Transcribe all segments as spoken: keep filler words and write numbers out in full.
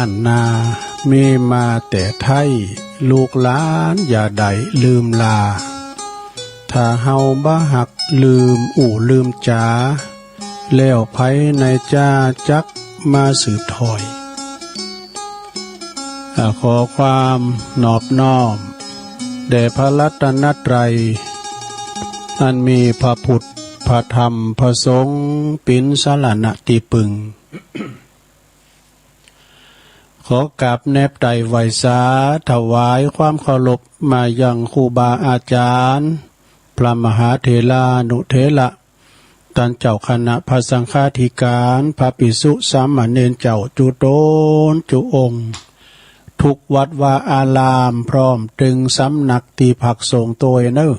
านนา มีมาแต่ไท้ ลูกหลานอย่าได้ลืมลา ถ้าเฮาบ่ฮักลืมอู้ลืมจ๋า แล้วใผในจาจักมาสืบถ้อย อ่า ขอความนอบน้อม แด่พระรัตนตรัย อันมีพระพุทธ พระธรรม พระสงฆ์ เป๋นสรณะตี้ปึง ขอกราบแนบไตร่ไหว้สา ถวายความเคารพมายังครูบาอาจ๋ารย์ พระมหาเถรานุเถระ ต้านเจ้าคณะพระสังฆาธิการ พระภิกษุสามเณรเจ้าจุ๊ต๋นจุ๊องค์ ทุกวัดวาอาราม พร้อมเถิงสำนักตี้พักสงฆ์ตวยเน่อ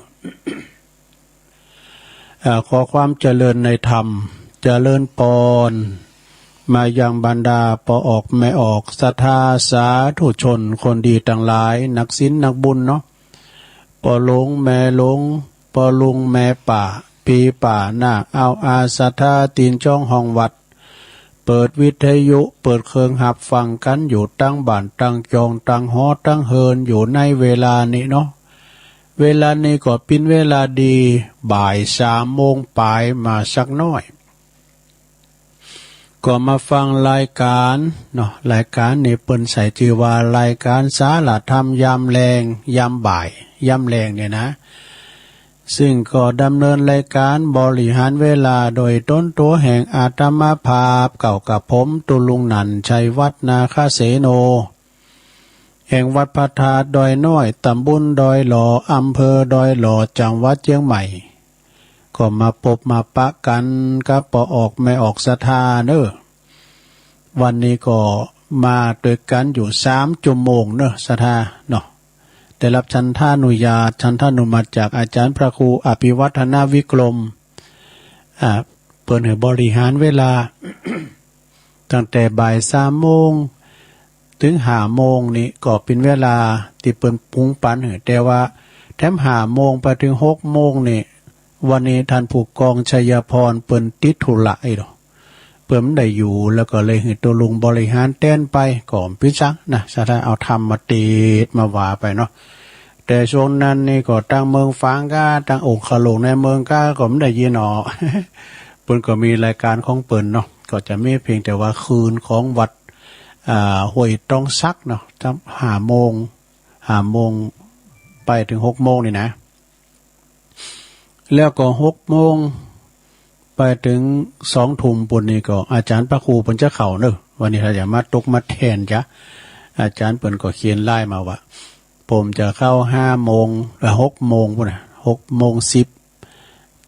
อ่า ขอความเจริญในธรรม เจริญปอน มายังบรรดาป้อออกแม่ออก ศรัทธาสาธุชน คนดีตังหลาย นักศีลนักบุญเนาะ ป้อหลวงแม่หลวง ป้อลุงแม่ป้า ปี้ป้าน้า เอาอาศรัทธา ตี้จ้องห้องวัด เปิดวิทยุ เปิดเครื่องฮับฟังกั๋นอยู่ตังบ้านตังจอง ตังหอตังเฮือน อยู่ในเวลานี้เนาะ เวลานี้ก็เป๋นเวลาดี บ่ายสามโมงป๋ายมาสักหน้อย ก็มาฟังรายการเนาะ รายการนี้เปิ้นใส่จื้อว่ารายการสารธรรมยามแลง ยามบ่าย ยามแลงเนี่ยนะ ซึ่งก็ดำเนินรายการบริหารเวลาโดยต๋นตั๋วแห่งอาตมาภาพ เก้ากับผม ตุ๊ลุงหนั่น ชัยวัฒน์ นาคเสโน แห่งวัดพระธาตุดอยน้อย ตำบลดอยหล่อ อำเภอดอยหล่อ จังหวัดเจียงใหม่ ก็มาปบมาปะกั๋นกับป้อออกแม่ออกศรัทธาเน่อ วันนี้ก็มาตวยกั๋นอยู่สามจั่วโมงเน่อ ศรัทธาเนาะ ได้ฮับฉันทานุญาต ฉันทานุมัติจากอาจ๋ารย์พระครูอภิวัฒนวิกรม อ่า เปิ้นหื้อบริหารเวลา ตั้งแต่บ่ายสามโมงเถิงห้าโมงนี่ก็เป๋นเวลาตี้เปิ้นปรุงปันหื้อ แต่ว่าแถมห้าโมงไปเถิงหกโมงนี่ วันนี้ต้านผู้กองชัยพรเปิ้นติดธุระอี้ดอก เปิ้นบ่ได้อยู่ แล้วก็เลยหื้อตุ๊ลุงบริหารแตนไป ก็บ่เป๋นสังนะ ศรัทธาเอาธรรมมาเตศน์มาว่าไปเนาะ แต่ช่วงนั้นนี่ก็ตางเมืองฝางก้า ตางองคลุงในเมืองก้า ก็บ่ได้ยินออก เปิ้นก็มีรายการของเปิ้นเนาะ ก็จะมีเพียงแต่ว่าคืนของวัด อ่า ห้วยตองสักเนาะ ห้าโมง ห้าโมงไปเถิงหกโมงนี่นะ แล้วก็หกโมงไปเถิงสองทุ่มปู้นนี่ก็อาจ๋ารย์พระครูเปิ้นจะเข้าเน่อ วันนี้ถ้าจะมาตกมาแตนจ้ะ อาจ๋ารย์เปิ้นก็เขียนไลน์มาว่า ผมจะเข้าห้าโมง เอ่อ หกโมงปู้นน่ะ หกโมงสิบ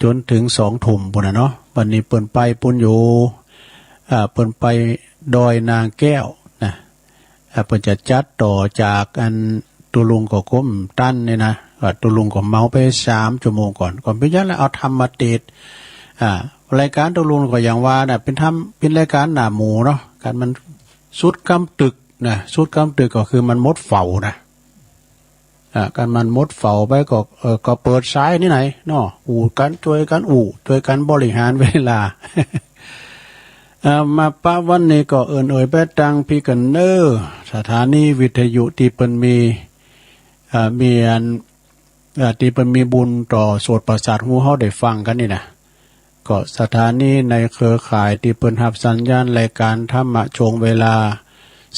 จ๋นเถิงสองทุ่มปู้นน่ะเนาะ วันนี้เปิ้นไปปู้นอยู่ อ่า เปิ้นไปดอยนางแก้วนะ อ่า เปิ้นจะจัดต่อจากอันตุ๊ลุงก็ก้มตันนี่นะ อ่า ตุ๊ลุงก็เมาไปสามจั่วโมงก่อน ก็เป๋นหยังละ เอาธรรมมาเตศน์ อ่า รายการตุ๊ลุงก็อย่างว่าน่ะ เป๋นธรรม เป๋นรายการหน้าหมู่เนาะ คันมันสุดก้ำตึกนะ สุดก้ำตึกก็คือมันหมดเฝ้านะ อ่า คันมันหมดเฝ้าไปก็ เอ่อ ก็เปิดสายนี่ไหนเนาะ อู้กั๋น จ้วยกั๋นอู้ จ้วยกั๋นบริหารเวลา อ่า มาปะวันนี้ก็เอิ้นเอ่ยไปตังปี้กั๋นเน่อ สถานีวิทยุตี้เปิ้นมี อ่า มีอัน อ่า ตี้เปิ้นมีบุญต่อโสตประสาทหูเฮาได้ฟังกั๋นนี่นะ ก็สถานีในเครือข่ายตี้เปิ้นฮับสัญญาณรายการธรรมะช่วงเวลา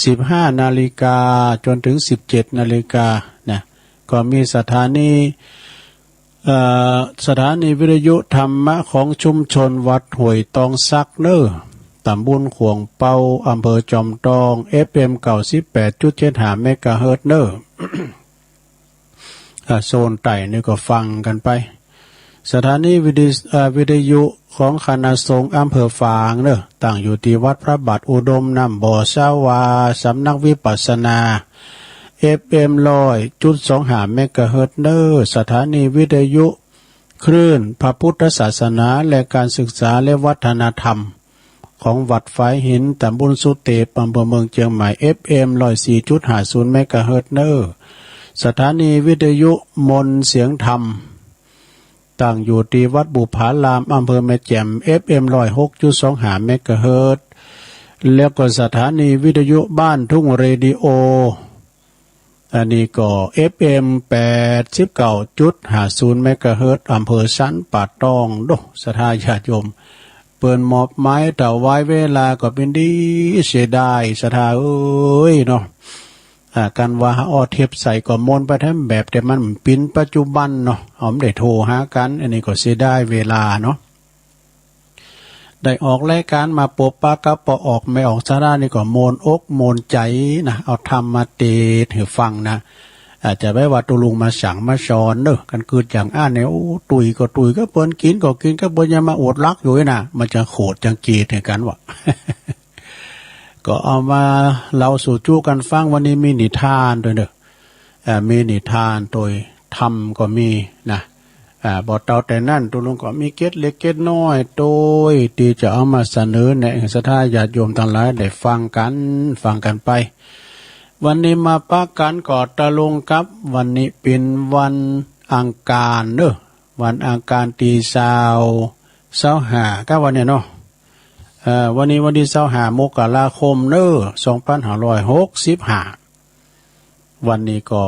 สิบห้านาฬิกาจ๋นเถิงสิบเจ็ดนาฬิกานะ ก็มีสถานี เอ่อ สถานีวิทยุธรรมะของชุมชนวัดห้วยตองสักเน่อ ตำบลข่วงเปา อำเภอจอมตอง เอฟเอ็ม เก้าสิบแปดจุดเจ็ดห้าเมกะเฮิรตซ์เน่อ อ่า โซนใต้นี่ก็ฟังกั๋นไป สถานีวิทยุ อ่า วิทยุของคณะสงฆ์อำเภอฝางเน่อ ตั้งอยู่ตี้วัดพระบาทอุดมน้ำบ่อสาวา สำนักวิปัสสนา เอฟเอ็ม ร้อยจุดสองห้าเมกะเฮิรตซ์เน่อ สถานีวิทยุคลื่นพระพุทธศาสนาและการศึกษาและวัฒนธรรม ของวัดฝายหิน ตำบลสุเตป อำเภอเมืองเจียงใหม่ เอฟเอ็ม ร้อยสี่จุดห้าศูนย์เมกะเฮิรตซ์เน่อ สถานีวิทยุมนต์เสียงธรรม ตั้งอยู่ตี้วัดบุพาราม อำเภอแม่แจ่ม เอฟเอ็ม ร้อยหกจุดสองห้าเมกะเฮิรตซ์ แล้วก็สถานีวิทยุบ้านทุ่งเรดิโอ อันนี้ก็ เอฟเอ็ม แปดสิบเก้าจุดห้าศูนย์ เมกะเฮิรตซ์ อำเภอสันป่าตอง โด้ ศรัทธาญาติโยม เปิ้นมอบหมายถวายเวลาก็เป๋นดีเสียดาย ศรัทธาเอ๋ยเนาะ อ่า กันว่าเอาเทปใส่ก็มนต์ไปแถมแบบ แต่มันเป๋นปัจจุบันเนาะ เอาบ่ได้โทรหากั๋น อันนี้ก็เสียดายเวลาเนาะ ได้ออกรายก๋านมาปบปะกับป้อออกแม่ออกศรัทธานี่ก็โมนอกโมนใจ๋นะ เอาธรรมมาเตศน์หื้อฟังนะ อาจจะบ่ว่าตุ๊ลุงมาสั่งมาสอนเน่อ กันกึ๊ดอย่างอั้นเนี่ย โอ้ ตุ้ยก็ตุ้ยกับเปิ้น กิ๋นก็กิ๋นกับเปิ้น อย่ามาอดหลักอยู่นะ มันจะโขดจังเกตหื้อกั๋นวะ ก็เอามาเล่าสู่จุกั๋นฟัง วันนี้มีนิทานตวยเน่อ อ่า มีนิทานตวยธรรมก็มีนะ อ่า บ่เต้าแต่นั้น ตุ๊ลุงก็มีเกร็ดเล็กเกร็ดน้อยตวย ตี้จะเอามาเสนอแนะหื้อศรัทธาญาติโยมตังหลายได้ฟังกั๋น ฟังกั๋นไป วันนี้มาปะกั๋นก็ตรงกับวันนี้เป๋นวันอังคารเน่อ วันอังคารตี้ซาว ซาวห้า กะวันนี้เนาะ เอ่อ วันนี้วันตี้ซาวห้า มกราคมเน่อ สองปันห้าร้อยหกสิบห้า วันนี้ก็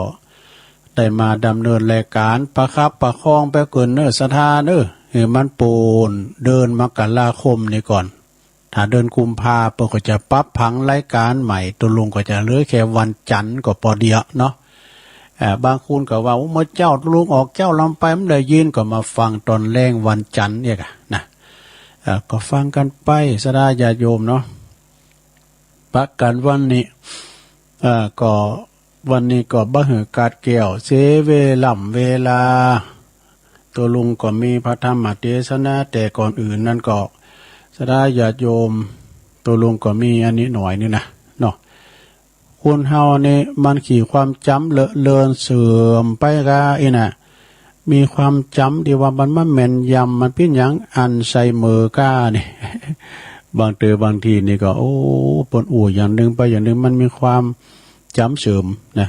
ได้มาดำเนินรายก๋านประคับประคองไปเกิ่นเน่อศรัทธาเน่อ หื้อมันปูนเดือนมกราคมนี่ก่อน ถ้าเดือนกุมภาเปิ้นก็จะปรับผังรายก๋านใหม่ ตุ๊ลุงก็จะเหลือแค่วันจันทร์ก็ปอเดียวเนาะ เอ่อ บางคนก็ว่า โอ้ เมื่อเจ๊าตุ๊ลุงออกเจ๊าลำไปบ่ได้ยิน ก็มาฟังต๋อนแลงวันจันทร์เนี่ยกะนะ เอ่อ ก็ฟังกั๋นไปศรัทธาญาติโยมเนาะ ปะกั๋นวันนี้ เอ่อ ก็วันนี้ก็บ่หื้อขาดแคลนเสียเวล่ำเวลา ตุ๊ลุงก็มีพระธรรมเตสนา แต่ก่อนอื่นนั้นก็ศรัทธาญาติโยม ตุ๊ลุงก็มีอันนี้หน่อยนึ่งนะเนาะ คนเฮานี่มันขี้ความจ๋ำเลอะเลือนเสื่อมไปก้าอี้น่ะ มีความจ๋ำตี้ว่ามันบ่แม่นยำ มันเป๋นหยัง อัลไซเมอร์ก้านี่ บางเตื้อบางทีนี่ก็ โอ้ เปิ้นอู้อย่างนึ่งไปอย่างนึ่ง มันมีความจ๋ำเสื่อมนะ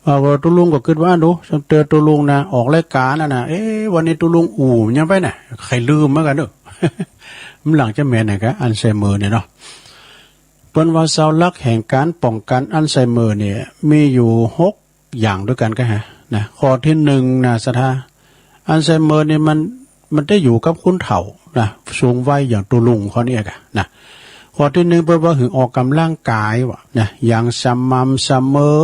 เอาว่าตุ๊ลุงก็กึ๊ดว่าดู ตั้งแต่ตุ๊ลุงนะ ออกรายก๋านนั่นน่ะ เอ๊ะ วันนี้ตุ๊ลุงอู้หยังไปน่ะ ใค่ลืมเหมือนกั๋นเน่อ มันหลังจะแม่นนะกะ อัลไซเมอร์เนี่ยเนาะ เปิ้นว่าซาวหลักแห่งก๋านป้องกั๋นอัลไซเมอร์เนี่ย มีอยู่หกอย่างตวยกั๋นกะฮะ นะ ข้อตี้นึ่งนะศรัทธา อัลไซเมอร์เนี่ยมัน มันได้อยู่กับคนเฒ่านะ สูงวัยอย่างตุ๊ลุงเขาเนี่ยกะนะ ข้อตี้นึ่งเปิ้นว่าหื้อออกก๋ำลังก๋ายวะนะ อย่างสม่ำเสมอ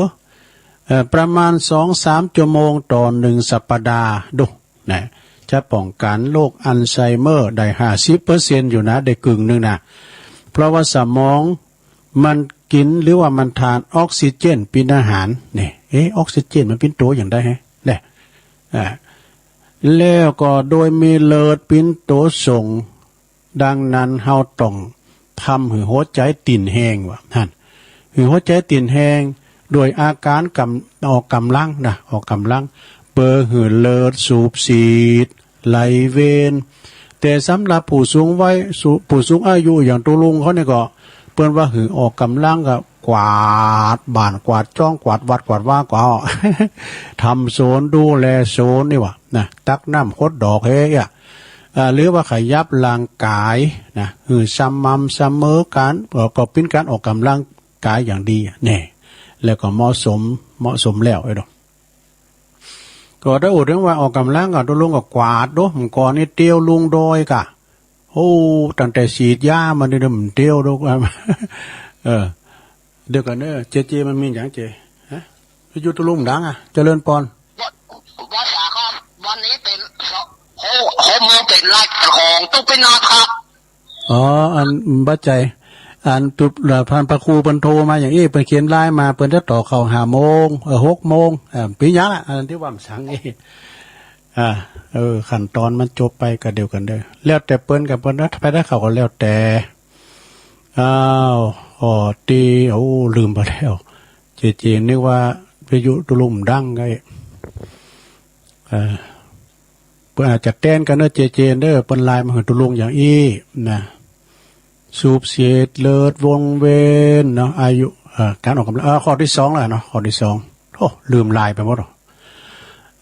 เอ่อ ประมาณสองสามชั่วโมงต่อนึ่งสัปดาห์ดู นะ จะป้องกั๋นโรคอัลไซเมอร์ได้ห้าสิบเปอร์เซ็นต์อยู่นะ ได้กึ่งนึ่งนะ เพราะว่าสมองมันกิ๋นหรือว่ามันทานออกซิเจนเป๋นอาหาร นี่ เอ๊ะ ออกซิเจนมันเป๋นตั๋วอย่างใดฮะ แหละ อ่า แล้วก็โดยมีเลือดเป๋นตั๋วส่ง ดังนั้นเฮาต้องทำหื้อหัวใจ๋เต้นแฮงวะ หั้น หื้อหัวใจ๋เต้นแฮง โดยอาก๋านก๋ำ ออกก๋ำลังนะ ออกก๋ำลัง เปื้อหื้อเลือดสูบฉีด ไหลเวียน แต่สำหรับผู้สูงวัย สู- ผู้สูงอายุอย่างตุ๊ลุงเขาเนี่ยก็ เปิ้นว่าหื้อออกก๋ำลังก็กวาดบ้าน กวาดจ้อง กวาดวัด กวาดวา กวาด ทำสวน ดูแลสวนนี่วะนะ ตักน้ำหดดอกเฮ้ยอะ อ่า หรือว่าขยับร่างก๋ายนะ หื้อสม่ำเสมอกั๋น เอ่อ ก็เป๋นก๋านออกก๋ำลังก๋ายอย่างดีแน่ แล้วก็เหมาะสม เหมาะสมแล้วไอ้ดอก ก็ได้อู้เถิงว่าออกก๋ำลังก็ตุ๊ลุงก็กวาดดู เมื่อก่อนนี่เตียวลงดอยกะ โอ้ ตั้งแต่ฉีดยามานี่มันเตียวดู เออ เดี๋ยวก่อนเน่อ เจเจ มันมีหยังเจ ฮะ อยู่ตุ๊ลุงดังอะ เจริญปอน ว่า ว่าสาครับ วันนี้เป๋น โอ้ ข้อมูลเป๋นรายก๋านของตุ๊กปินาศครับ อ๋อ อัน บ่ใจ้ อันตุ๊บ เอ่อ ท่านพระครูเปิ้นโทรมาอย่างอี้ เปิ้นเขียนไลน์มา เปิ้นจะต่อเข้าห้าโมง เอ่อ หกโมง เอ่อ เป๋นหยังอะ อันตี้ว่ามันสั่งอี้ อ่า เออ ขั้นตอนมันจบไปก็เดียวกั๋นเด้อ แล้วแต่เปิ้นกับเปิ้นนะ ไปได้เข้าก็แล้วแต่ อ้าว ข้อตี้ โอ้ ลืมไปแล้ว เจเจ นึกว่าวิทยุตุ๊ลุงดังไง เอ่อ เปิ้นอาจจะแตนกั๋นเน่อ เจเจ เน่อ เปิ้นไลน์มาหื้อตุ๊ลุงอย่างอี้นะ สูบฉีดเลือดวงเวียนเนาะ อายุ เอ่อ ก๋านออกก๋ำลัง เอ่อ ข้อตี้สองแล้วเนาะ ข้อตี้สอง โอ้ ลืมไลน์ไปหมดอ่ะ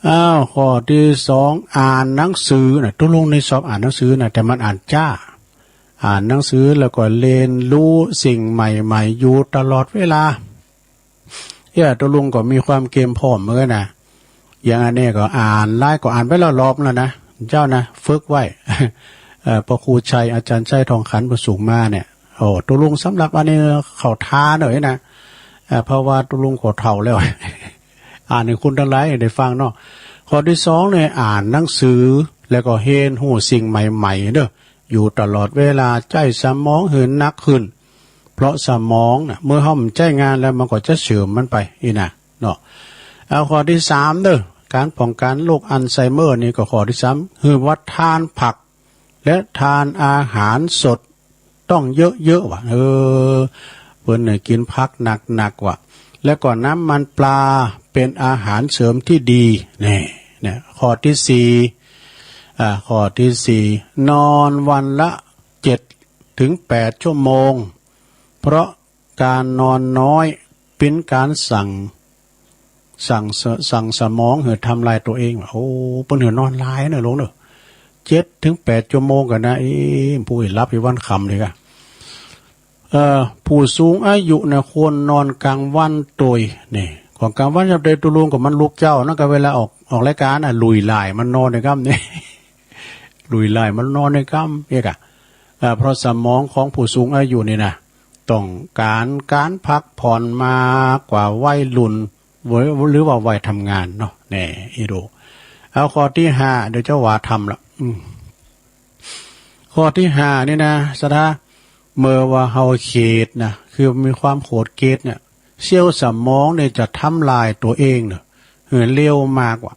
อ้าว ข้อตี้สอง อ่านหนังสือนะ ตุ๊ลุงนี่ชอบอ่านหนังสือนะ แต่มันอ่านจ๊า อ่านหนังสือแล้วก็เรียนรู้สิ่งใหม่ๆ อยู่ตลอดเวลา เอ้ย ตุ๊ลุงก็มีความเตรียมพร้อมเหมือนกั๋นนะ อย่างอันนี้ก็อ่านไลน์ก็อ่านไปแล้วรอบแล้วนะ เจ้านะ ฝึกไว้ เอ่อ พระครูชัย อาจารย์ชัยทองขันธ์ เปิ้นส่งมาเนี่ย โอ้ ตุ๊ลุงสำหรับอันนี้เข้าท่าหน่อยนะ เอ่อ เพราะว่าตุ๊ลุงก็เฒ่าแล้ว อ่านหื้อคนตังหลายได้ฟังเนาะ ข้อตี้สองเนี่ย อ่านหนังสือ แล้วก็เฮียนฮู้สิ่งใหม่ๆ เนาะ อยู่ตลอดเวลา ใจ๊สมองหื้อหนักขึ้น เพราะสมองน่ะ เมื่อเฮาบ่ใจ๊งานแล้วมันก็จะเสื่อมมันไปอี้นะเนาะ เอาข้อตี้สามเนาะ ก๋านป้องกั๋นโรคอัลไซเมอร์นี่ก็ข้อตี้สาม หื้อว่าทานผัก และทานอาหารสดต้องเยอะๆ ว่ะ เออ เปิ้นเนี่ยกิ๋นผักหนักๆ ว่ะ แล้วก็น้ำมันปลาเป๋นอาหารเสริมตี้ดี นี่ เนี่ย ข้อตี้สี่ อ่า ข้อตี้สี่ นอนวันละ เจ็ดถึงแปดชั่วโมง เพราะก๋านนอนน้อยเป๋นก๋านสั่ง สั่งส- สั่งสมองหื้อทำลายตั๋วเองว่ะ โอ้ เปิ้นหื้อนอนหลายเนาะลุงเนาะ เจ็ดถึงแปดชั่วโมงกั๋นนะ เอ๊ะ ผู้หลับอยู่วันค่ำเลยกะ เอ่อ ผู้สูงอายุนะควรนอนกลางวันตวย นี่ ของกลางวันยามใดตุ๊ลุงก็มันลุกเจ๊า นั่นก็เวลาออก ออกรายก๋านน่ะ ลุยหล่ายมันนอนในค่ำนี่ ลุยหล่ายมันนอนในค่ำ เอ๊ะกะ อ่า เพราะสมองของผู้สูงอายุนี่นะ ต้องก๋านก๋านพักผ่อนมากกว่าวัยรุ่น หรือว่าวัยทำงานเนาะ แน่ อีดู เอาข้อตี้ห้า เดี๋ยวจะว่าทำละ อืม ข้อตี้ห้านี่นะ ศรัทธา เมื่อว่าเฮาเขดนะ คือมีความโขดเขตเนี่ย เซลล์สมองเนี่ยจะทำลายตั๋วเองเนาะ หื้อเร็วมากกว่า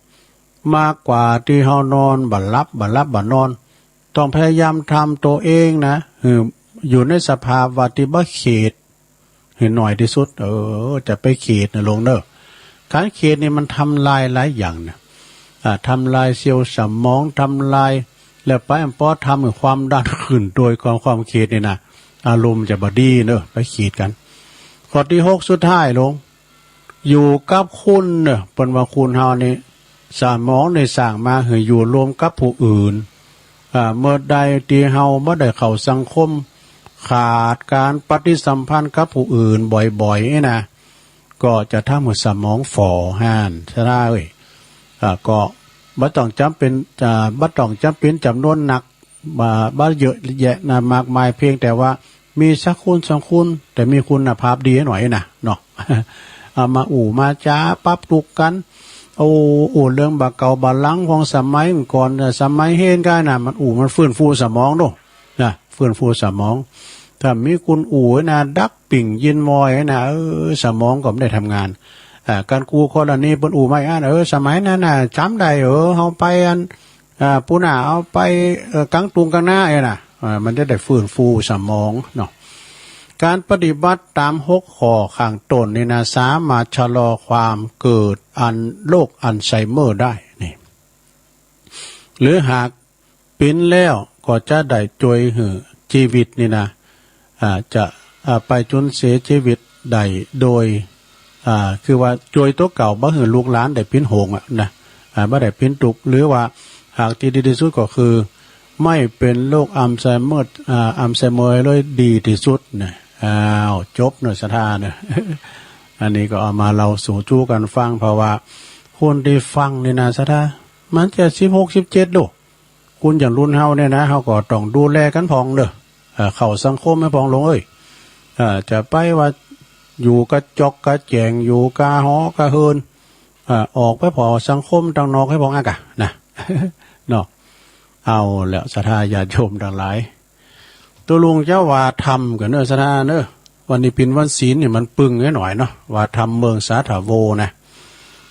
มากกว่าตี้เฮานอนบ่หลับ บ่หลับบ่นอน ต้องพยายามทำตั๋วเองนะ หื้ออยู่ในสภาวะตี้บ่เขด หื้อน้อยตี้สุด เออ จะไปเขดนะลุงเนาะ ก๋านเขดนี่มันทำลายหลายอย่างนะ อ่า ทำลายเซลล์สมอง ทำลาย แล้วไปอันปอทำหื้อความดันขึ้น โดยความ ความเขดนี่นะ อารมณ์จะบ่ดีเนาะ ไปเขดกั๋น ข้อตี้หกสุดท้ายลุง อยู่กับคนเนาะ เปิ้นว่าคนเฮานี่ สมองนี่สร้างมาหื้ออยู่ร่วมกับผู้อื่น อ่า เมื่อใดตี้เฮาบ่ได้เข้าสังคม ขาดก๋านปฏิสัมพันธ์กับผู้อื่นบ่อยๆ นี่นะ ก็จะทำหื้อสมองฝ่อหั้น ศรัทธาเอ้ย อ่า ก็บ่ต้องจ๋ำเป๋น อ่า บ่ต้องจ๋ำเป๋นจ๋ำนวนนัก บ่า บ่าเยอะแยะนะ มากมาย เพียงแต่ว่ามีสักคนสองคน แต่มีคุณภาพดีหน่อยนะ เนาะ เอามาอู้มาจ๋าปรับทุกข์กั๋น โอ้ อู้เรื่องบ่าเก่าบ่าหลังของสมัยก่อน สมัยเฮงกั๋นนะ มันอู้ มันฟื้นฟูสมองเนาะ นะ ฟื้นฟูสมอง ถ้ามีคนอู้นะ ดักปิ้งยินวอยนะ เออ สมองก็บ่ได้ทำงาน อ่า ก๋านกู้กรณีเปิ้นอู้มาอั้น เออ สมัยนั้นน่ะ จ๋ำได้ เออ เฮาไปอัน อ่า ปู้หน้า เฮาไป เอ่อ ก๋างตุงก๋างนาเอ้ยนะ อ่า มันจะได้ฟื้นฟูสมองเนาะ ก๋านปฏิบัติต๋ามหกข้อข้างต้นนี่นะ สามารถชะลอความเกิดอัน โรคอัลไซเมอร์ได้นี่ หรือหากเป๋นแล้วก็จะได้จ้วยหื้อจีวิตนี่นะ อ่า จะ อ่า ไปจนเสียจีวิตได้โดย อ่า คือว่าจ้วยตั๋วเก่าบ่หื้อลูกหลานได้เป๋นห่วงอะนะ อ่า บ่ได้เป๋นตุ๊กข์ หรือว่าหากตี้ดีตี้สุดก็คือ ไม่เป็นโรคอัลไซเมอร์ อ่า อัลไซเมอร์เลยดีตี้สุดนะ อ้าว จบเนาะ ศรัทธาเนาะ อันนี้ก็เอามาเล่าสู่จู้กั๋นฟัง เพราะว่าคนตี้ฟังนี่นะ ศรัทธา มันจะสิบหก สิบเจ็ดโลก คนอย่างรุ่นเฮาเนี่ยนะ เฮาก็ต้องดูแลกั๋นพ่องเนาะ เอ่อ เข้าสังคมหื้อพ่องลุงเอ้ย เอ่อ จะไปว่าอยู่กระจอกกระแจง อยู่กาหอกาเฮือน เอ่อ ออกไปผ่อสังคมตังนอกหื้อพ่องอะกะนะ เนาะ เอาแล้ว ศรัทธาญาติโยมตังหลาย ตุ๊ลุงจะว่าธรรมกั๋นเนาะ ศรัทธาเนาะ วันนี้เป๋นวันศีลนี่มันปึงหน่อยเนาะ ว่าธรรมเมืองสาธาโวนะ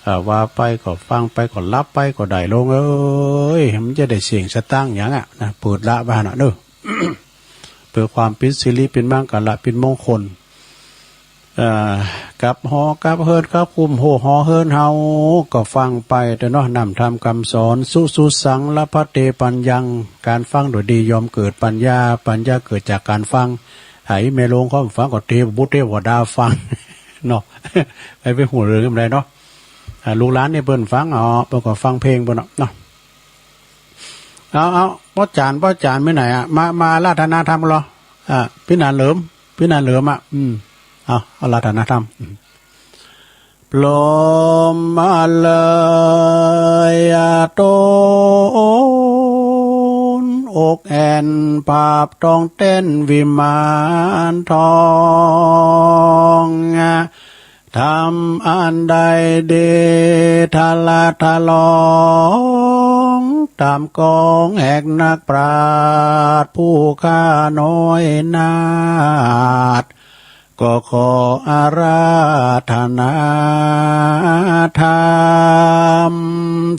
อ่า ว่าไปก็ฟังไปก็หลับไปก็ได้ลุงเอ้ย มันจะได้เสี้ยงสตางค์หยังอะนะ เปิดละว่าน่ะเนาะ เปื้อความเป๋นสิริเป๋นมังคละเป๋นมงคล เอ่อ กับหอกับเฮือนกับคุ้มโฮหอเฮือนเฮา ก็ฟังไปเต๊อะเนาะ น้ำธรรมกำสอน สุสุสัง ละภัตเต ปัญญัง ก๋านฟังโดยดีย่อมเกิดปัญญา ปัญญาเกิดจากก๋านฟัง ไอ้แม่โลงเขาฟังก็เต บุตรเตวดาฟัง เนาะ ไป ไปฮู้เรื่องบ่ได้เนาะ อ่า ลูกหลานนี่เปิ้นฟังเอา เปิ้นก็ฟังเพลงเปิ้นเนาะ เนาะ เอา เอา ป้อจ๋ารย์ ป้อจ๋ารย์ไปไหนอะ มา มาอาราธนาธรรมเหรอ อ่ะ ปี้หนานเหลิม ปี้หนานเหลิมอะ อืม เอา อาราธนาธรรม อืม พรหมเลยอะ ตนอกแอ่น ผาบตองแต้นวิมานทอง ธรรมอันใดดีทะละทะลอง ต๋ามกองแหกนักปราชญ์ผู้ข้าน้อยนาถ ก็ขออาราธนาธรรม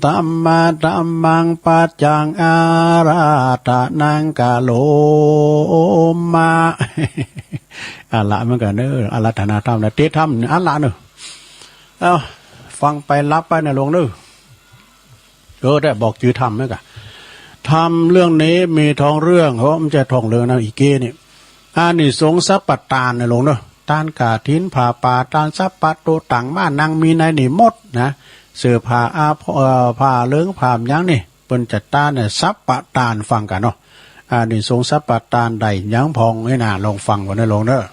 ธัมมะธัมมัง ปัจจัง อาราธนัง กะโรมะ อะละเหมือนกั๋นเนอะ อาราธนาธรรมนะ เตรียมธรรมเนี่ย อะละเนอะ เอ้า ฟังไปหลับไปนะหลวงเนอะ เออ ได้บอกจื้อธรรมไหมกะ ธรรมเรื่องนี้มีท้องเรื่อง เพราะมันจะท้องเรื่องนะ อีเก้นี่ อานิสงส์สัพพะตานนะหลวงเนอะ ตานกฐิน ผ้าป่า ตานสัพพะโตตัง มานัง มีในนี่หมดนะ เสื้อผ้าอาภรณ์ เอ่อ ผ้าเหลืองผ้าหยังนี่ เปิ้นจะตานเนี่ย สัพพะตาน ฟังกั๋นเนาะ อานิสงส์สัพพะตานได้หยังพ่องนี่นะ ลองฟังก่อนนะหลวงเนอะ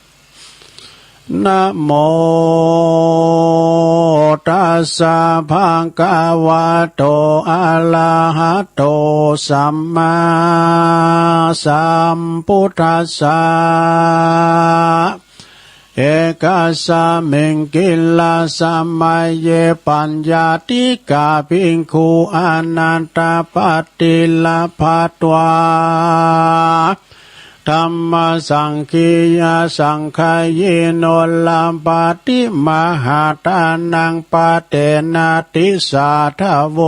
นะโมตัสสะ ภะคะวะโต อะระหะโต สัมมาสัมพุทธัสสะ เอกัสสะมิง กิลสะมะเย ปัญญาทิกะภิกขุ อานันทะปะติระพะตวา ธัมมะสังคียะสังคายิโน ละปะติมหาทานัง ปะเตนะ ติสสะทะโว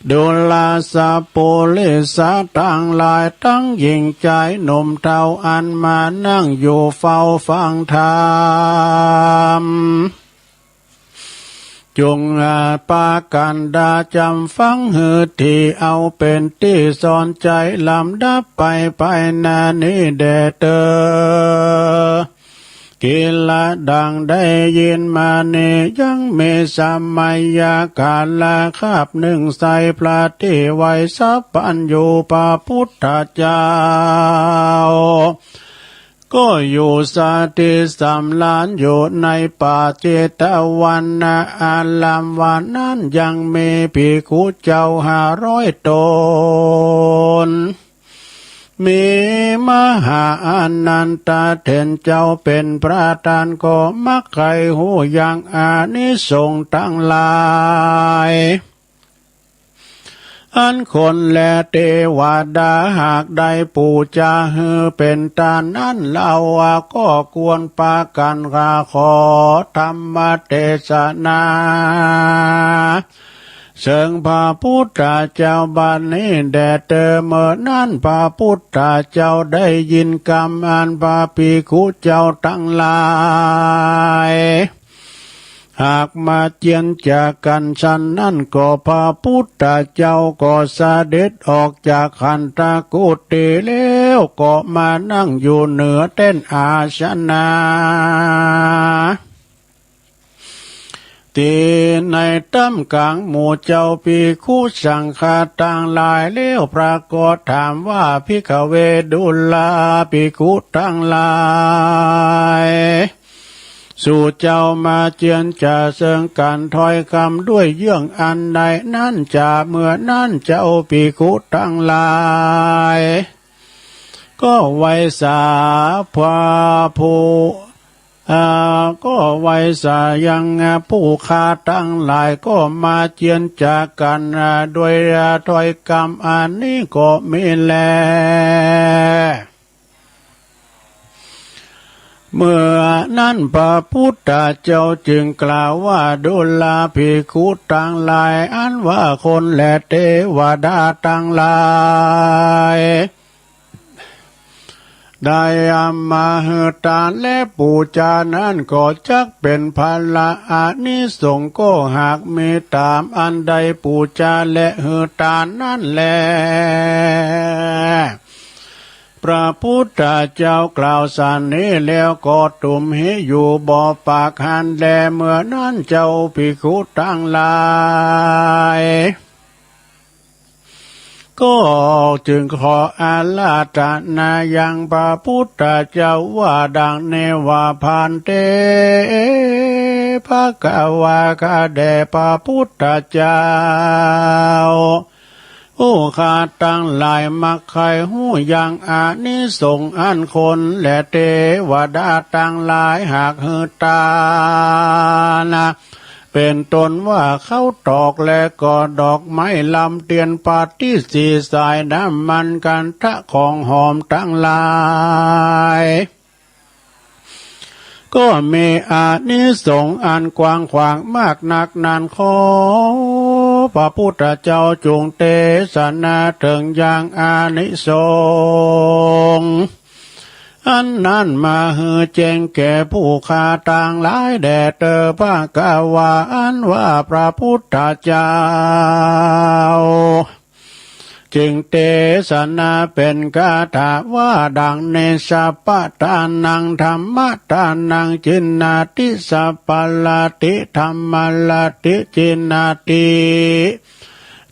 ดูราสะปุริสะตังหลาย ตังหญิงจายหนุ่มเฒ่า อันมานั่งอยู่เฝ้าฟังธรรม จุ่งปากั๋นดาจ๋ำฟังหื้อดี เอาเป๋นตี้สอนใจ๋ ลำดับไปไปนานี้แด่เต๊อ กิลสะ ดังได้ยินมานี้ ยังมีสมัยกาละคาบนึ่ง ไซร้พระตี้ไหว้สัพพัญญูพระพุทธเจ้า ก็อยู่สถิตสำราญอยู่ในป่าเจตวันนะ อารามวานั้นยังมีภิกขุเจ้าห้าร้อยต๋น มีมหาอานันทะเถรเจ้าเป๋นประธาน ก็มักใค่ฮู้ยังอานิสงส์ตังหลาย อันคนและเตวดาหากได้ปู๋จาหื้อเป๋นตานนั้น เฮาก็ควรปากั๋นกราบขอธรรมเตสนา เสิงพระพุทธเจ้าบัดนี้แด่เต๊อ เมื่อนั้นพระพุทธเจ้าได้ยินกำอันพระภิกขุเจ้าตังหลาย หากมาเจียรจากั๋นฉันนั้น ก็พระพุทธเจ้าก็เสด็จออกจากขันธกุฏิแล้ว ก็มานั่งอยู่เหนือแต้นอาสนะ ตี้ในต้ามก๋างหมู่เจ้าภิกขุสังฆะตังหลายแล้ว พระก็ถามว่า ภิกขเว ดูราภิกขุตังหลาย สูเจ้ามาเจียรจาเสิงกั๋นถ้อยกำด้วยเยื่องอันใดนั้นจา เมื่อนั้นเจ้าภิกขุตังหลาย ก็ไหว้สาพระผู้ อ่า ก็ไหว้สายังผู้ข้าตังหลาย ก็มาเจียรจากั๋น อ่า ด้วยถ้อยกำอันนี้ก็มีแล เมื่อนั้นพระพุทธเจ้าจึงกล่าวว่า ดูราภิกขุตังหลาย อันว่าคนและเตวดาตังหลาย ได้เอามาหื้อตานและปู๋จานั้น ก็จักเป๋นพละอานิสงส์ ก็หากมีต๋ามอันได้ปู๋จาและหื้อตานนั้นแล พระพุทธเจ้ากล่าวสันนี้แล้ว ก็ตุ้มหิอยู่บ่ปากหั้นแล เมื่อนั้นเจ้าภิกขุตังหลาย ก็จึงขออาราธนายังพระพุทธเจ้าว่าดังนี้ว่า ภันเต ภะคะวา ข้าแด่พระพุทธเจ้า ผู้ข้าตังหลายมักใค่ฮู้ยังอานิสงส์อันคนแลเตวดาตังหลายหากหื้อตาน เป๋นต้นว่าข้าวตอก และก็ดอกไม้ลำเตียน ปฏิสิทธิ์สายน้ำมัน คันธะของหอมตังหลาย ก็มีอานิสงส์อันกว้างขวางมากนักนั้น ขอพระพุทธเจ้าจงเตสนาเถิงยังอานิสงส์อันนั้นมาหื้อแจ้งแก่ผู้ข้าตังหลายแด่เตอ ภะคะวา อันว่าพระพุทธเจ้า จึงเตสนาเป๋นคาถาว่าดังนี้ สัพพะทานัง ธัมมะทานัง จินนาติ สัพพะละติ ธัมมะละติ จินนาติ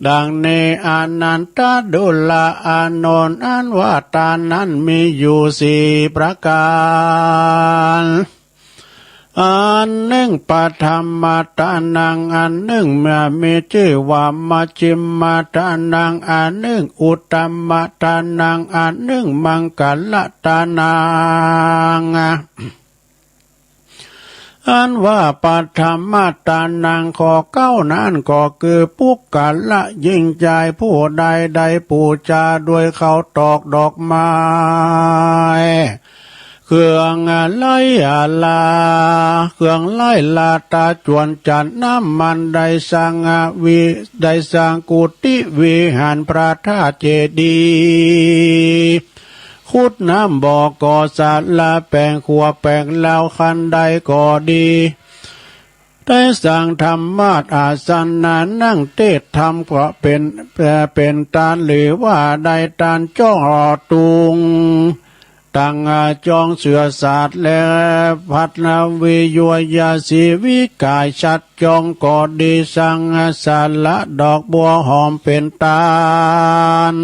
ดังนี้ อานันทะ ดูราอานนท์ อันว่าทานนั้นมีอยู่สี่ประก๋าน อันนึ่ง ปะถมะทานัง อันนึ่ง มีจื้อว่ามัชฌิมะทานัง อันนึ่ง อุตตมะทานัง อันนึ่ง มังคะละทานัง อันว่าปะถมะทานังข้อเก้านั้นก็คือ ปุคคละหญิงจายผู้ใดได้ปู๋จาโดยข้าวตอกดอกไม้ เครื่องไล้ลา เครื่องไล้ลาตาจวนจันทร์น้ำมัน ได้สร้างวิ ได้สร้างกุฏิวิหารพระธาตุเจดีย์ ขุดน้ำบ่อก่อศาลาแป๋งขัวแป๋งลาวคันใดก็ดี ได้สร้างธรรมาสนะนั่งเตสน์ธรรมก็เป๋น เอ่อ เป๋นทาน หรือว่าได้ทานจ้อตุง ตั้งจ้องเสื่อสาดและพัดนวิโยยาสีวิกายชัดจ้องก็ดี สร้างศาลาดอกบัวหอมเป๋นทาน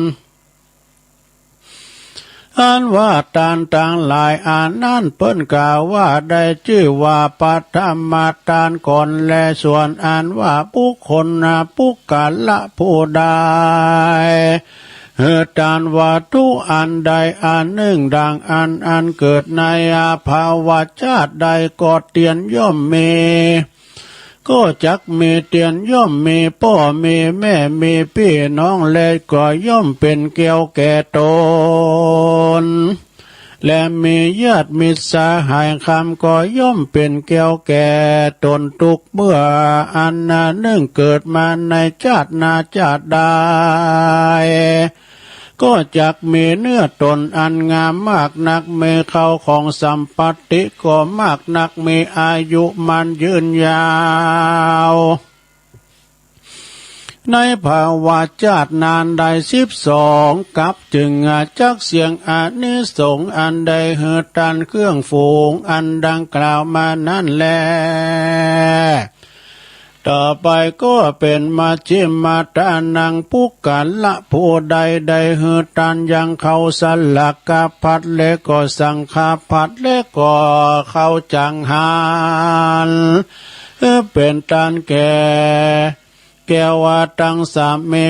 อันว่าทานตังหลายอันนั้นเปิ้นกล่าวว่าได้จื้อว่าปะถมะทานก่อนแล ส่วนอันว่าบุคคลปุคคละผู้ใดหื้อทานวัตถุอันใดอันนึ่ง ดังอันอันเกิดในภวชาติใดก็เตียรย่อมมี ก็จักมีเตียรย่อมมีป้อมีแม่มีปี้น้อง และก็ย่อมเป๋นแก้วแก่ต๋น และมีญาติมิตรสหายคำก็ย่อมเป๋นแก้วแก่ต๋น ทุกเมื่ออันนึ่งเกิดมาในชาตินาชาติใด ก็จักมีเนื้อต๋นอันงามมากนัก มีข้าวของสัมปัตติก็มากนัก มีอายุมั่นยืนยาว ในภวชาตินั้นได้สิบสองกัป จึงจักเสี่ยงอานิสงส์อันได้หื้อทานเครื่องฝูงอันดังกล่าวมานั้นแล ต่อไปก็เป๋นมัชฌิมะทานัง ปุคคละผู้ใดได้หื้อทานยังข้าวสลากพัดและก็สังฆพัดและก็ข้าวจังหัน เป๋นทานแก่แก้วตังสาม มี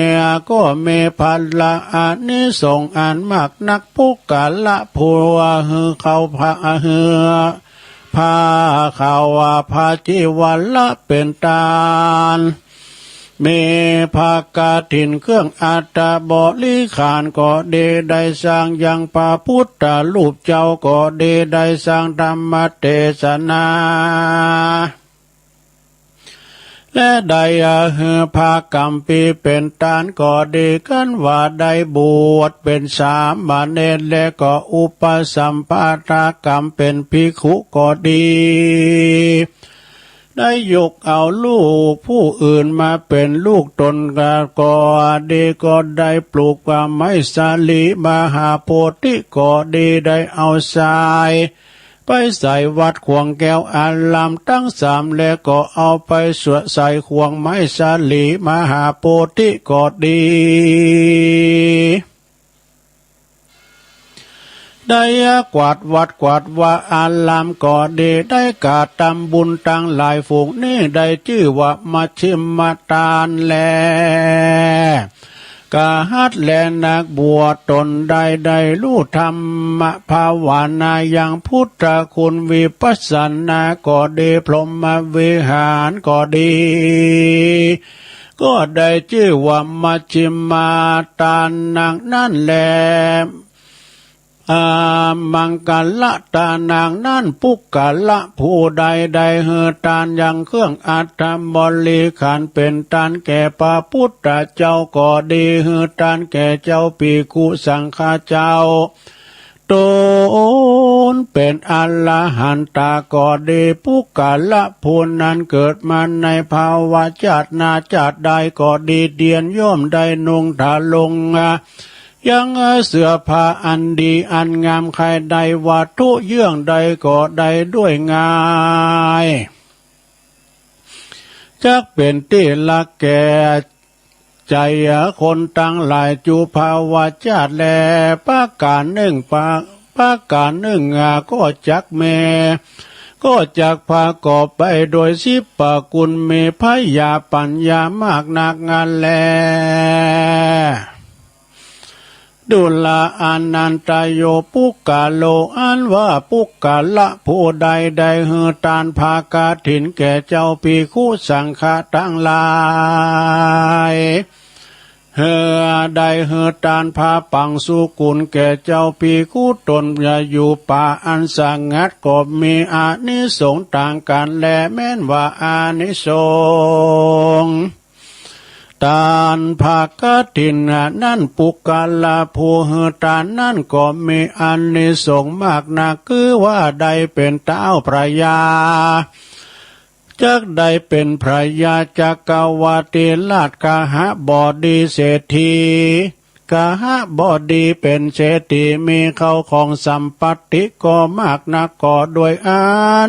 ก็มีผละอานิสงส์อันมากนัก ปุคคละผู้หื้อข้าวผะ หื้อ ผ้าขาวผ้าจีวรเป๋นทาน มีผ้ากฐินเครื่องอัฐบริขารก็ดี ได้สร้างยังพระพุทธรูปเจ้าก็ดี ได้สร้างธรรมเตสนา และได้หื้อผ้ากัมภีร์เป๋นทานก็ดี คันว่าได้บวชเป๋นสามเณร และก็อุปสัมปาทากรรมเป๋นภิกขุก็ดี ได้ยกเอาลูกผู้อื่นมาเป๋นลูกต๋นก็ดี ก็ได้ปลูกไม้สาลีมหาโพธิก็ดี ได้เอาทราย ไปใส่วัดข่วงแก้วอารามตังสาม แล้วก็เอาไปใส่ข่วงไม้สาลีมหาโพธิก็ดี ได้กวาดวัดกวาดวาอารามก็ดี ได้กระตำบุญตังหลายฝูงนี้ ได้จื้อว่ามัชฌิมทานแล กหัตถ์และนักบวชต๋นใดได้ฮู้ธรรมภาวนายังพุทธคุณวิปัสสนาก็ดี พรหมวิหารก็ดี ก็ได้จื้อว่ามัชฌิมทานังนั้นแล อา มังคละทานังนั้น ปุคคละผู้ใดได้หื้อทานยังเครื่องอัฐบริขารเป๋นทานแก่พระพุทธเจ้าก็ดี หื้อทานแก่เจ้าภิกขุสังฆะเจ้า ต๋นเป๋นอรหันตะก็ดี ปุคคละผู้นั้นเกิดมาในภวชาตินาชาติใดก็ดี เตียนย่อมได้นุ่งทรง ยังเสื้อผ้าอันดีอันงาม ใค่ได้วัตถุเยื่องใดก็ได้ด้วยง่าย จักเป๋นตี้ฮักแก่ใจ๋คนตังหลายจุภวชาติแล ประก๋านนึ่ง ประ ประก๋านนึ่งก็จักแม่ ก็จักประกอบไปโดยสิบประกุล มีผญาปั๋ญญามากนักนั้นแล ดูราอานันทะโย ปุคคโล อันว่าปุคคละผู้ใดได้หื้อทานผ้ากฐินแก่เจ้าภิกขุสังฆะตังหลาย หื้อ ได้หื้อทานผ้าปังสุกุลแก่เจ้าภิกขุต๋น อยู่ป่าอันสงัดก็มีอานิสงส์ต่างกั๋นแล แม้นว่าอานิสงส์ ทานผ้ากฐินนั้น ปุคคละผู้หื้อทานนั้นก็มีอานิสงส์มากนัก คือว่าได้เป๋นต้าวพญา จักได้เป๋นพญาจักรวรรดิราช คหบดีเศรษฐี คหบดีเป๋นเศรษฐี มีเข้าของสัมปัตติก็มากนัก ก็ด้วยอา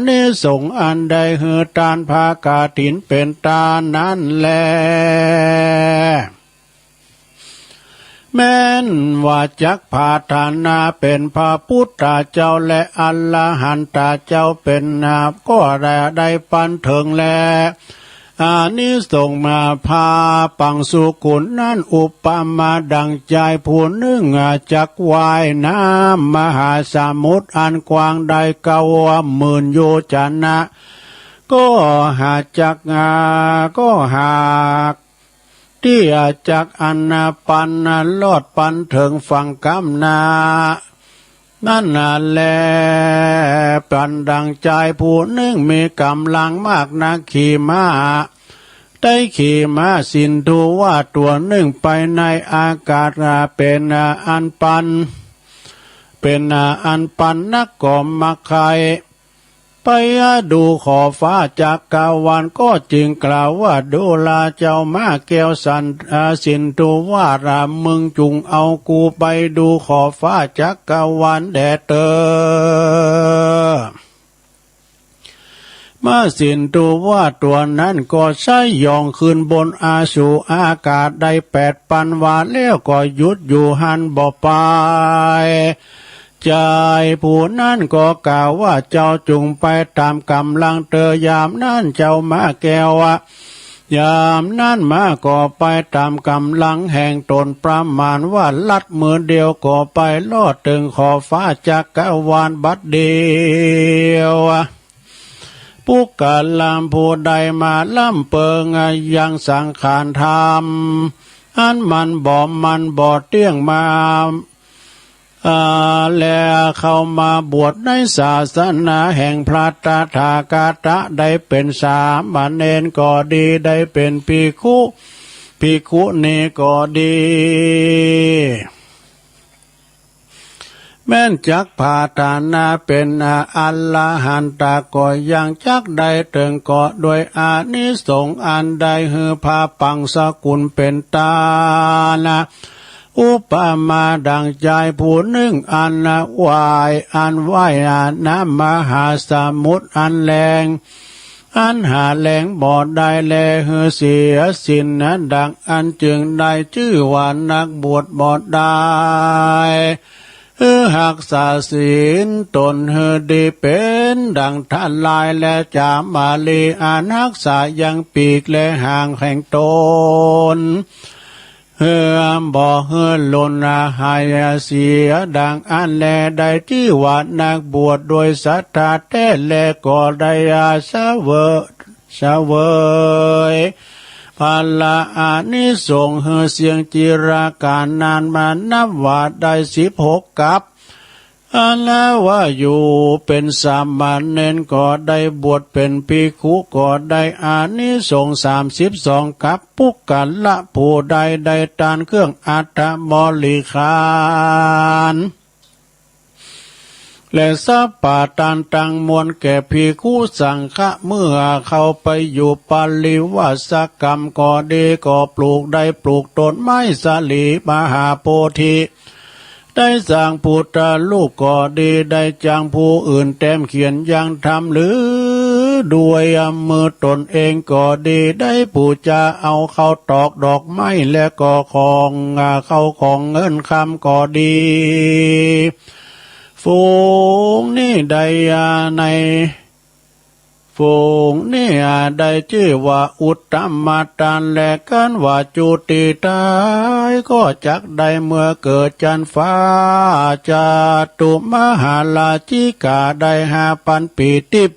นิสงส์อันได้หื้อทานผ้ากฐินเป๋นต้านนั้นแล แม้นว่าจักผาฐานะเป๋นพระพุทธเจ้าและอรหันตะเจ้าเป๋นนา ก็ได้ ได้ปันเถิงแล อานิสงส์มา ผ้าปังสุกุลนั้น อุปมาดังจายผู้นึ่งจักว่ายน้ำมหาสมุทรอันกว้างได้เก้าหมื่นโยชนะ ก็หากจัก ก็หากตี้จักอันปันลอดปันเถิงฝั่งก้ำหน้า นั้นแล ปันดังจายผู้นึ่งมีก๋ำลังมากนัก ขี่ม้า ได้ขี่ม้าสินธุวาตัวนึ่งไปในอากาศ เป๋นอันปัน เป๋นอันปันนักก็มักใค่ ไปดูขอบฟ้าจักรวาล ก็จึงกล่าวว่า ดูราเจ้าม้าแก้วสัน อ่า สินธุวาส มึงจุ่งเอากูไปดูขอบฟ้าจักรวาลแด่เต๊อะ ม้าสินธุวาสตัวนั้นก็สยองขึ้นบนอาสูอากาศได้แปดปันวา แล้วก็หยุดอยู่หั้นบ่ไป จายผู้นั้นก็กล่าวว่า เจ้าจุ่งไปต๋ามก๋ำลังเต๊อะ ยามนั้นเจ้าม้าแก้วอะ ยามนั้นม้าก็ไปต๋ามก๋ำลังแห่งต๋น ประมาณว่าลัดมือเดียวก็ไปลอดเถิงขอบฟ้าจักรวาลบัดเดียว ปุคคละผู้ใดมาล้ำเปิงยังสังขารธรรม อันมันบ่ มันบ่เตี้ยงมา อ่า และเข้ามาบวชในศาสนาแห่งพระตถาคตะ ได้เป๋นสามเณรก็ดี ได้เป๋นภิกขุ ภิกขุณีก็ดี แม้นจักผาฐานะเป๋นอรหันตะก็ยังจักได้เถิง ก็ด้วยอานิสงส์อันได้หื้อผ้าปังสกุลเป๋นต้าน อุปมาดั่งจายผู้นึ่งอันว่าย อันว่ายน้ำมหาสมุทรอันแรง อันหาแรงบ่ได้แล หื้อเสียศีลนะ ดั่งอั้นจึงได้จื้อว่านักบวชบ่ได้ หื้อฮักษาศีลตนหื้อดี เป๋นดั่งทลายและจามาลี อันฮักษายังปีกและหางแห่งตน หื้อบ่หื้อหล่นหายเสีย ดั่งอั้นแล ได้จื้อว่านักบวชโดยศรัทธาแต๊แล ก็ได้อาเสวย เสวยผละอานิสงส์หื้อเสี้ยงจิรกาลนานมา นับว่าได้สิบหกกัป อันว่าอยู่เป๋นสามเณรก็ได้ บวชเป๋นภิกขุก็ได้ อานิสงส์สามสิบสองกัป ปุคคละผู้ใดได้ตานเครื่องอัฐบริขาร และสัพพะตานตังมวลแก่ภิกขุสังฆะ เมื่อเข้าไปอยู่ปริวาสกรรมก็ดี ก็ปลูกได้ปลูกต้นไม้สาลีมหาโพธิ ได้สร้างพุทธรูปก็ดี ได้จ้างผู้อื่นแต้มเขียนยังธรรม หรือด้วยมือตนเองก็ดี ได้ปู๋จาเอาข้าวตอกดอกไม้ และก็ของข้าวของเงินคำก็ดี ฝูงนี้ได้ใน ฝูงนี้ได้จื้อว่าอุตตมตาน และครั้นว่าจุติต๋ายก็จักได้เมื่อเกิดจั๊นฟ้า จตุมหาราชิกาได้ห้าปันปี๋ติ๊บ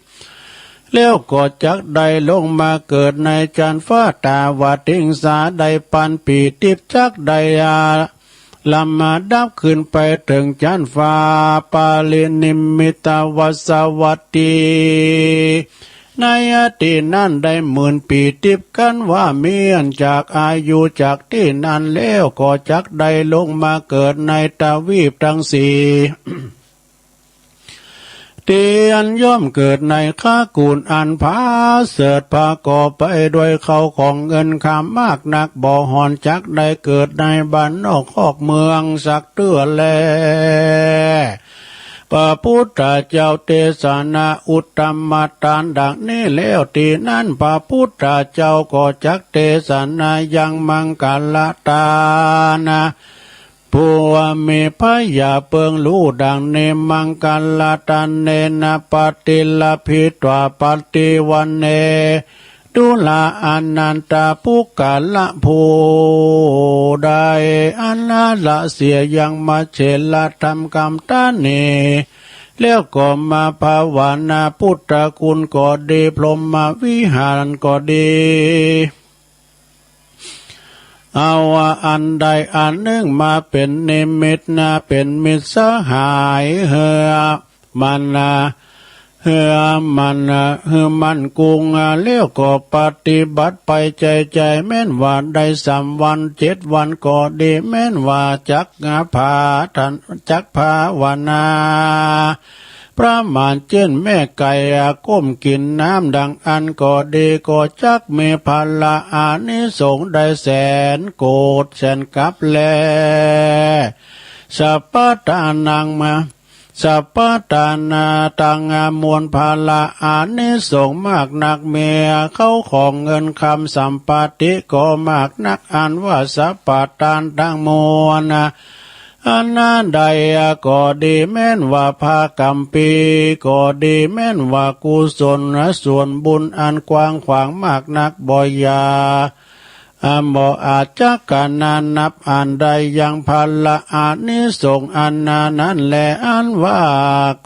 แล้วก็จักได้ลงมาเกิดในจั๊นฟ้าตาวัตถิงสาได้ปันปี๋ติ๊บ จักได้อา ลำดับขึ้นไปเถิงจั๊นฟ้าปรินิมมิตวัสวัตถี ในตี้นั้นได้หมื่นปี๋ติ๊บ ครั้นว่ามีอันจากอายุจากตี้นั้นแล้ว ก็จักได้ลงมาเกิดในทวีปตังสี่ ตี้อันย่อมเกิดในคากู๋นอันผาเสริฐ ประกอบไปด้วยข้าวของเงินคำมากนัก บ่ห่อนจักได้เกิดในบ้านนอกคอกเมืองสักเตื้อแล พระพุทธเจ้าเตสนาอุตตมตานดังนี้แล้ว ตี้นั้นพระพุทธเจ้าก็จักเตสนายังมังคละตานะ ผู้ว่ามีพระญาเปิงฮู้ดังนี้ มังคละตาเนนะ ปฏิลาภิตวา ปฏิวัณเณ ทุลา อนันตปุคคละ ผู้ใดอันละเสียยังมัชฌิมธรรมกำตานี้ แล้วก็มาภาวนาพุทธคุณก็ดี พรหมวิหารก็ดี เอาอันใดอันนึ่งมาเป๋นนิมิตนะ เป๋นมิตรสหาย หื้อมันนะ หื้อมันนะ หื้อมั่นคง แล้วก็ปฏิบัติไปใจ้ๆ แม้นว่าได้สามวันเจ็ดวันก็ดี แม้นว่าจักผา จักภาวนา ประมาณเจ้นแม่ไก่ก้มกิ๋นน้ำดังอั้นก็ดี ก็จักมีผละอานิสงส์ได้แสนโกฏแสนกัปแล สัพพะตานังมา สัพพะตานาตัง มวลผละอานิสงส์มากนัก มีข้าวของเงินคำสัมปติก็มากนัก อันว่าสัพพะตานตังมวล อันใดก็ดี แม้นว่าพระกัมภีร์ก็ดี แม้นว่ากุศลส่วนบุญอันกว้างขวางมากนัก บ่อย่า บ่อาจจักกะนานับอันได้ยังผละอานิสงส์อันนั้นแล อันว่า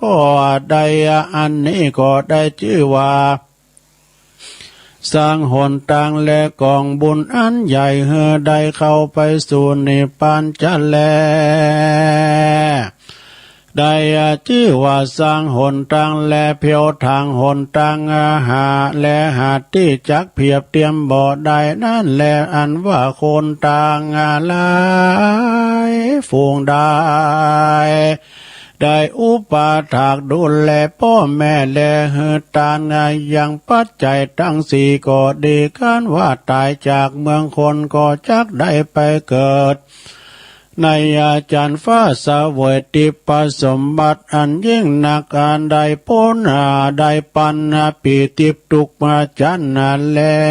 ก็ได้ อันนี้ก็ได้จื้อว่า สร้างหนตางและก๋องบุญอันใหญ่ หื้อได้เข้าไปสู่นิพพานจะแล ได้จื้อว่าสร้างหนตางและเผียวถางหนตาง หา และหาตี้จักเผียบเตียมบ่ได้นั้นแล อันว่าคนตางหลายฝูงได้ ได้อุปถากดูแลป้อแม่ และหื้อตานยังปัจจัยตังสี่ก็ดี ครั้นว่าต๋ายจากเมืองคนก็จักได้ไปเกิด ในอาจันทร์ฟ้าเสวยทิพย์สมบัติอันยิ่งนัก อันได้ป๊น อ่า ได้ปัน อ่า ปีติสุขมาจันทร์นั้นแล้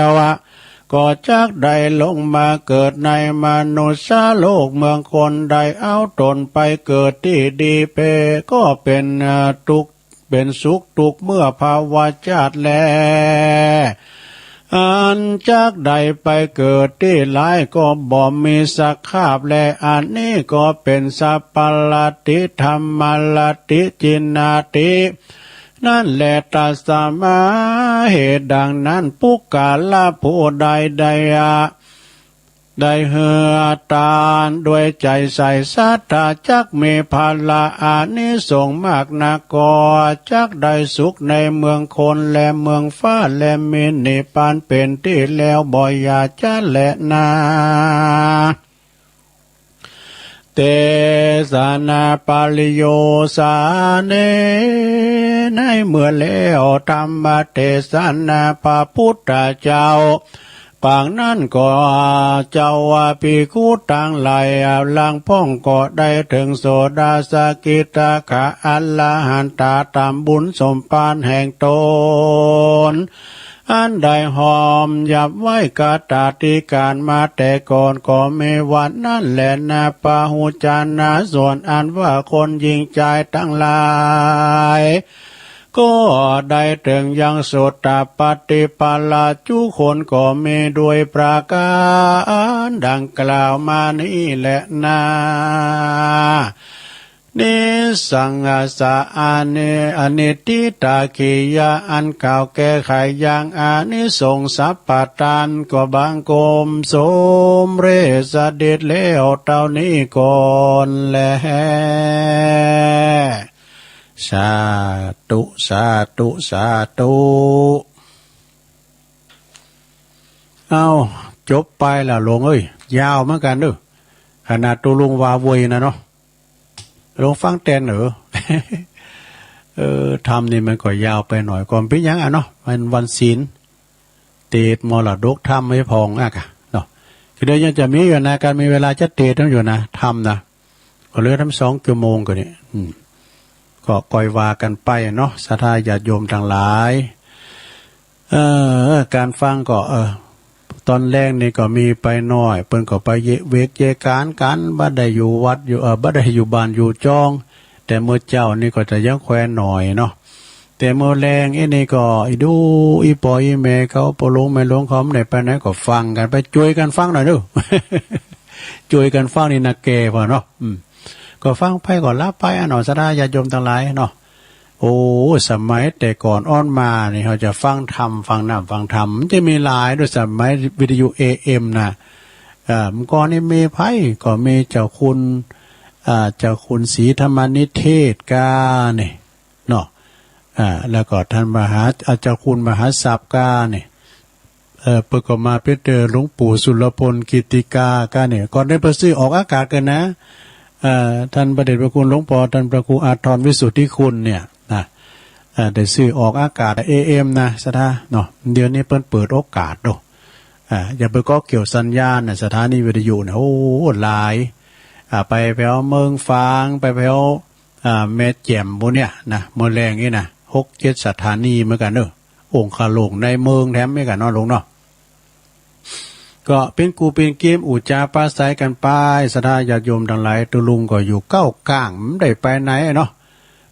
ว อ่า ก็จักได้ลงมาเกิดในมนุษยโลก เมืองคนได้เอาตนไปเกิดตี้ดี เพก็เป็น อ่า ทุกข์ เป็นสุขทุกข์เมื่อภวชาติแล อันจักได้ไปเกิดตี้ใดก็บ่มีสภาพแล อันนี้ก็เป็นสัพพะลัตติ ธัมมะลัตติ จินาติ นั้นแล ตัสมา เหตุดังนั้น ปุคคละผู้ใดได้ ได้เฮือตานด้วยใจ๋ใส่ศรัทธา จักมีผละอานิสงส์มากนัก ก็จักได้สุขในเมืองคนและเมืองฟ้า และมีนิพพานเป็นตี้แล้วบ่อย่าช้าแลนา เตสะนา ปริโยสาเน ในเมื่อแล้วธรรมเตสนาพระพุทธเจ้า ปางนั้นก็ เจ้าว่าภิกขุตังหลาย หลังพ่องก็ได้เถิงโสดาสกิทาคาอรหันตา ต๋ามบุญสมภารแห่งต๋น อันได้ห้อมยับไว้กตาธิการมาแต่ก่อน ก็มีวันนั้นแลนา ปะหุจจานา ส่วนอันว่าคนหญิงจายตังหลาย ก็ได้เถิงยังโสตาปัตติผละจุคน ก็มีด้วยประก๋านดังกล่าวมานี้แลนา นิสสังสะอานิ อนิทธิตากิยะ อันกล่าวแก้ไขยังอานิสงส์สัพพะตาน ก็บังคมสมเร็จเสด็จแล้วเต้านี้ก่อนแล สาธุ สาธุ สาธุ เอ้า จบไปละหลวงเอ้ย ยาวเหมือนกั๋นเน่อ ขนาดตุ๊ลุงว่าเว่ยนะเนาะ หลวงฟังแตนเน่อ เออ ธรรมนี่มันก็ยาวไปหน่อย ก็บ่เป๋นหยังอะเนาะ มันวันศีล เตสน์มรดกธรรมหื้อพ่องอะกะเนาะ คือเดี๋ยวยังจะมีอยู่นะ ก๋านมีเวลาจะเตสน์อยู่นะ ธรรมนะ ก็เหลือตั้งสองจั่วโมงก็นี่ อืม ก็ค่อยว่ากั๋นไปเนาะ ศรัทธาญาติโยมตังหลาย เออ ก๋านฟังก็ เออ ต๋อนแลงนี่ก็มีไปหน้อย เปิ้นก็ไปเยียะเวกเยียะก๋านกั๋น บ่ได้อยู่วัดอยู่ เออ บ่ได้อยู่บ้านอยู่จอง แต่เมื่อเจ๊านี่ก็จะยังแควนหน่อยเนาะ แต่เมื่อแลงอี้นี่ก็อีดู อี่ป้ออี่แม่เขา ป้อหลวงแม่หลวงเขาบ่ได้ไปไหน ก็ฟังกั๋นไป จ้วยกั๋นฟังหน่อยเน่อ จ้วยกั๋นฟังนี่นะแก่พอเนาะ อืม ก็ฟังไปก็หลับไปอะเนาะ ศรัทธาญาติโยมตังหลายเนาะ โอ้ สมัยแต่ก่อนอ่อนมานี่ เฮาจะฟังธรรม ฟังน้ำ ฟังธรรม มันจะมีหลายเน่อ สมัยวิทยุ เอเอ็ม นะ เอ่อ เมื่อก่อนนี่มีใผ ก็มีเจ้าคุณ อ่า เจ้าคุณศรีธรรมนิเทศก้านี่เนาะ อ่า แล้วก็ต้านมหา อ่า เจ้าคุณมหาทรัพย์ก้านี่ เอ่อ เปิ้นก็มาเป๋นเต๋อหลวงปู่สุรพลกิตติกาก้านี่ ก่อนนี้เปิ้นซื้อออกอากาศกั๋นนะ เอ่อ ต้านพระเดชพระคุณหลวงป้อ ต้านพระครูอาทรวิสุทธิคุณเนี่ยนะ เอ่อ ได้ซื้อออกอากาศ เอเอ็ม นะ ศรัทธาเนาะ เดี๋ยวนี้เปิ้นเปิดโอกาสเนาะ อ่า อย่าไปก่อเกี่ยวสัญญาณนะ สถานีวิทยุเนี่ย โอ้ หลาย อ่า ไปแถวเมืองฝาง ไปแถว อ่า แม่แจ่มปู้นเนี่ยนะ เมื่อแลงนี่นะ หกเจ็ดสถานีเหมือนกั๋นเน่อ องคาโลงในเมืองแถมเหมือนกั๋นเนาะลุงเนาะ ก็เป๋นกู่เป๋นเกม อู้จ๋าปราศรัยกั๋นไป ศรัทธาญาติโยมตังหลาย ตุ๊ลุงก็อยู่เก๊ากลาง บ่ได้ไปไหนเนาะ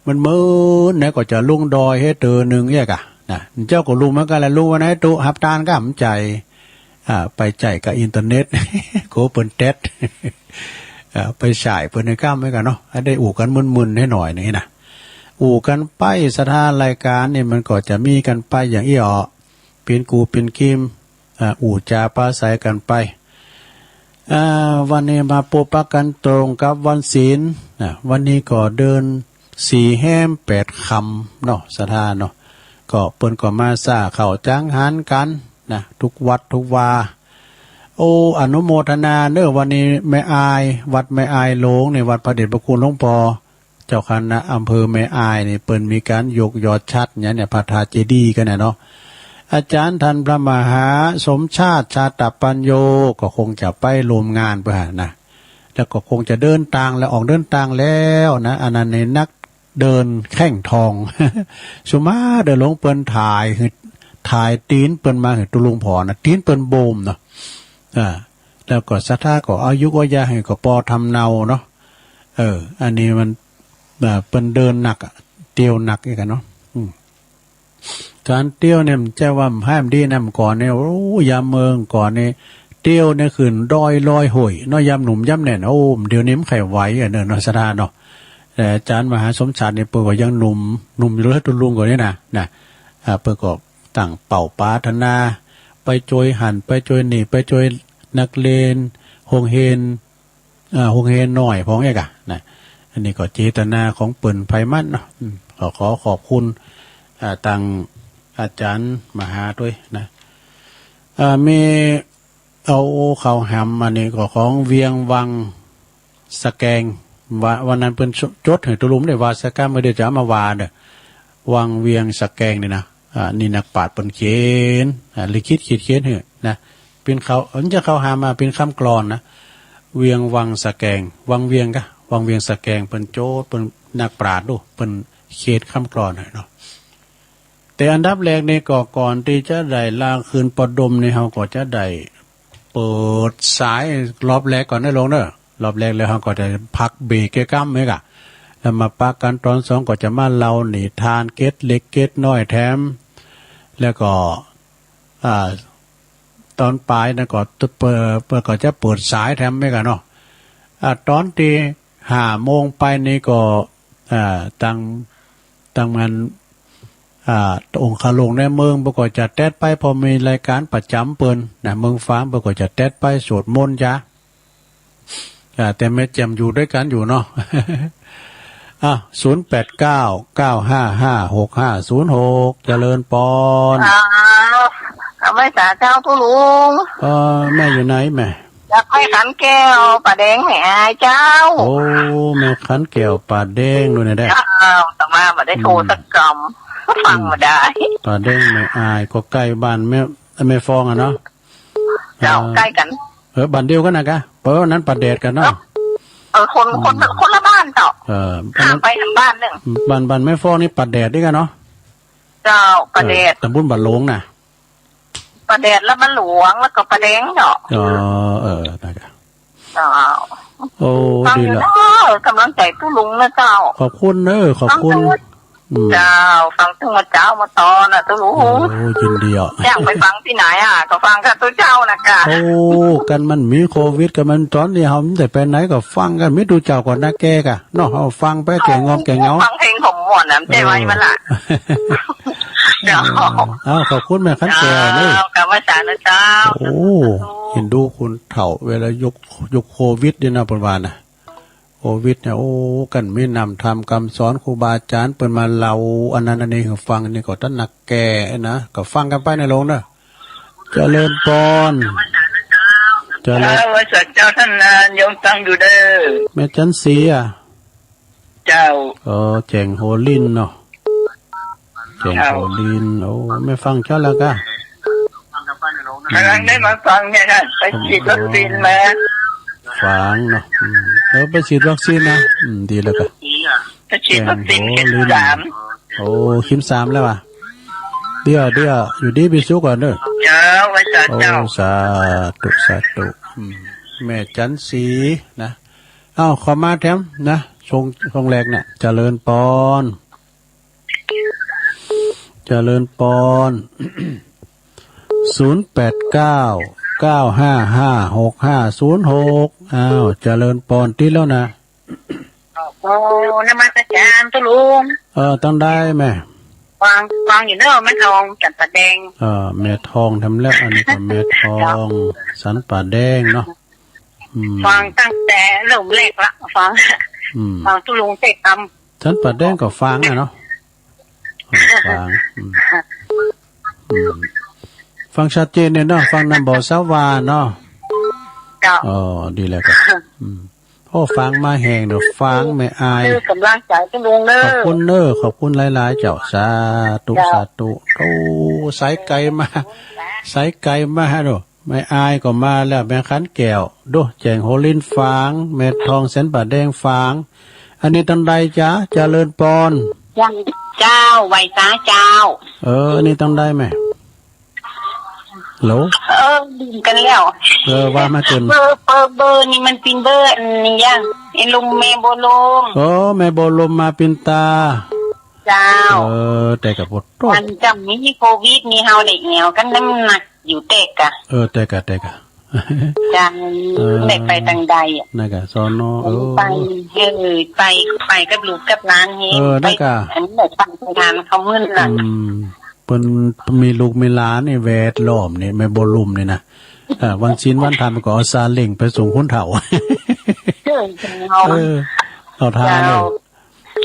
มันเมินไหนก็จะลุงดอยหื้อเต๋อหนึ่งเยียะก่ะนะ เจ้าก็ลุงเหมือนกั๋นแหละ ลุงวันไหนตุ๊ ฮับตานก้า บ่ใจ้ อ่า ไปใจ๊กับอินเทอร์เน็ต โกเปิ้นแต๊ด อ่า ไปใจ๊เปิ้นในก้าเหมือนกั๋นเนาะ หื้อได้อู้กั๋นมึนๆ หื้อหน่อยหนึ่งนะ อู้กั๋นไป ศรัทธา รายก๋านนี่มันก็จะมีกั๋นไปอย่างอี้อ่อ เป๋นกู่เป๋นเกม อ่า อู้จ๋าปราศรัยกั๋นไป อ่า วันนี้มาปบปะกั๋นตรงกับวันศีลนะ วันนี้ก็เดือนสี่แฮมแปดค่ำเนาะ ศรัทธาเนาะ ก็เปิ้นก็มาสร้างข้าวจังหันกั๋นนะ ทุกวัดทุกวา โอ้ อนุโมทนาเน่อ วันนี้แม่อาย วัดแม่อายหลวงนี่ วัดพระเดชพระคุณหลวงป้อ เจ้าคณะอำเภอแม่อายนี่ เปิ้นมีก๋านยกยอดฉัตรเนี่ย เนี่ย พระธาตุเจดีย์กั๋นเนี่ยเนาะ อาจ๋ารย์ต้านพระมหาสมชาติ ชาตปัญโญ ก็คงจะไปร่วมงานเปื้อหั้นนะ แล้วก็คงจะเดินตางแล้ว ออกเดินตางแล้วนะ อันนั้นในนักเดินแข้งทอง สุมาเดินลงเปิ้นถ่ายหื้อ ถ่ายตี๋นเปิ้นมาหื้อตุ๊ลุงผ่อนะ ตี๋นเปิ้นบวมเนาะ อ่า แล้วก็ศรัทธาก็เอายุกเอายาหื้อก็ปอทำเนาเนาะ เออ อันนี้มัน อ่า เปิ้นเดินหนักอะ เตียวหนักอีกอะเนาะ อืม ก๋านเตียวเนี่ยมันใจ้ว่ามันห้ามดีนะ เมื่อก่อนเนี่ย โอ้ ยามเมืองก่อนเนี่ย เตียวเนี่ยขึ้นดอยลอยห้วยเนาะ ยามหนุ่มยามแน่น โอ้ เดี๋ยวนี้มันใค่ไหวอะเนาะ ศรัทธาเนาะ แต่อาจ๋ารย์มหาสมศักดิ์เนี่ยเปิ้นก็ยังหนุ่ม หนุ่มอยู่เลยตุ๊ลุงก่อนเนี่ยนะ นะ อ่า เปิ้นก็ตั้งเป้าปรารถนา ไปจ้วยหั้น ไปจ้วยนี่ ไปจ้วยนักเรียน โฮงเฮียน อ่า โฮงเฮียนน้อยพ่องเอ๊ะกะนะ อันนี้ก็เจตนาของเปิ้นไผมันเนาะ อืม ก็ขอขอบคุณ อ่า ตางอาจ๋ารย์มหาตวยนะ อ่า มี เอาเข้าหำ อันนี้ก็ของเวียงวังสะแกง ว่า วันนั้นเปิ้นจดหื้อตุ๊ลุงได้ว่าสะกำ เมื่อเดี๋ยวจะเอามาว่าเน่อ วังเวียงสะแกงนี่นะ อ่า นี่นักปราชญ์เปิ้นเขียน อ่า ลิขิตขีดเขียนหื้อนะ เปิ้นเข้า เอิ้นจะเข้าหำมาเปิ้นคำกลอนนะ เวียงวังสะแกง วังเวียงกะ วังเวียงสะแกง เปิ้นโจทย์ เปิ้นนักปราชญ์ดู เปิ้นเขียนคำกลอนหื้อเนาะ แต่อันดับแรกนี่ก็ก่อนตี้จะได้ลาคืนปอดมนี่ เฮาก็จะได้เปิดสายรอบแรกก่อนนะลุงเนอะ รอบแรกแล้วเฮาก็จะพักเบรกแค่กำเองอะ แล้วมาปะกั๋นตอนสองก็จะมาเล่านิทานเกร็ดเล็กเกร็ดน้อยแถม แล้วก็ อ่า ตอนป๋ายนั้นก็เปิด เปิ้นก็จะเปิดสายแถมเองอะเนาะ อ่า ตอนตี้ห้าโมงไปนี่ก็ อ่า ตาง ตางมัน อ่า องครักษ์หลวงในเมืองเปิ้นก็จะแต๊ดไป เพราะมีรายก๋านประจ๋ำเปิ้นนะ เมืองฝางเปิ้นก็จะแต๊ดไปสวดมนต์จ้า อ่า แต่แม่แจ่มอยู่ตวยกั๋นอยู่เนาะ อ่ะ ศูนย์แปดเก้า เก้าห้าห้า หกห้าศูนย์หก เจริญปอน อ้าว เอาไว้สาเจ้าตุ๊ลุง เออ แม่อยู่ไหนแม่ อยากไปขันแก้วป่าแดงแม่อายเจ้า โอ้ แม่ขันแก้วป่าแดงนู่นน่ะเด้อ เจ้า แต่ว่าบ่ได้โทรสักกำ ฟังบ่ได้ อืม ป่าแดงแม่อายก็ใก้บ้านแม่ แม่ฟองอะเนาะ เจ้า อ่า ใก้กั๋น เออ บ้านเดียวกั๋นนะกะ เปิ้นนั้นป่าแดดกั๋นเนาะ เออ คน คน อืม คนละบ้านเจ้า เออ ข้ามไปทางบ้านนึ่ง บ้าน บ้านแม่ฟองนี่ป่าแดดด้วยกั๋นเนาะ เจ้า ป่าแดด เออ ตำบลบ้านหลวงน่ะ ป่าแดดและบ้านหลวง แล้วก็ป่าแดงเนาะ อ๋อ เออ ได้ครับ เจ้า โอ้ ฟังอยู่ ดีละ เนาะ กำลังใจ๋ตุ๊ลุงนะเจ้า ขอบคุณเนอะ ขอบคุณ ฟังอยู่ อืม เจ้า ฟังตึงมาเจ๊ามาตอนน่ะตุ๊ลุง โอ้ ยินดีอ่ะ อยากไปฟังตี้ไหนอ่ะ ก็ฟังกับตุ๊เจ้านะกะ โอ้ กั๋นมันมีโควิด กั๋นมันต๋อนนี้เฮาบ่ได้ไปไหนก็ฟังกั๋น มีตุ๊เจ้าก่อนนะแกกะ เนาะ เฮาฟังไปแก้ง่วงแก้เหงา ฟังเพลงผมม่วนน่ะ มันจะไหวมันล่ะ เออ เจ้า เออ อ้าว ขอบคุณแม่ขันแก้วเนอะ เจ้า กราบไหว้สานะเจ้า โอ้ เห็นดูคนเฒ่าเวลายุค ยุคโควิดนี่นะ เปิ้นว่านะ โควิดเนี่ย โอ้ กั๋นมีนำธรรมกำสอนครูบาอาจ๋ารย์เปิ้นมาเล่าอันนั้นอันนี้หื้อฟัง นี่ก็ตระหนักแก่นะ ก็ฟังกั๋นไปนะลุงเนอะ เจริญปอน เจริญ เออ ไหว้สาเจ้าต้านนาน โยมฟังอยู่เด้อ แม่จันทร์ศรีอะ เจ้า เออ แจ๋งโฮลินเนาะ แจ๋งโฮลิน เจ้า โอ้ แม่ฟังเจ้าแล้วกะ กำลังได้มาฟังเนี่ยค่ะ ไปฉีดวัคซีนมา ฟังเนาะ อืม เออ ไปฉีดวัคซีนนะ อืม ดีแล้วกะ ไปฉีดวัคซีนเข็มสาม แจ๋งโฮลิน โอ้ เข็มสามแล้วอะ เดี๋ยว เดี๋ยว อยู่ดีมีสุขก่อนเด้อ เจ้า ไหว้สาเจ้า โอ้ สาธุ สาธุ อืม แม่จันทร์ศรีนะ อ้าว ขอมาแถมนะ ช่วง ช่วงแรกเนี่ย เจริญปอน เจริญปอน ศูนย์แปดเก้า เก้าห้าห้า หกห้าศูนย์หก อ้าว เจริญปอน ติดแล้วนะ โอ้ นมัสก๋านตุ๊ลุง เออ ตังใดแม่ ฟัง ฟังอยู่เนอะ แม่ทองสันป่าแดง เออ แม่ทองแถมแล้ว อันนี้ก็แม่ทอง เจ้า สันป่าแดงเนาะ อืม ฟังตั้งแต่เริ่มแรกละ ฟัง อืม ฟังตุ๊ลุงเทศน์ธรรม สันป่าแดงก็ฟังอะเนาะ ฟัง อืม อืม ฟังชัดเจนเนี่ยเนาะ ฟังนำบ่สาวาเนาะ เจ้า อ๋อ ดีแล้วครับ อืม โอ้ ฟังมาแฮงเนาะ ฟังแม่อาย เออ กำลังใจ๋ตุ๊ลุงเนอะ ขอบคุณเนอะ ขอบคุณหลายๆ เจ้า สาธุ เจ้า สาธุ โอ้ สายไก๋มา สายไก๋มาเนาะ แม่อายก็มาแล้ว แม่ขันแก้ว ดู แจ้งโหรินฝาง แม่ทองแสนป่าแดงฝาง อันนี้ตังใดจ๊ะ เจริญปอน เจ้า เจ้า ไหว้สาเจ้า เออ อันนี้ตังใดแม่ ฮัลโหล เออ ลืมกั๋นแล้ว เออ ว่ามาเกิน เบอร์ เบอร์ เบอร์นี่มันเป๋นเบอร์อันนี้ยัง ไอ้ลุงแม่บัวลม เออ แม่บัวลมมาปินตา เจ้า เออ แต่กะปวดโต๊ะ อันจำมีโควิดนี่เฮาได้แอ่วกั๋นน้ำหนักอยู่แต่กะ เออ แต่กะ แต่กะ เจ้า เออ ได้ไปตังใดอะ นั่นกะ สน เออ ไป เออ ไป ไปกับลูกกับหลานเฮา เออ ไป นั่นกะ อันนี้ไปสถานเขามื้อละ อืม เปิ้นมีลูกมีหลานนี่แวดล้อมนี่ แม่บัวลมนี่นะ อ่า วันศีลวันธรรมก็เอาซาเล้งไปส่งคนเฒ่า เออ เออ เอาท่าเลย เจ้า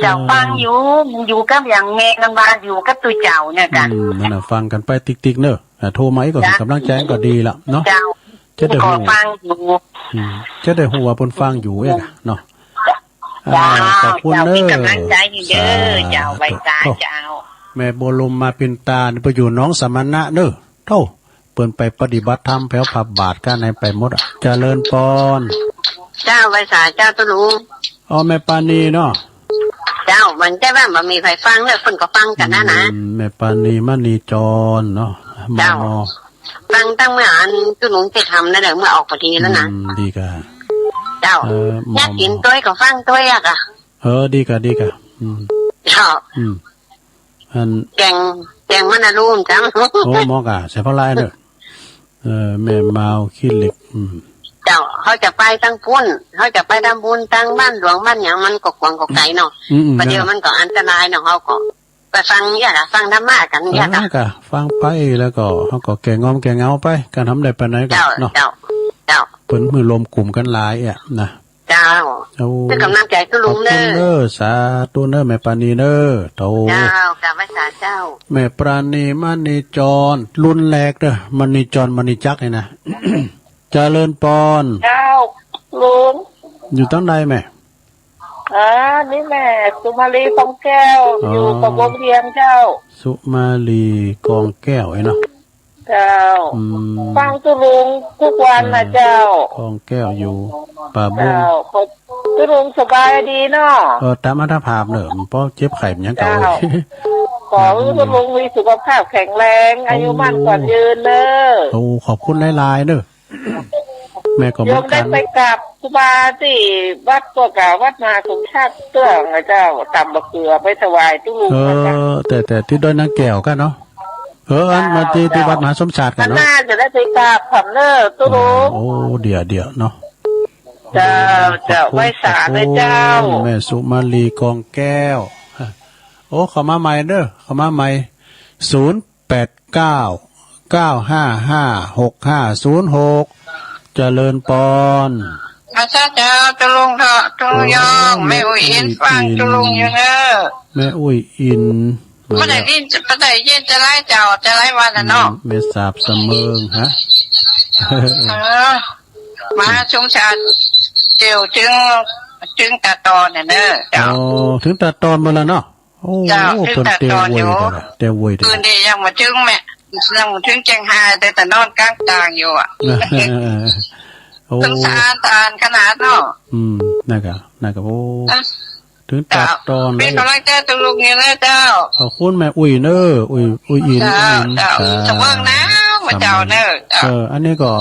เจ้า เออ ฟังอยู่ มันอยู่กับอย่างแม่กันว่าอยู่กับตุ๊เจ้าเนี่ยกะ อืม นั่นน่ะ ฟังกั๋นไปติ๊กๆ เนอะ อ่า โทรมาอีกก็ เจ้า ส่งก๋ำลังใจ๋ก็ดีละเนาะ เจ้า จะได้ฮู้ ก็ฟังอยู่ อืม จะได้ฮู้ว่าเปิ้นฟังอยู่เอ๊ะเนาะ เจ้า อ่า ขอบคุณเนอะ เจ้า เป๋นก๋ำลังใจ๋อยู่เด้อ สาธุ เจ้า ไหว้สาเจ้า แม่บัวลมมาปินตานี่ไปอยู่หนองสมณะเนอะ โธ่ เปิ้นไปปฏิบัติธรรมแผวพระบาทก้าไหนไปหมดอะ เจริญปอน เจ้า ไหว้สาเจ้าตุ๊ลุง อ๋อ แม่ปาณีเนาะ เจ้า มันใจ้ว่าบ่มีใผฟังเนอะ เปิ้นก็ฟังกั๋นนะนะ อืม แม่ปาณี มณีจรเนาะ เจ้า มม ฟังตั้งเมื่ออันตุ๊ลุงจะทำนั่นแหละ เมื่อออกพอดีแล้วนะ อืม ดีกะ เจ้า เออ มม อยากกิ๋นตวยก็ฟังตวยอะกะ เออ ดีกะ ดีกะ อืม เจ้า อืม อัน แกง แกงมะนาลูมจัง โอ้ เหมาะกะ ใส่ผักหลายเนอะ เออ แม่มาวขี้เหล็ก อืม เจ้า เขาจะไปตังปุ้น เขาจะไปทำบุญตังบ้านหลวงบ้านหยัง มันก็กว้างก็ไก๋เนาะ อืม อืม ประเดี๋ยวมันก็อันตรายเนาะ เขาก็ไปฟังเนี่ยล่ะ ฟังธรรมะกั๋นเนี่ยล่ะ เออกะ ฟังไปแล้วก็ เขาก็แก้งอมแก้เหงาไป กะทำได้ปานใดกะ เจ้า เนาะ เจ้า เจ้า เปิ้นหื้อรวมกลุ่มกั๋นหลายอะนะ เจ้า โอ้ เป๋นก๋ำลังใจ๋ตุ๊ลุงเนอะ ขอบคุณเนอะ สาธุเนอะ แม่ปาณีเนอะ โธ่ เจ้า กราบไหว้สาเจ้า แม่ปาณี มณีจร รุ่นแรกเนอะ มณีจร มณีจักรนี่นะ เจริญปอน เจ้า ลุง อยู่ตังใดแม่ อ่า นี่แม่สุมาลีกองแก้ว อ๋อ อยู่ปากวงเวียนเจ้า สุมาลีกองแก้วไอ้เนาะ เจ้า อืม ฟังตุ๊ลุงกู้วันนะเจ้า เออ กองแก้วอยู่ป่าบง เจ้า ตุ๊ลุงสบายดีเนาะ เออ ต๋ามอัตภาพเนอะ บ่เจ็บไข้หยังเก่า เจ้า ขอหื้อตุ๊ลุงมีสุขภาพแข็งแรง เออ อายุมั่นขวัญยืนเนอะ โอ้ ขอบคุณหลายๆ เนอะ แม่ก็เหมือนกั๋น โยมได้ไปกราบครูบาตี้วัดก็กาวัดมหาสมชาติเตื้อนะเจ้า ต๋ามบ่าเกือไปถวายตุ๊ลุง เออ นะเจ้า แต่ แต่ตี้ดอยนางแก้วกั๋นเนาะ เออ อัน เจ้า มาตี้ ตี้วัดมหาสมชาติกั๋นเนาะ อันหน้าจะได้ไปกราบเขาเนอะตุ๊ลุง โอ้ เดี๋ยว เดี๋ยวเนาะ เจ้า เจ้า ขอบคุณ ไหว้สานะเจ้า ขอบคุณ แม่สุมาลีกองแก้ว โอ้ เข้ามาใหม่เนอะ เข้ามาใหม่ ศูนย์ แปดเก้า เก้าห้าห้า หกห้าศูนย์หก เจริญปอน อาสาเจ้า ตุ๊ลุงเถาะ ตุ๊ลุงยอง โอ้ แม่อุ๊ยอิน แม่อุ๊ยอิน ฟังตุ๊ลุงอยู่เนอะ แม่อุ๊ยอิน บ่ได้ยิน บ่ได้ยินจะหลายเจ้า จะหลายวันแล้วเนาะ อืม แม่สาบสะเมิง ฮะ เออ มาชุมชาติ เตียวเถิง เถิงตาตอนน่ะเนอะ เจ้า อ๋อ เถิงตาตอนหมดแล้วเนาะ โอ้ เจ้า เปิ้นเตียวเวย เตียวเวย เตียวเวย เปิ้นนี่ยังบ่เถิงแม่ ยังบ่เถิงเจียงฮาย แต่ แต่นอนกลางตางอยู่อะ โอ้ สงสารตาอันขนาดเนาะ อืม นั่นกะ นั่นกะ โอ้ เถิงตาตอน เป๋นก๋ำลังใจ๋ตุ๊ลุงอยู่เนอะเจ้า ขอบคุณแม่อุ๊ยเนอะ อุ๊ย อุ๊ยอิน เจ้า อุ๊ยอิน เจ้า สะเมิงหนาว มาเจ้าเนอะ เจ้า เออ อันนี้ก็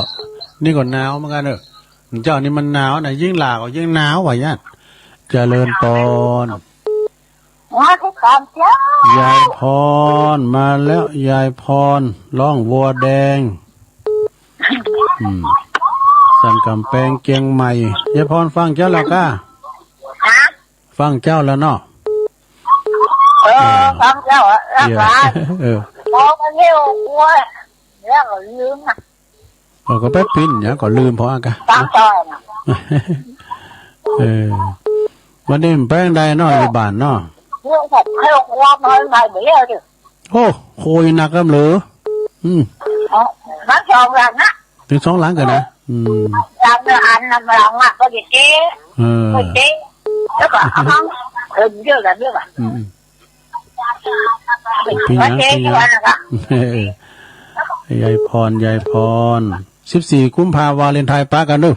นี่ก็หนาวเหมือนกั๋นเนอะ เจ้านี่มันหนาวนะ ยิ่งหลากก็ยิ่งหนาวว่าอย่างนั้น เจริญปอน มาทุกคนเจ้า ยายพรมาแล้ว ยายพร ร้องวัวแดง อืม สันก๋ำแปงเจียงใหม่ ยายพรฟังเจ้าแล้วก้า ฮะ ฟังเจ้าแล้วเนาะ เออ เออ ฟังเจ้าอะ แล้วก็ เดี๋ยว เออ พอมันเร็วกว่า แล้วก็ลืมอะ เออ ก็ไปปิ้นหยังก็ลืมพออะก้า ฟังต่อนะ เออ วันนี้มันไปจั่งใดเนาะ อยู่บ้านเนาะ เรื่องของเครื่องครัวมันใหม่เดี๋ยวดิ โอ้ โคยหนักกำเหลือ อืม เออ มันสองหลังนะ เถิงสองหลังกั๋นนะ อืม หลังเดียวอันนั้นหลังอะก็จะเจ๊ เออ ก็เจ๊ แล้วก็เอาห้องเออเยอะกันเยอะกัน อืม อืม ปิ้นหยัง ปิ้นหยัง เออ ยายพร ยายพร สิบสี่กุมภาวาเลนไทน์ปะกั๋นเน่อ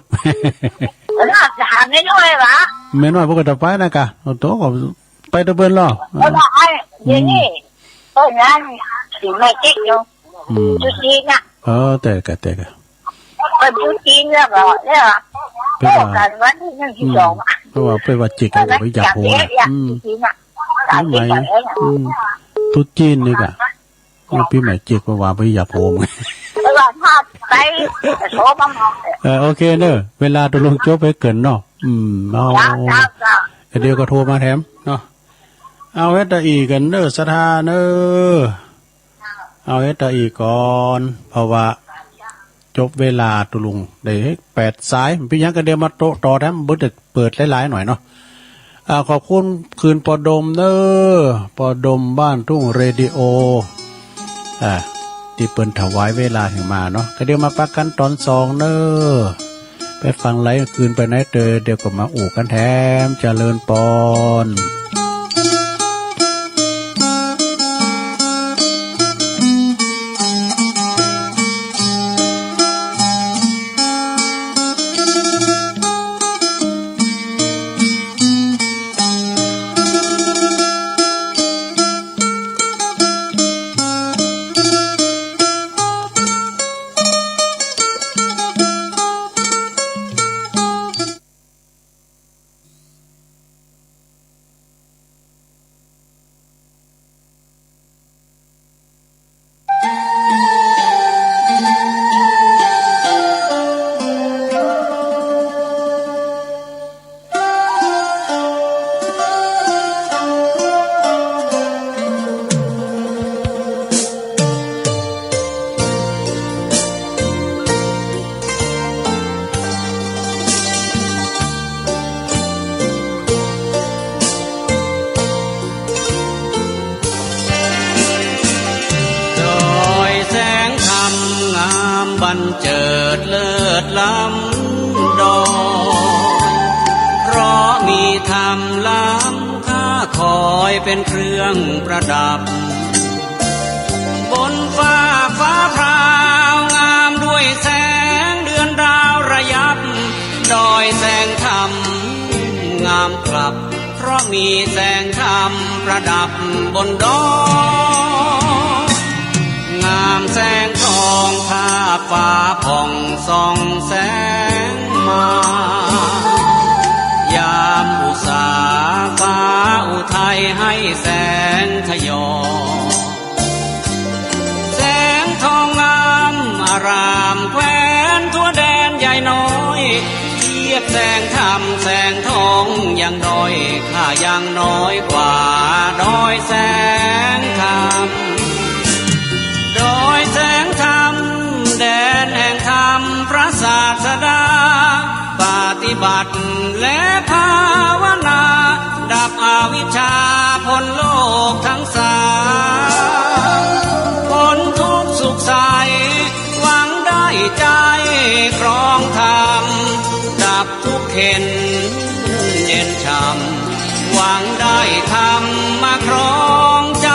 เออ จะหาแม่น้อยหวา แม่น้อยบ่ก็จะไปนะกะ โอ้โต ก็ไปตะเปิ้นลอ เออ เดี๋ยวนี้ อืม เปิ้นว่าสิมาเจ๊กอยู่ อืม ตุ๊จีนน่ะ เออ แต่กะ แต่กะ เปิ้นตุ๊จีนแล้วก็เนี่ย เปิ้นว่า เจอกั๋นวันตี้หนึ่ง ตี้สอง อืม เปิ้นว่า เปิ้นว่าเจ๊กก็บ่อยากโห เปิ้นว่าเจ๊ก อืม ตุ๊จีนน่ะ สามสิบกว่าเองอะ อืม ตุ๊จีนนี่กะ โอ้ ปี๋ใหม่เจ๊กว่าบ่อยากโหม ว่าถ้าไป โทรมาบอก เออ โอเคเน่อ เวลาตกลงจบไปเกินเนาะ อืม เอา เจ้า เจ้า เดี๋ยวก็โทรมาแถมเนาะ เอาเฮ็ดตะอี้กั๋นเน่อ ศรัทธาเน่อ เอาเฮ็ดตะอี้ก่อน เพราะว่าจบเวลาตกลงได้แปดสาย เป๋นหยังก็เดี๋ยวมาโต้ต่อแถม บ่ได้เปิดหลายๆ หน่อยเนาะ อ่า ขอบคุณคืนป้อดมเน่อ ป้อดมบ้านทุ่งเรดิโอ อ่า ตี้เปิ้นถวายเวลาหื้อมาเนาะ ก็เดี๋ยวมาปะกั๋นต๋อนสองเน่อ ไปฟังไหลคืนไปไหนเตอ เดี๋ยวก็มาอู้กั๋นแถม เจริญปอน ดอยแสงธรรมงามบันเจิดเลิศล้ำดอย เพราะมีธรรมล้ำค่าคอยเป็นเครื่องประดับ บนฟากฟ้าพราวงามด้วยแสงเดือนดาวระยับ ดอยแสงธรรมงามกลับ เพราะมีแสงธรรมประดับบนดอย งามแสงทองทาบฟ้าผ่องส่องแสงมา ยามอุสาฟ้าอุทัยให้แสงทยอย แสงทองงามอารามแควนทั่วแดนใหญ่น้อย เทียบแสงธรรมแสงทองยังด้อย ข้ายังน้อยกว่าดอยแสงธรรม ดอยแสงธรรม แดนแห่งธรรมพระศาสดา ปฏิบัติและภาวนา ดับอวิชชาพ้นโลกทั้งสาม พ้นทุกข์สุขใส หวังได้ใจครองธรรม ดับทุกข์เข็ญเย็นช่ำ หวังได้ธรรมมาครองใจ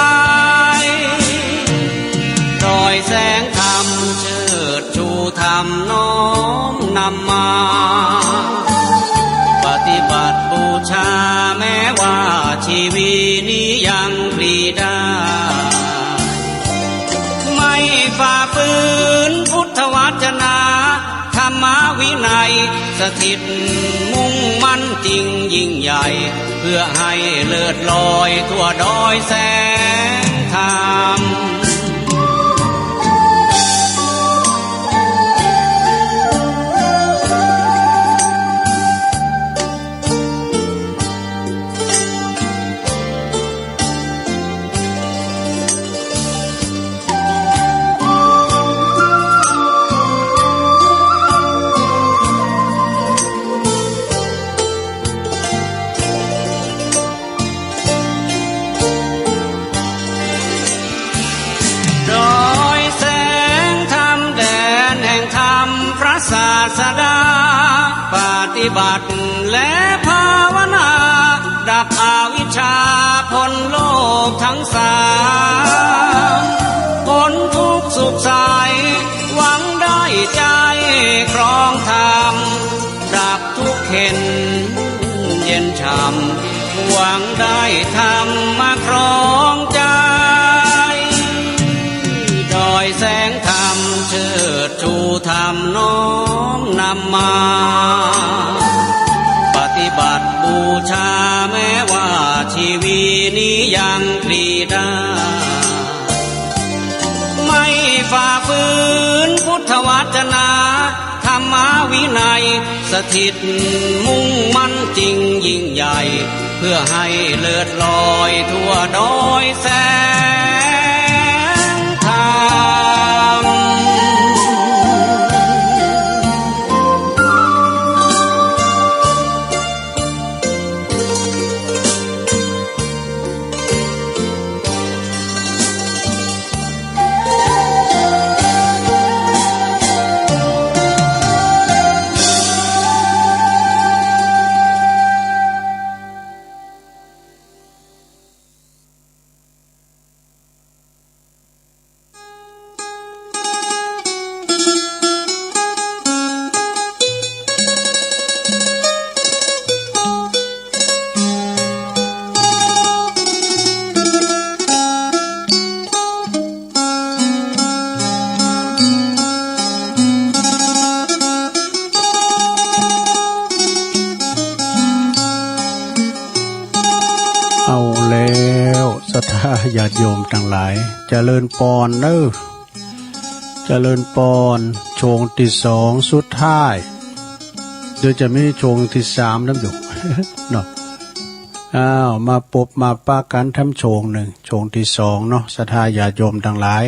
ดอยแสงธรรมเชิด ชูธรรมน้อมนำมา ปฏิบัติบูชาแม้ว่าชีวิตนี้ยังปลีได้ ไม่ฝ่าฝืนพุทธวจนา ธรรมวินัย สถิตมุ่งมั่นจริงยิ่งใหญ่ เพื่อให้เลิศลอยทั่วดอยแสงธรรม ดอยแสงธรรม แดนแห่งธรรมพระศาสดา ปฏิบัติและภาวนา ดับอวิชชาพ้นโลกทั้งสาม พ้นทุกข์สุขใส หวังได้ใจ ครองธรรม ดับทุกข์เข็ญเย็นฉ่ำ หวังได้ธรรมมาครองใจ ดอยแสงธรรมเชิดชูธรรมน้อมนำมา ปฏิบัติบูชาแม้ว่าชีวีนี้ยังพลีด้า ไม่ฝ่าฝืนพุทธวจนะ ธรรมวินัย สถิตมุ่งมั่นจริงยิ่งใหญ่ เพื่อให้เลิศลอยทั่วดอยแสงธรรม เอาแล้ว ศรัทธาญาติโยมตังหลาย เจริญปอนเน้อ เจริญปอน โฉงตี้สองสุดท้าย เดี๋ยวจะมีโฉงตี้สามนำอยู่ เนาะ อ้าว มาปบมาปะกั๋นทำโฉงนึ่ง โฉงตี้สองเนาะ ศรัทธาญาติโยมตังหลาย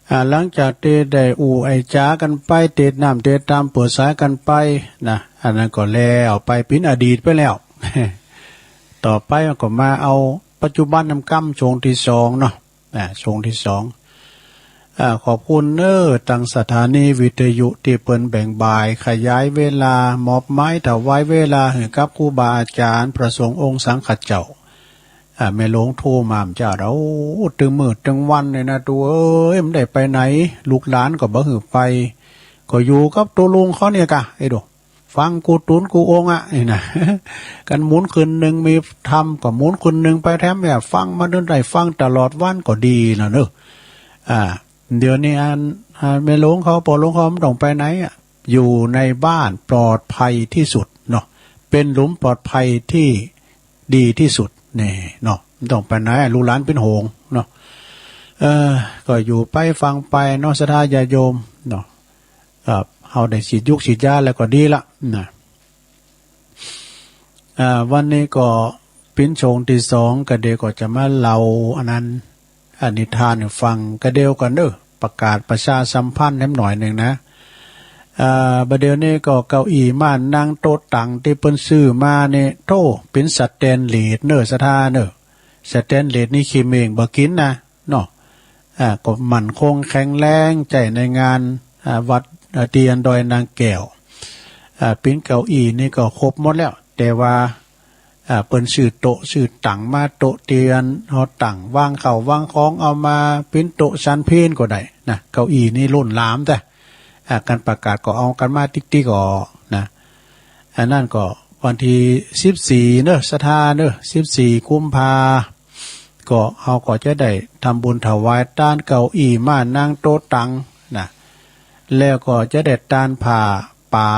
อ่า หลังจากตี้ได้อู้ไอจ๋ากั๋นไป เตศน้ำเตศตามเปิดสายกั๋นไปนะ อันนั้นก็แล้วไป เป๋นอดีตไปแล้ว ต่อไปก็มาเอาปัจจุบันนำกำ โฉงตี้สองเนาะ อ่า โฉงตี้สอง อ่า ขอบคุณเน้อ ตังสถานีวิทยุตี้เปิ้นแบ่งบ่ายขยายเวลา มอบหมายถวายเวลาหื้อกับครูบาอาจ๋ารย์ พระสงฆ์องค์สังฆเจ้า อ่า แม่หลวงโทรมาเมื่อเจ๊า โอ้ ตึงมื้อตึงวันเลยนะ ตุ๊เอ้ย บ่ได้ไปไหน ลูกหลานก็บ่หื้อไป ก็อยู่กับตุ๊ลุงเขาเนี่ยก่ะ ไอ้ดู ฟังกู้ตุ๊นกู้องค์อะ นี่นะ กันหมุนคืนนึ่งมีธรรมก็หมุนคืนนึ่งไปแถมเนี่ย ฟังมาเดินได้ฟังตลอดวันก็ดีแล้วเนอะ อ่า เดี๋ยวนี้อัน อ่า แม่หลวงเขา ป้อหลวงเขาบ่ต้องไปไหนอะ อยู่ในบ้านปลอดภัยที่สุดเนาะ เป๋นหลุมปลอดภัยที่ดีที่สุดนี่เนาะ บ่ต้องไปไหน ลูกหลานเป๋นห่วงเนาะ เออ ก็อยู่ไปฟังไปเนาะ ศรัทธาญาติโยมเนาะ ครับ เฮาได้ฉีดยุกฉีดยาแล้วก็ดีละนะ อ่า วันนี้ก็เป๋นโฉงตี้สอง ก็เดี๋ยวก็จะมาเล่าอันนั้น อ่า นิทานหื้อฟัง ก็เดี๋ยวก่อนเด้อ ประกาศประชาสัมพันธ์แหมหน่อยนึ่งนะ อ่า บ่าเดี๋ยวนี้ก็เก้าอี้ม้านั่งโต๊ะตั๋งตี้เปิ้นซื้อมานี่ โธ่ เป๋นสแตนเลสเน้อ ศรัทธาเน้อ สแตนเลสนี่ขี้เม่งบ่กิ๋นนะ เนาะ อ่า ก็มั่นคงแข็งแรง ใจ๊ในงาน อ่า วัด อ่า ตี้อันดอยนางแก้ว อ่า เป๋นเก้าอี้นี่ก็ครบหมดแล้ว แต่ว่า อ่า เปิ้นซื้อโต๊ะซื้อตั๋งมา โต๊ะตี้อันเฮาตั้งวางข้าววางของเอามา เป๋นโต๊ะฉันเพลก็ได้นะ เก้าอี้นี่ล้นหลามแต๊ อ่า กั๋นประกาศก็เอากั๋นมาติ๊กๆ ก่อนะ อันนั้นก็วันตี้สิบสี่เน้อ ศรัทธาเน้อ สิบสี่กุมภา ก็เฮาก็จะได้ทำบุญถวายตานเก้าอี้ม้านั่งโต๊ะตั๋งนะ แล้วก็จะได้ตานผ้าป่า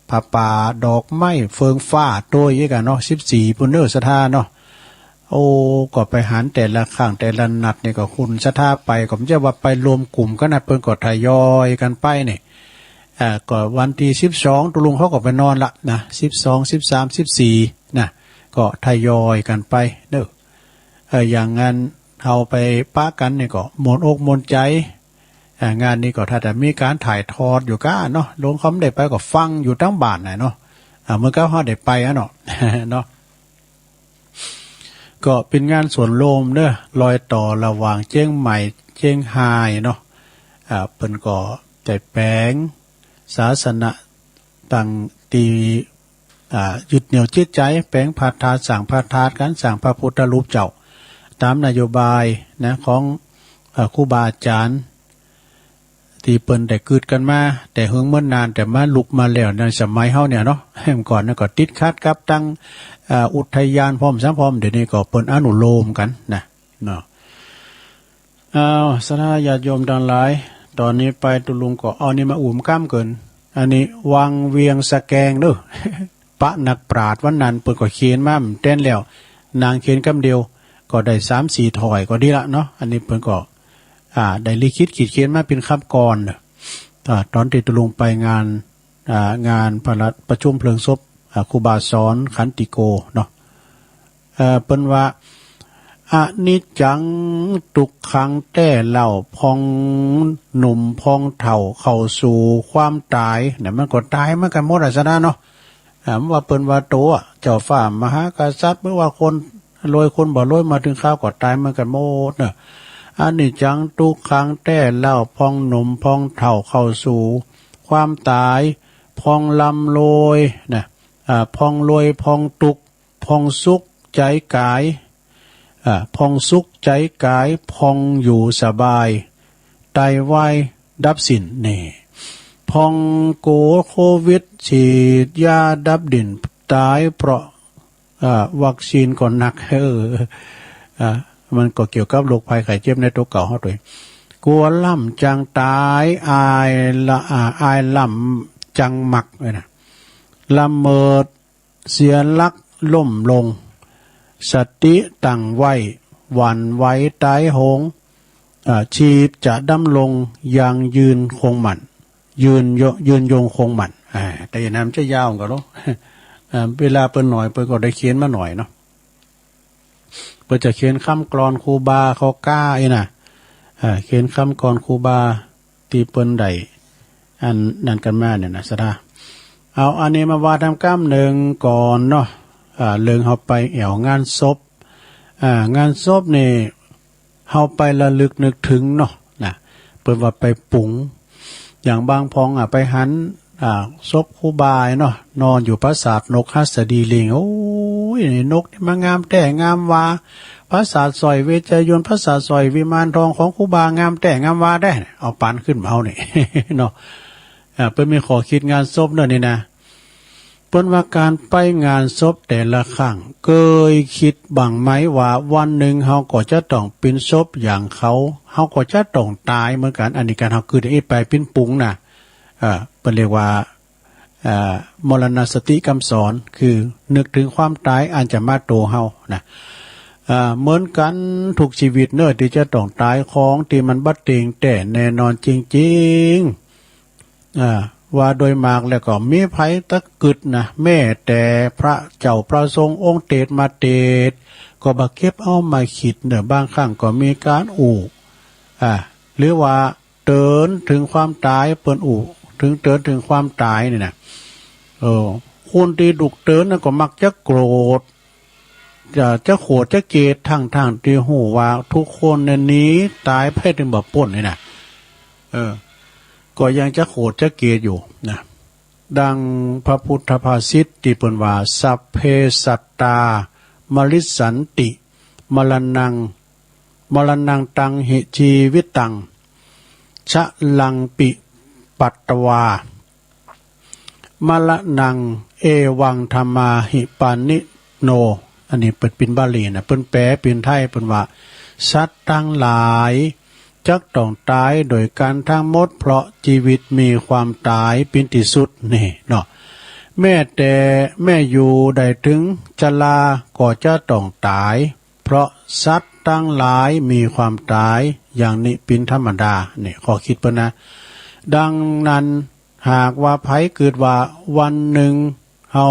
ผ้าป่าดอกไม้เฟืองฟ้าโตยอีกอะเนาะ สิบสี่ปู้นเน้อ ศรัทธาเนาะ โอ้ ก็ไปหันแต่ละครั้งแต่ละนัดนี่ก็คุณศรัทธาไป ก็บ่ใจ้ว่าไปรวมกลุ่มกั๋นนะ เปิ้นก็ทยอยกั๋นไปนี่ อ่า ก็วันตี้สิบสอง ตุ๊ลุงเขาก็ไปนอนละนะ สิบสอง สิบสาม สิบสี่ นะ ก็ทยอยกั๋นไปเน้อ เออ อย่างงานเฮาไปปะกั๋นนี่ก็ม่วนอกม่วนใจ๋ อ่า งานนี้ก็ถ้าจะมีก๋านถ่ายทอดอยู่ก้าเนาะ หลวงเขาบ่ได้ไปก็ฟังอยู่ตังบ้านน่ะเนาะ อ่า เหมือนกับเฮาได้ไปอะเนาะ เนาะ ก็เป๋นงานสวนโลมเน้อ รอยต่อระหว่างเจียงใหม่เจียงฮายเนาะ อ่า เปิ้นก็ได้แป๋งศาสนะ ตังตี้ อ่า ยึดเหนี่ยวจิตใจ๋ แป๋งพระธาตุ สร้างพระธาตุกั๋น สร้างพระพุทธรูปเจ้า ต๋ามนโยบายนะ ของ เอ่อ ครูบาอาจ๋ารย์ ตี้เปิ้นได้กึ๊ดกั๋นมา แต่เหิงเมินนาน แต่มาลุกมาแล้วในสมัยเฮาเนี่ยเนาะ เมื่อก่อนนั้นก็ติดขัดกับตัง อ่า อุทยานพ่อมสามพ่อม เดี๋ยวนี้ก็เปิ้นอนุโลมกั๋นนะ เนาะ อ้าว ศรัทธาญาติโยมตังหลาย ต๋อนนี้ไปตุ๊ลุงก็เอานี่มาอู้กำเกิน อันนี้วังเวียงสะแกงเนาะ ปะนักปราชญ์วันนั้นเปิ้นก็เขียนมาแต๊นแล้ว นางเขียนกำเดียวก็ได้สามสี่ถ้อยก็ดีละเนาะ อันนี้เปิ้นก็ อ่า ได้ลิขิตขีดเขียนมาเป๋นคำกลอนเนาะ อ่า ต๋อนตี้ตุ๊ลุงไปงาน อ่า งานพระราชประชุมเพลิงศพ อ่า ครูบาสอนขันติโกเนาะ เอ่อ เปิ้นว่า อนิจจัง ตุ๊กขังแต๊เล่า พ่องหนุ่มพ่องเฒ่าเข้าสู่ความต๋าย เนี่ย มันก็ต๋ายเหมือนกั๋นหมดอะศรัทธาเนาะ อ่า บ่ว่าเปิ้นว่าโตอะ เจ้าฟ้ามหากษัตริย์ บ่ว่าคนรวยคนบ่รวย มาเถิงคราวก็ต๋ายเหมือนกั๋นหมดเนาะ อนิจจัง ตุ๊กขังแต๊เล่า พ่องหนุ่มพ่องเฒ่าเข้าสู่ความต๋าย พ่องร่ำรวยนะ อ่า พ่องรวยพ่องตุ๊กข์ พ่องสุขใจ๋ก๋าย อ่า พ่องสุขใจ๋ก๋าย พ่องอยู่สบาย ต๋ายวายดับสิ้น นี่ พ่องกั๋วโควิด ฉีดยาดับดิ่น ต๋ายเพราะ อ่า วัคซีนก็หนัก เออ อ่า มันก็เกี่ยวกับโรคภัยไข้เจ็บในตั๋วเก่าเฮาตวย กั๋วล้ำจังต๋าย อายละ อ่า อายล้ำจังมัก เอ้ยนะ ละเมิด เสียหลักล้มลง สติตั้งไว้ หวั่นไหวต๋ายโหง อ่า ชีพจะดำรงยังยืนคงมั่น ยืนยง ยืนยงคงมั่น อ่า แต่อย่างนั้นมันจะยาวกั๋นเนาะ อ่า เวลาเปิ้นหน่อย เปิ้นก็ได้เขียนมาหน่อยเนาะ เปิ้นจะเขียนคำกลอนครูบาเขาก้าอี้นะ อ่า เขียนคำกลอนครูบา ตี้เปิ้นได้ อันนั้นกั๋นมาเนี่ยนะศรัทธา เอาอันนี้มาว่าต๋ามกำนึ่งก่อนเนาะ อ่า เรื่องเฮาไปแอ่วงานศพ อ่า งานศพนี่ เฮาไประลึกนึกเถิงเนาะ นะ เปิ้นว่าไปปรุง อย่างบางพ่องอะ ไปหัน อ่า ศพครูบาเนาะ นอนอยู่ปราสาทนกหัสดีลิง โอ้ย นกนี่มางามแต๊งามวา ปราสาทสร้อยเวชยนต์ ปราสาทสร้อยวิมานทองของครูบางามแต๊งามวาแต๊ เอาปานขึ้นมาเอานี่ เนาะ อ่า เปิ้นมีข้อคิดงานศพเนาะนี่นะ เปิ้นว่าก๋านไปงานศพแต่ละครั้ง เกยกึ๊ดบ้างไหมว่าวันนึ่งเฮาก็จะต้องเป๋นศพอย่างเขา เฮาก็จะต้องต๋ายเหมือนกั๋น อันนี้ก๋านเฮากึ๊ดอี้ไปปิ้นปรุงนะ เอ่อ เปิ้นเรียกว่า เอ่อ มรณสติกำสอน คือนึกเถิงความต๋ายอันจะมาโตเฮานะ เอ่อ เหมือนกั๋นทุกจีวิตเนาะ ตี้จะต้องต๋าย ของตี้มันบ่เตียงแต๊แน่นอนจริงๆ อ่า ว่าโดยมากแล้วก็มีใผตะกึ๊ดนะ แม้แต่พระเจ้าพระสงฆ์องค์เตสน์มาเตสน์ ก็บ่เก็บเอามาคิดเนาะ บางครั้งก็มีก๋านอู้ อ่า หรือว่าเตือนเถิงความต๋าย เปิ้นอู้เถิง เตือนเถิงความต๋ายนี่นะ เออ คนตี้ถูกเตือนนั้นก็มักจะโกรธ จะ จะโขดจะเกลียด ทั้งๆ ตี้ฮู้ว่าทุกคนเนี่ยหนีต๋ายไป เถิงบ่ป๊นนี่นะ เออ ก็ยังจะโขดจะเกลียดอยู่นะ ดังพระพุทธภาษิตตี้เปิ้นว่า สัพเพสัตตา มริสสันติ มรณัง มรณังตังหิ จีวิตัง ชะลังปิ ปัตตวา มรณัง เอวัง ธัมมาหิ ปาณิโน อันนี้เปิ้นปิ๋นบาลีนะ เปิ้นแป๋ปิ๋นไทย เปิ้นว่า สัตว์ตังหลายจักต้องต๋ายโดยกั๋นตังหมด เพราะจีวิตมีความต๋ายปิ๋นตี้สุด นี่เนาะ แม้แต่แม่อยู่ได้เถิงจราก็จะต้องต๋าย เพราะสัตว์ตังหลายมีความต๋ายอย่างนี้ปิ๋นธรรมดา นี่ข้อคิดเปิ้นนะ ดังนั้น หากว่าใผกึ๊ดว่าวันนึ่งเฮา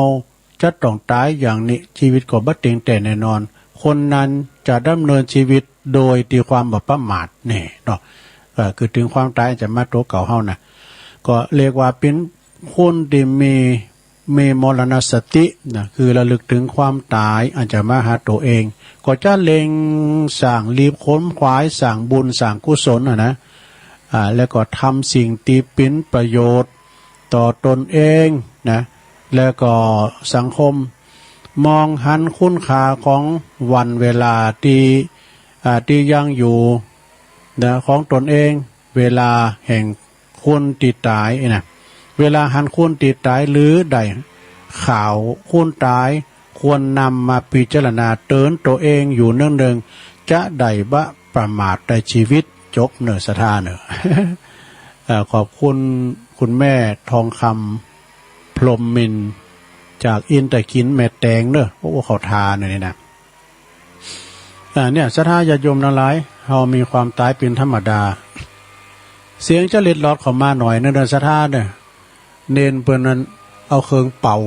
จะต้องต๋ายอย่างนี้ จีวิตก็บ่เตียงแต๊แน่นอน คนนั้นจะดำเนินจีวิตโดยตี้ความบ่ประมาท นี่เนาะ เอ่อ คือเถิงความต๋ายจะมาโตเก่าเฮานะ ก็เรียกว่าเป๋นคนตี้มี มีมรณสตินะ คือระลึกเถิงความต๋ายอันจะมาหาโตเอง ก็จะเร่งสร้าง รีบขวนขวายสร้างบุญสร้างกุศลอะนะ อ่า แล้วก็ทำสิ่งตี้เป๋นประโยชน์ต่อตนเองนะ แล้วก็สังคม มองหันคุณค่าของวันเวลาตี้ อ่า ตี้ยังอยู่นะ ของตนเอง เวลาแห่ง คนตี้ต๋ายนะ เวลาหันคนตี้ต๋ายหรือได้ข่าวคนต๋าย ควรนำมาพิจารณาเตือนตั๋วเองอยู่เนืองๆ จะได้บ่ประมาทในจีวิต จบเน่อศรัทธาเน่อ เอ่อ ขอบคุณคุณแม่ทองคำ พรหมมินทร์ จากอินทขิล แม่แตงเน่อ โอ้ เข้าท่าเน่อนี่นะ อ่า เนี่ย ศรัทธาญาติโยมตังหลาย เฮามีความต๋ายเป๋นธรรมดา เสียงจะเล็ดลอดเข้ามาหน่อยเน่อ เน่อศรัทธาเน่อ เณรเปิ้นนั้นเอาเครื่องเป่า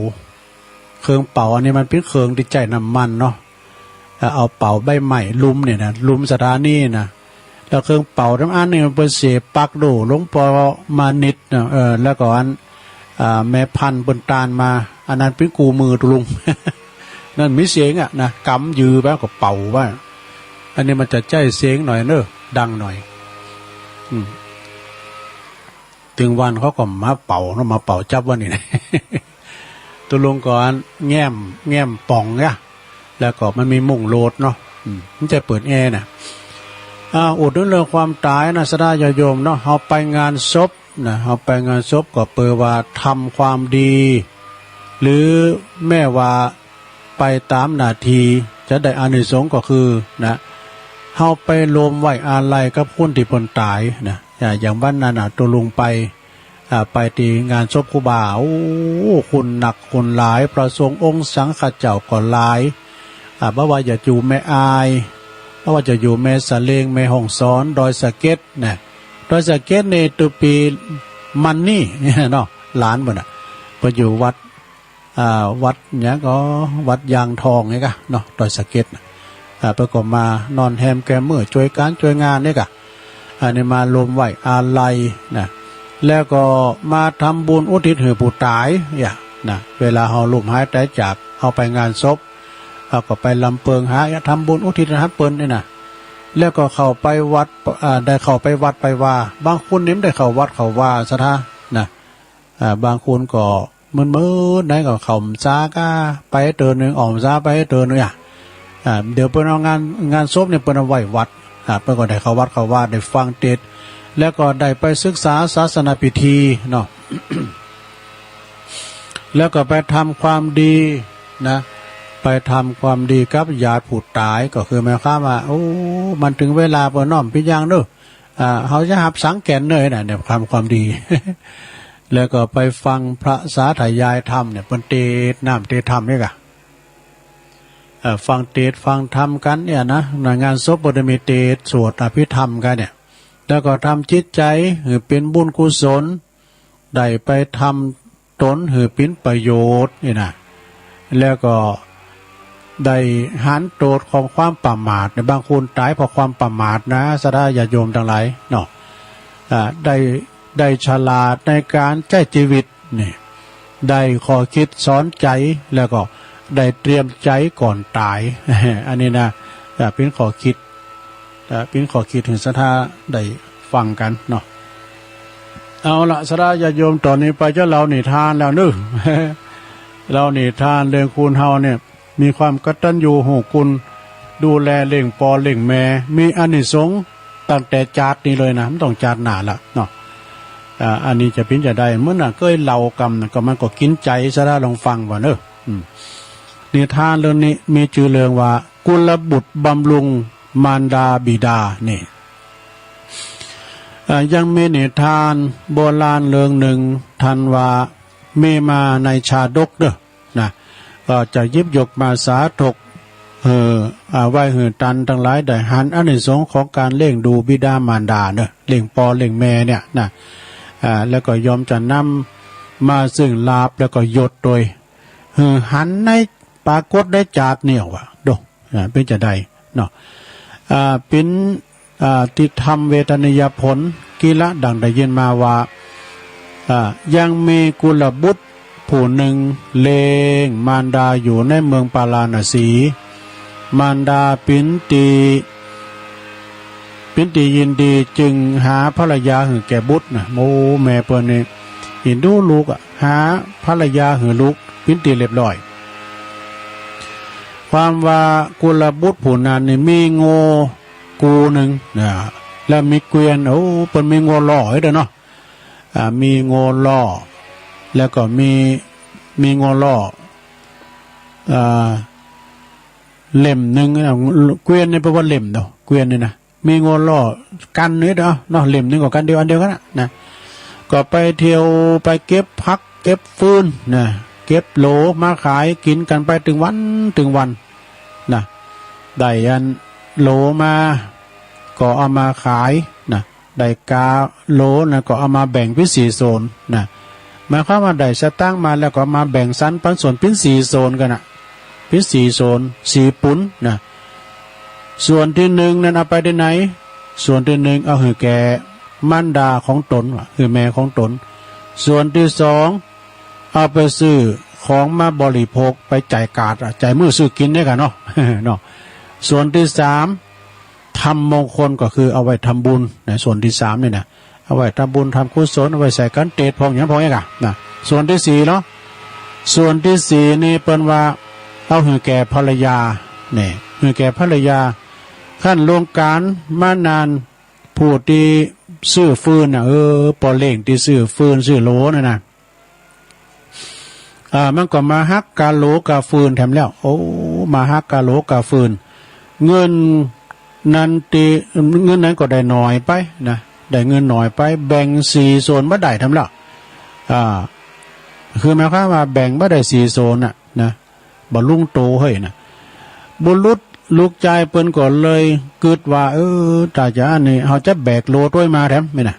เครื่องเป่าอันนี้มันเป๋นเครื่องตี้ใจ๊น้ำมันเนาะ เอ่อ เอาเป่าใบไม้ลุมเนี่ยนะ ลุมศรัทธานี่นะ แล้วเครื่องเป่าตำอันนี่มันเปิ้นเสียบปลั๊กดูหลวงป้อมานิตรนะ เออ แล้วก็อัน อ่า แม่พันธุ์เปิ้นตานมา อันนั้นเป๋นกู้มือตุ๊ลุง นั่นมีเสียงอะนะ ก๋ำยือไปก็เป่าไป อันนี้มันจะใจ๊เสียงหน่อยเน่อ ดังหน่อย อืม ตึงวันเขาก็มาเป่าเนาะ มาเป่าจั๊บวันนี้นะ ตุ๊ลุงก็แง้ม แง้มป่องเนี่ย แล้วก็มันมีมุ้งโหลดเนาะ อืม มันจะเปิดแอร์นะ อ่า อุดหนุนเรื่องความต๋ายนะ ศรัทธาญาติโยมเนาะ เฮาไปงานศพนะ เฮาไปงานศพก็เปื้อว่าทำความดี หรือแม้ว่าไปต๋ามหน้าตี้ จะได้อานิสงส์ก็คือนะ เฮาไปร่วมไว้อาลัยกับคนตี้เปิ้นต๋ายนะ อ่า อย่างวันนั้นน่ะ ตุ๊ลุงไป อ่า ไปตี้งานศพครูบา โอ้ คนนักคนหลาย พระสงฆ์องค์สังฆเจ้าก็หลาย อ่า บ่ว่าจะอยู่แม่อาย บ่ว่าจะอยู่แม่สะเลง แม่ฮ่องสอน ดอยสะเก็ดนะ ดอยสะเก็ดนี่ตุ๊ปี๋มันนี่เนาะ หลานเปิ้นน่ะ เปิ้นอยู่วัด อ่า วัดหยังก็ วัดยางทองนี่กะเนาะ ดอยสะเก็ดน่ะ อ่า เปิ้นก็มานอนแฮมแกมมื้อ จ้วยก๋านจ้วยงานนี่กะ อันนี้มาร่วมไว้อาลัยนะ แล้วก็มาทำบุญอุทิศหื้อผู้ต๋ายเนี่ยนะ เวลาเฮาล้มหายต๋ายจาก เฮาไปงานศพ เฮาก็ไปลำเปิงหาทำบุญอุทิศหื้อเปิ้นนี่นะ แล้วก็เข้าไปวัด อ่า ได้เข้าไปวัดไปวา บางคนนี่บ่ได้เข้าวัดเข้าวาศรัทธานะ อ่า บางคนก็ มืดๆ ไหนก็เข้าพรรษาก้าไปเตื้อนึ่ง ออกพรรษาไปเตื้อนึ่งอะ อ่า เดี๋ยวเปิ้นเอางาน งานศพเนี่ยเปิ้นเอาไว้วัด อ่า เปิ้นก็ได้เข้าวัดเข้าวา ได้ฟังเทศน์ แล้วก็ได้ไปศึกษาศาสนพิธีเนาะ แล้วก็ไปทำความดีนะ ไปทำความดีกับญาติผู้ต๋าย ก็คือหมายความว่า โอ้ มันเถิงเวลาเปิ้นน้อมปิดยังเนาะ อ่า เฮาจะหับสังแก่นเน่อนะ เนี่ย ทำความดี แล้วก็ไปฟังพระสาธยายธรรมเนี่ย เปิ้นเทศน์น้ำเทศน์ธรรมนี่กะ เอ่อ ฟังเทศน์ฟังธรรมกั๋นเนี่ยนะ ในงานศพเปิ้นจะมีเทศน์สวดอภิธรรมกั๋นเนี่ย แล้วก็ทำจิตใจ๋หื้อเป๋นบุญกุศล ได้ไปทำต๋นหื้อเป๋นประโยชน์นี่นะ แล้วก็ได้หันโต้ษของความประมาทเนี่ย บางคนต๋ายเพราะความประมาทนะ ศรัทธาญาติโยมตังหลายเนาะ อ่า ได้ ได้ฉลาดในก๋านใจ๊จีวิตนี่ ได้ข้อคิดสอนใจ๋ แล้วก็ได้เตรียมใจ๋ก่อนต๋าย อันนี้นะ อ่า เป๋นข้อคิด อ่า เป๋นข้อคิดหื้อศรัทธาได้ฟังกั๋นเนาะ เอาละ ศรัทธาญาติโยม ต๋อนนี้ไปจะเล่านิทานแล้วเนาะ เล่านิทานเรื่องคนเฮาเนี่ย มีความกตัญญูรู้คุณ ดูแลเลี้ยงป้อเลี้ยงแม่ มีอานิสงส์ตั้งแต่จาตินี้เลยนะ บ่ต้องจาติหน้าละเนาะ อ่า อันนี้จะเป๋นจะใด เมื่อน่ะเกยเล่ากำน่ะ ก็มันก็กิ๋นใจ๋ ศรัทธาลองฟังว่าเนาะ อืม นิทานเรื่องนี้มีจื้อเรื่องว่า กุลบุตรบำรุงมารดาบิดา นี่ อ่า ยังมีนิทานโบราณเรื่องนึ่ง ตันว่ามีมาในชาดกเนาะ นะ ก็จะหยิบยกมาสาธก เอ่อ อ่า ไว้หื้อตันตังหลายได้หันอานิสงส์ของก๋านเลี้ยงดูบิดามารดาเนาะ เลี้ยงป้อเลี้ยงแม่เนี่ยนะ อ่า แล้วก็ย่อมจะนำมาซึ่งลาภแล้วก็ยศโตย หื้อหันในปรากฏในจาตินี้ว่า โด อ่า เป๋นจะใดเนาะ อ่า เป๋น อ่า ติธรรมเวทนียผล กีละดังได้ยินมาว่า อ่า ยังมีกุลบุตรผู้นึ่งเลี้ยงมารดาอยู่ในเมืองปาราณสี มารดาเป๋นตี้ เป๋นตี้ยินดีจึงหาภรรยาหื้อแก่บุตรนะ โอ้ แม่เปิ้นนี่เอ็นดูลูกอะ หาภรรยาหื้อลูกเป๋นตี้เรียบร้อย ความว่ากุลบุตรผู้นั้นนี่มีงัวกู้นึ่งนะ แล้วมีเกวียน โอ้ เปิ้นมีงัวหล่อเด้อเนาะ อ่า มีโง่ล่อ แล้วก็มี มีโง่ล่อ อ่า เล่มนึ่งนะ เกวียนนี่แปลว่าเล่มเนาะ เกวียนนี่นะ มีโง่ล่อกั๋นนี่เนาะ เนาะ เล่มนึ่งก็กั๋นเดียว อันเดียวกั๋นน่ะนะ ก็ไปเที่ยว ไปเก็บผัก เก็บฟืนนะ เก็บโหลมาขาย กิ๋นกั๋นไปตึงวันตึงวันนะ ได้อันโหลมา ก็เอามาขายนะ ได้ก๋าโหลนะ ก็เอามาแบ่งเป๋นสี่โซนนะ หมายความว่าได้สตางค์มาแล้วก็เอามาแบ่งสรรปันส่วนเป๋นสี่โซนกั๋นน่ะ เป๋นสี่โซน สี่ปุ๋นนะ ส่วนตี้นึ่งนั้นเอาไปตี้ไหน ส่วนตี้นึ่งเอาหื้อแก่มารดาของต๋น ว่าหื้อแม่ของต๋น ส่วนตี้สองเอาไปซื้อของมาบริโภค ไปจ่ายก๋าดอะ จ่ายมื้อซื้อกิ๋นเนี่ยกั๋นเนาะ เนาะ ส่วนตี้สาม ทำมงคล ก็คือเอาไว้ทำบุญนะ ส่วนตี้สามนี่นะ เอาไว้ทำบุญทำกุศล เอาไว้ใส่ขันเตศ พ่องหยังพ่องเอี้ยก่ะนะ ส่วนตี้สี่เนาะ ส่วนตี้สี่นี่เปิ้นว่าเอาหื้อแก่ภรรยา นี่ หื้อแก่ภรรยา คันล่วงก๋านมานาน ผู้ตี้ซื้อฟืนน่ะ เออ ป้อเล้งตี้ซื้อฟืนซื้อโหลนั่นน่ะ อ่า มันก็มาหักก๋าโหลก๋าฟืนแถมแล้ว โอ้ มาหักก๋าโหลก๋าฟืน เงินนั้นตี้ เงินนั้นก็ได้น้อยไปนะ ได้เงินน้อยไป แบ่งสี่โซนบ่ได้แถมแล้ว อ่า คือหมายความว่าแบ่งบ่ได้สี่โซนน่ะนะ บ่ลุงโตเฮ้ยนะ บุรุษลูกจายเปิ้นก็เลยกึ๊ดว่า เออ ถ้าจะอันนี้ เฮาจะแบกโหลตวยมาแถม นี่นะ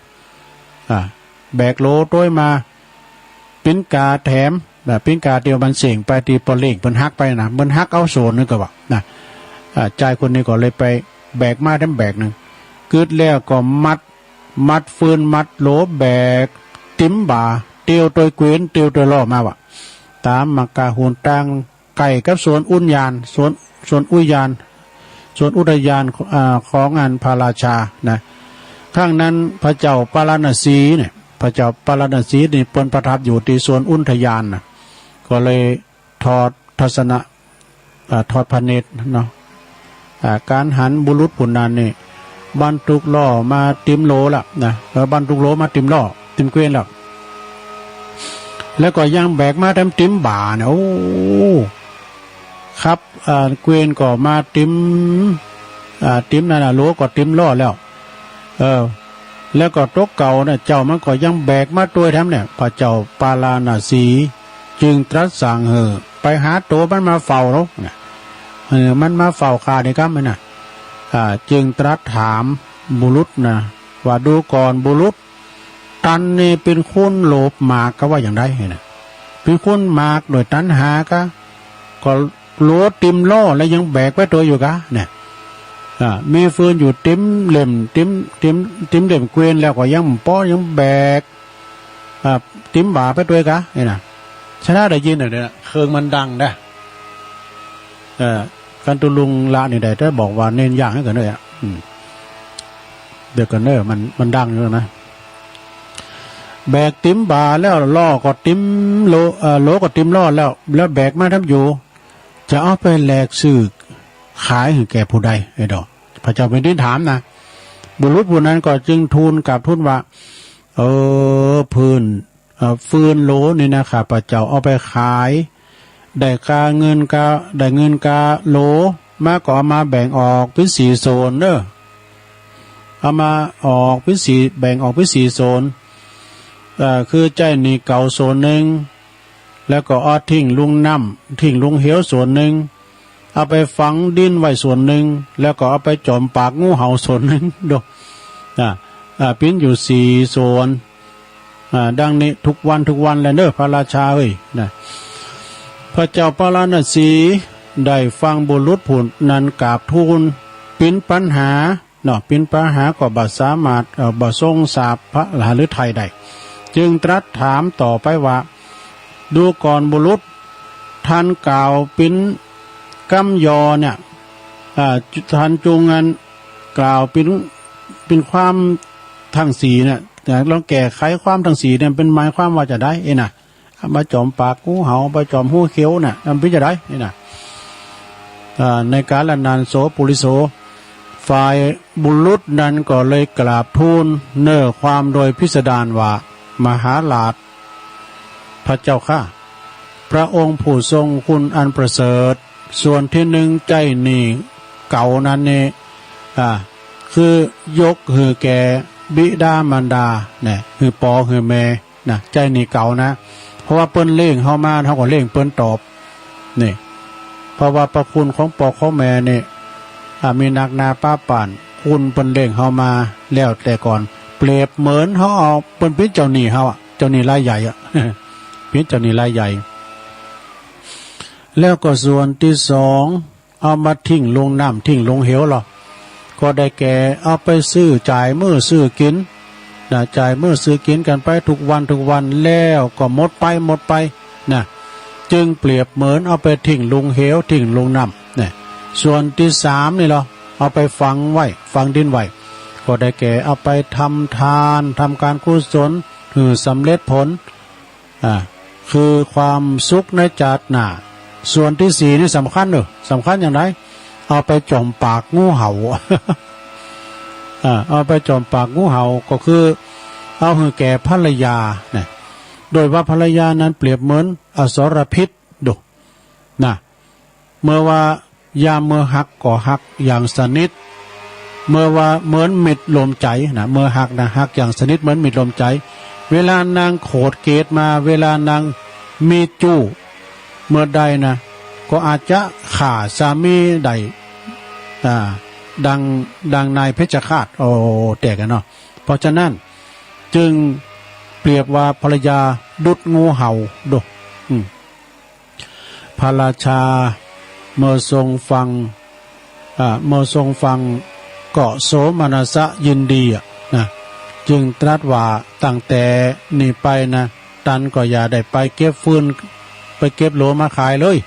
อ่า แบกโหลตวยมา เป๋นก๋าแถม แบบเป๋นก๋าตี้มันเสี้ยงไปตี้ป้อเล้งเปิ้นหักไปนะ เปิ้นหักเอาโซนนึ่งก็ว่านะ อ่า จายคนนี้ก็เลยไปแบกมาแถมแบกนึ่ง กึ๊ดแล้วก็มัด มัดฟืนมัดโหล แบกเต็มบ่า เตียวตวยเกวียน เตียวตวยล้อมาว่ะ ต๋ามหมากก๋าหุนตาง ใก้กับสวนอุทยาน สวน สวนอุทยาน สวนอุทยาน อ่า ของอันพระราชานะ ครั้งนั้นพระเจ้าปาราณสีเนี่ย พระเจ้าปาราณสีนี่เปิ้นประทับอยู่ตี้สวนอุทยานน่ะ ก็เลยทอดทัศนะ อ่า ทอดพระเนตรเนาะ อ่า ก๋านหันบุรุษผู้นั้นนี่ บรรทุกล้อมาเต็มโหลละนะ เออ บรรทุกโหลมาเต็มล้อ เต็มเกวียนแล้ว แล้วก็ยังแบกมาแถมเต็มบ่าเนี่ย โอ้ ครับ อ่า เกวียนก็มาเต็ม อ่า เต็มนั่นน่ะ โหลก็เต็มล้อแล้ว เออ แล้วก็ตั๋วเก่าเนี่ย เจ้ามันก็ยังแบกมาตวยแถมเนี่ย พระเจ้าปาราณสีจึงตรัสสั่งหื้อไปหาตั๋วมันมาเฝ้าเนาะ เนี่ย เออ มันมาเฝ้าข้านี่กำมันน่ะ อ่า จึงตรัสถามบุรุษนะ ว่า ดูก่อนบุรุษ ตันนี่เป๋นคนโลภมากกาว่าอย่างใดนะ เป๋นคนมากโดยตัณหากา ก็โหลเต็มล้อแล้วยังแบกไปตวยอยู่กาเนี่ย อ่า มีฟืนอยู่เต็มเล่ม เต็ม เต็ม เต็มเล่มเกวียนแล้วก็ยังบ่ปอ ยังแบก อ่า เต็มบ่าไปตวยกาเนี่ยนะ ฉะนั้นได้ยินเนี่ย เครื่องมันดังนะ เอ่อ คันตุ๊ลุงละนี่ได้แต่บอกว่าเน้นอย่างนั้นก่อนเน่อ อืม เดี๋ยวก่อนเน่อ มัน มันดังอยู่นะ แบกเต็มบ่าแล้ว ล้อก็เต็มโหล เอ่อ โหลก็เต็มล้อแล้ว แล้วแบกมาแถมอยู่ จะเอาไปแลกซื้อขายหื้อแก่ผู้ใด ไอ้ดอก พระเจ้าแผ่นดินถามนะ บุรุษผู้นั้นก็จึงทูลกราบทูลว่า เออ ฟืน เอ่อ ฟืนโหลนี่นะ ข้าพเจ้าเอาไปขาย ได้กาเงินกา ได้เงินกาโหลมา ก็เอามาแบ่งออกเป๋นสี่โซนเน่อ เอามาออกเป๋นสี่ แบ่งออกเป๋นสี่โซน เอ่อ คือใจ๊หนี้เก่าโซนนึ่ง แล้วก็เอาทิ้งลุงน้ำ ทิ้งลุงเหวโซนนึ่ง เอาไปฝังดินไว้โซนนึ่ง แล้วก็เอาไปจ๋อมปากงูเห่าโซนนึ่ง ดู อ่า อ่า เป๋นอยู่สี่โซน อ่า ดังนี้ทุกวันทุกวันแลเน่อ พระราชาเอ้ย นะ พระเจ้าปาราณสีได้ฟังบุรุษผู้นั้นกราบทูล เป๋นปัญหา เนาะ เป๋นปัญหาก็บ่สามารถ เอ่อ บ่ทรงสาบพระหฤทัยได้ จึงตรัสถามต่อไปว่า ดูก่อนบุรุษ ท่านกล่าวเป๋นกำยอเนี่ย อ่า ท่านจุงอันกล่าวเป๋น เป๋นความตังสี่เนี่ย ลองแก้ไขความตังสี่เนี่ย เป๋นหมายความว่าจะใดเอ้ยนะ มาจ๋อมปากงูเห่า มาจ๋อมหูเขียวน่ะ มันเป๋นจะใดนี่นะ อ่า ในกาลนั้นโสปุริโส ฝ่ายบุรุษนั้นก็เลยกราบทูลเน่อความโดยพิสดารว่า มหาราช พระเจ้าข้า พระองค์ผู้ทรงคุณอันประเสริฐ ส่วนตี้นึ่งใจ๊หนี้เก่านั้นนี้ อ่า คือยกหื้อแก่บิดามารดา เนี่ย หื้อปอหื้อแม่ นะ ใจ๊หนี้เก่านะ เพราะว่าเปิ้นเลี้ยงเฮามา เฮาก็เลี้ยงเปิ้นตอบ นี่ เพราะว่าพระคุณของปอของแม่นี่ อ่า มีนักหนาปาปาน คุณเปิ้นเลี้ยงเฮามาแล้วแต่ก่อน เปรียบเหมือนเฮาเอา เปิ้นเป๋นเจ้าหนี้เฮาอะ เจ้าหนี้รายใหญ่อะ เป๋นเจ้าหนี้รายใหญ่ แล้วก็ส่วนตี้สอง เอามาทิ้งลงน้ำทิ้งลงเหวลอ ก็ได้แก่เอาไปซื้อจ่ายมื้อซื้อกิ๋น นะ จ่ายมื้อซื้อกิ๋นกั๋นไปทุกวันทุกวัน แล้วก็หมดไปหมดไป นะ จึงเปรียบเหมือนเอาไปทิ้งลงเหวทิ้งลงน้ำ นะ ส่วนตี้สามนี่ลอ เอาไปฝังไว้ ฝังดินไว้ ก็ได้แก่เอาไปทำทาน ทำก๋านกุศล หื้อสำเร็จผล อ่า คือความสุขในจาติหน้า ส่วนตี้สี่นี่สำคัญเน่อ สำคัญอย่างใด เอาไปจ่อมปากงูเห่า อ่า เอาไปจ่อมปากงูเห่า ก็คือเอาหื้อแก่ภรรยา นะ โดยว่าภรรยานั้นเปรียบเหมือนอสรพิษ ดู นะ เมื่อว่ายามเมื่อฮักก็ฮักอย่างสนิท เมื่อว่าเหมือนมิตรร่วมใจ๋นะ เมื่อฮักนะ ฮักอย่างสนิทเหมือนมิตรร่วมใจ๋ เวลานางโขดเกลียดมา เวลานางมีจู๊เมื่อใดนะ ก็อาจจะฆ่าสามีได้ อ่า ดัง ดังนายเพชฌฆาต โอ้ แตกกั๋นเนาะ เพราะฉะนั้นจึงเปรียบว่าภรรยาดุจงูเห่า ดู อืม พระราชาเมื่อทรงฟัง อ่า เมื่อทรงฟังก็โสมนัสยินดีอะนะ จึงตรัสว่าตั้งแต่นี้ไปนะ ตันก็อย่าได้ไปเก็บฟืน ไปเก็บโหลมาขายเลย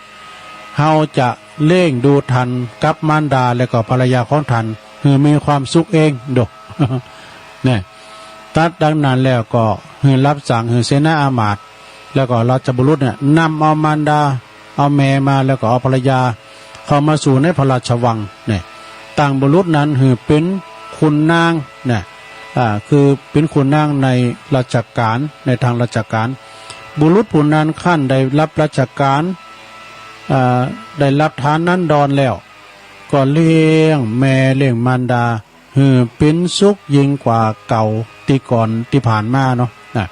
เฮาจะเลี้ยงดูตันกับมารดาและก็ภรรยาของตัน หื้อมีความสุขเอง ดู เนี่ย ตรัสดังนั้นแล้วก็หื้อรับสั่งหื้อเสนาอามาตย์ แล้วก็ราชบุรุษเนี่ยนำเอามารดา เอาแม่มา แล้วก็เอาภรรยาเข้ามาสู่ในพระราชวังเนี่ย ตั้งบุรุษนั้นหื้อเป๋นขุนนางเนี่ย อ่า คือเป๋นขุนนางในราชก๋าน ในตางราชก๋าน บุรุษผู้นั้นครั้นได้รับราชก๋าน อ่า ได้รับฐานันดรแล้ว ก็เลี้ยงแม่เลี้ยงมารดา หื้อเป๋นสุขยิ่งกว่าเก่าตี้ก่อนตี้ผ่านมาเนาะ นะ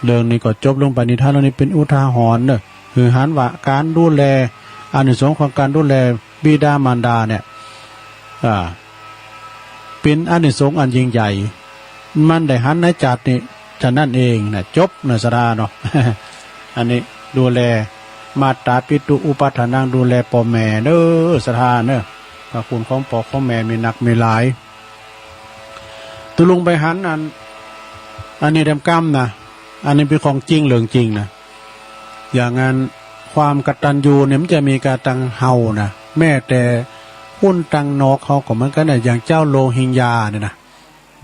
เรื่องนี้ก็จบลงไป นิทานเรื่องนี้เป๋นอุทาหรณ์เนาะ หื้อหันว่าก๋านดูแล อานิสงส์ของก๋านดูแลบิดามารดาเนี่ย อ่า เป๋นอานิสงส์อันยิ่งใหญ่ มันได้หันในจาตินี้ ฉะนั้นเองนะ จบนะ ศรัทธาเนาะ อันนี้ดูแล มาตาปิตุอุปัฏฐานัง ดูแลป้อแม่เน้อ ศรัทธาเน้อ พระคุณของป้อของแม่มีนักมีหลาย ตุ๊ลุงไปหันอัน อันนี้แดมก้ำนะ อันนี้เป๋นของจริงเรื่องจริงนะ อย่างนั้นความกตัญญูเนี่ยมันจะมีก๋าตังเฮานะ แม้แต่คนตังนอกเฮาก็เหมือนกั๋นนะ อย่างเจ้าโรฮิงญาเนี่ยนะ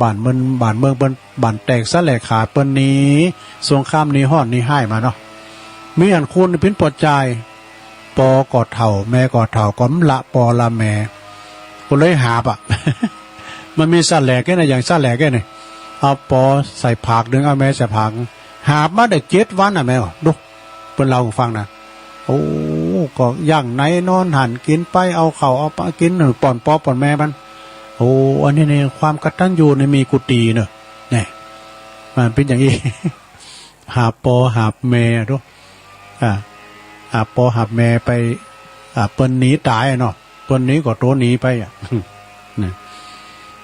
บ้านเมือง บ้านเมืองเปิ้น บ้านแตกสาแหลกขาด เปิ้นหนีสงคราม หนีฮ้อนหนีฮ้ายมาเนาะ มีอันคนเป๋นป้อจาย ป้อก็เฒ่า แม่ก็เฒ่า ก็บ่ละป้อละแม่ ก็เลยหาบอะ มันมีสาแหลกแก่นะ อย่างสาแหลกแก่นี่ เอาป้อใส่ผากนึ่ง เอาแม่ใส่ผากนึ่ง หาบมาได้เจ็ดวันน่ะแม่ ดู เปิ้นเล่าหื้อฟังนะ โอ้ ก็ย่างในนอนหั้น กิ๋นไป เอาข้าวเอาป๋ากิ๋น ป้อนป้อป้อนแม่มัน โอ้ อันนี้นี่ความกตัญญูนี่มีกู้ตี้เนาะ เนี่ย มันเป๋นอย่างอี้ หาบป้อหาบแม่ดู อ่า หาบป้อหาบแม่ไป อ่า เปิ้นหนีต๋ายอะเนาะ เปิ้นหนีก็โตหนีไปอะ นะ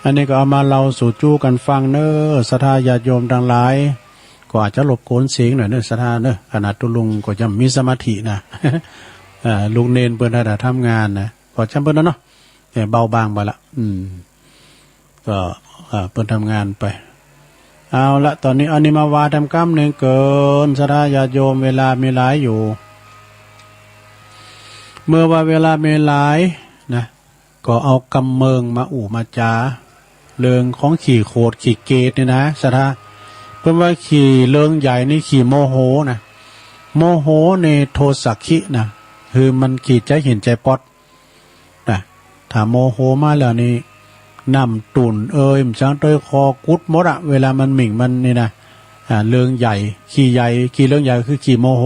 อันนี้ก็เอามาเล่าสู่จู๊กั๋นฟังเน้อ ศรัทธาญาติโยมตังหลาย ก็อาจจะรบกวนเสียงหน่อยเน้อ ศรัทธาเน้อ ขนาดตุ๊ลุงก็ยังมีสมาธินะ อ่า ลูกเณรเปิ้นถ้าทำงานนะ ก็จำเปิ้นนะเนาะ แต่เบาบางไปละ อืม ก็ อ่า เปิ้นทำงานไป เอาละ ต๋อนนี้อันนี้มาวาแดมก้ำนึ่งเกิน ศรัทธาญาติโยม เวลามีหลายอยู่ เมื่อว่าเวลามีหลายนะ ก็เอากำเมิงมาอู้มาจ๋า เรื่องของขี้โขดขี้เกลียดนี่นะ ศรัทธา เปิ้นว่าขี้เรื่องใหญ่นี่ขี้โมโหนะ โมโหนี่โทสักขินะ คือมันขี้ใจ๋เหียนใจ๋ป๊อด นะ ถ้าโมโหมาแล้วนี่ น้ำตุ่นเอย มันจั้งเตยคอกุดหมดอะ เวลามันหมิ่งมันนี่นะ อ่า เริงใหญ่ ขี้ใหญ่ ขี้เริงใหญ่คือขี้โมโห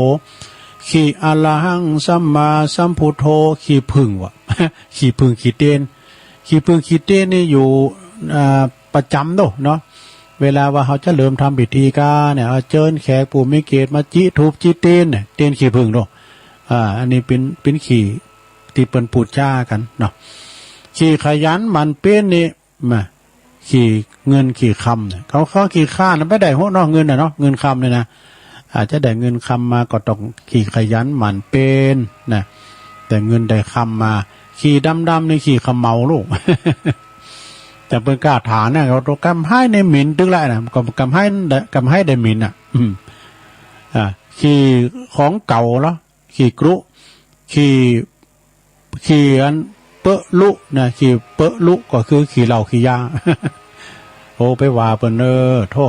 ขี้อะระหังสัมมาสัมพุทโธ ขี้ผึ้งว่ะ ขี้ผึ้งขี้เต๊น ขี้ผึ้งขี้เต๊นนี่อยู่ อ่า ประจ๋ำโดเนาะ เวลาว่าเฮาจะเริ่มทำพิธีกาเนี่ย เอาเจิญแขกผู้มีเกียรติมาจิธูปจิเต๊นเนี่ย เต๊นขี้ผึ้งโด อ่า อันนี้เป๋น เป๋นขี้ตี้เปิ้นปู๋จากั๋นเนาะ ขี้ขยันหมั่นเปียรนี่ มา ขี้เงินขี้คำเนี่ย เขา เขาขี้คร้านน่ะบ่ได้หัวเนาะ เงินน่ะเนาะ เงินคำเนี่ยนะ อาจจะได้เงินคำมาก็ต้องขี้ขยันหมั่นเปียรนะ ได้เงินได้คำมา ขี้ดำๆ นี่ขี้เขมาลูก แต่เปิ้นกล้าถามนะ เขากำไห้ในหมิ่นตึกแล้วนะ กำ กำไห้ได้ กำไห้ได้หมิ่นน่ะ อืม อ่า ขี้ของเก่าเหรอ ขี้กรุ ขี้ ขี้อันเปอะลุนะ ขี้เปอะลุก็คือขี้เหล้าขี้ยา โอ้ ไปว่าเปิ้นเน้อ โธ่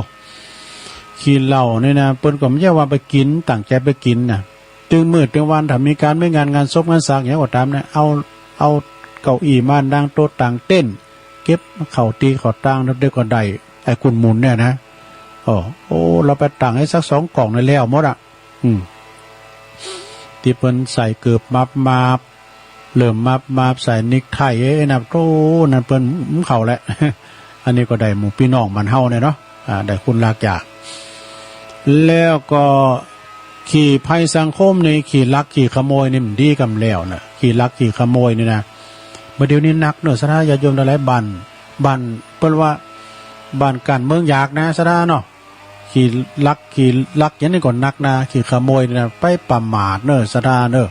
ขี้เหล้านี่นะ เปิ้นก็บ่ใจ้ว่าไปกิ๋น ตั้งใจ๋ไปกิ๋นนะ ตึงมื้อตึงวัน ถ้ามีก๋านมีงาน งานศพงานสังหยังก็ต๋ามนะ เอา เอาเก้าอี้มานั่งโต๊ะตั้งเต็นท์ เก็บเข้าตี้เข้าตาง แล้วเดี๋ยวก็ได้ ไอ้กุนหมุนเนี่ยนะ โอ้ โอ้ ลาวไปตั้งหื้อสักสองก่องนี่แล้วหมดอะ อืม ตี้เปิ้นใส่เกิบมับๆ เริ่มมับๆ ใส่เนกไท เอ๊ะ นับ โธ่ นั้นเปิ้น อืม เข้าแล้ว อันนี้ก็ได้หมู่ปี้น้องบ้านเฮาเนี่ยเนาะ อ่า ได้คุณลากยา แล้วก็ขี้ภัยสังคมนี่ ขี้ลักขี้ขโมยนี่มันดีกำแล้วนะ ขี้ลักขี้ขโมยนี่นะ บ่าเดี่ยวนี้หนักเน้อ ศรัทธาญาติโยมหลายๆ บ้าน บ้าน เปิ้นว่าบ้านก้านเมืองอยากนะ ศรัทธาเนาะ ขี้ลักขี้ลักอย่างนี้ก็หนักนะ ขี้ขโมยนี่นะ ไปประมาทเน้อ ศรัทธาเน้อ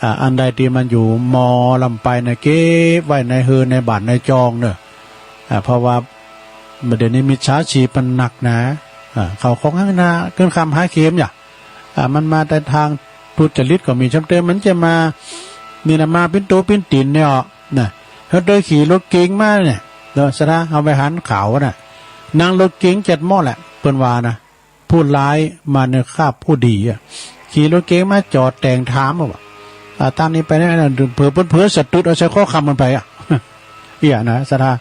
อ่า อันใดตี้มันอยู่มอล้ำไปนะ เก็บไว้ในเฮือนในบ้านในจองเน้อ อ่า เพราะว่าบ่าเดี่ยวนี้มิจฉาชีพมันหนักนะ อ่า เข้าของหายหน้า ขึ้นค่ำหาเข็มอย่า อ่า มันมาแต่ตางทุจริตก็มี ซ้ำเติมมันจะมา นี่นะ มาปิ้นตั๋วปิ้นตี๋นเนี่ย นะ เฮาเดินขี่รถเก๋งมาเนี่ย เนาะ ศรัทธา เฮาไปหันข่าวน่ะ นั่งรถเก๋งเจ็ดหม้อแหละ เปิ้นว่านะ ผู้ร้ายมาในคราบผู้ดีอะ ขี่รถเก๋งมาจอดแต่งถามเอาอะ อ่า ตางนี้ไปเนี่ยนะ เผลอ เปิ้นเผลอสะดุดเอาใส่ข้อคำมันไปอะ เอี้ยนะ ศรัทธา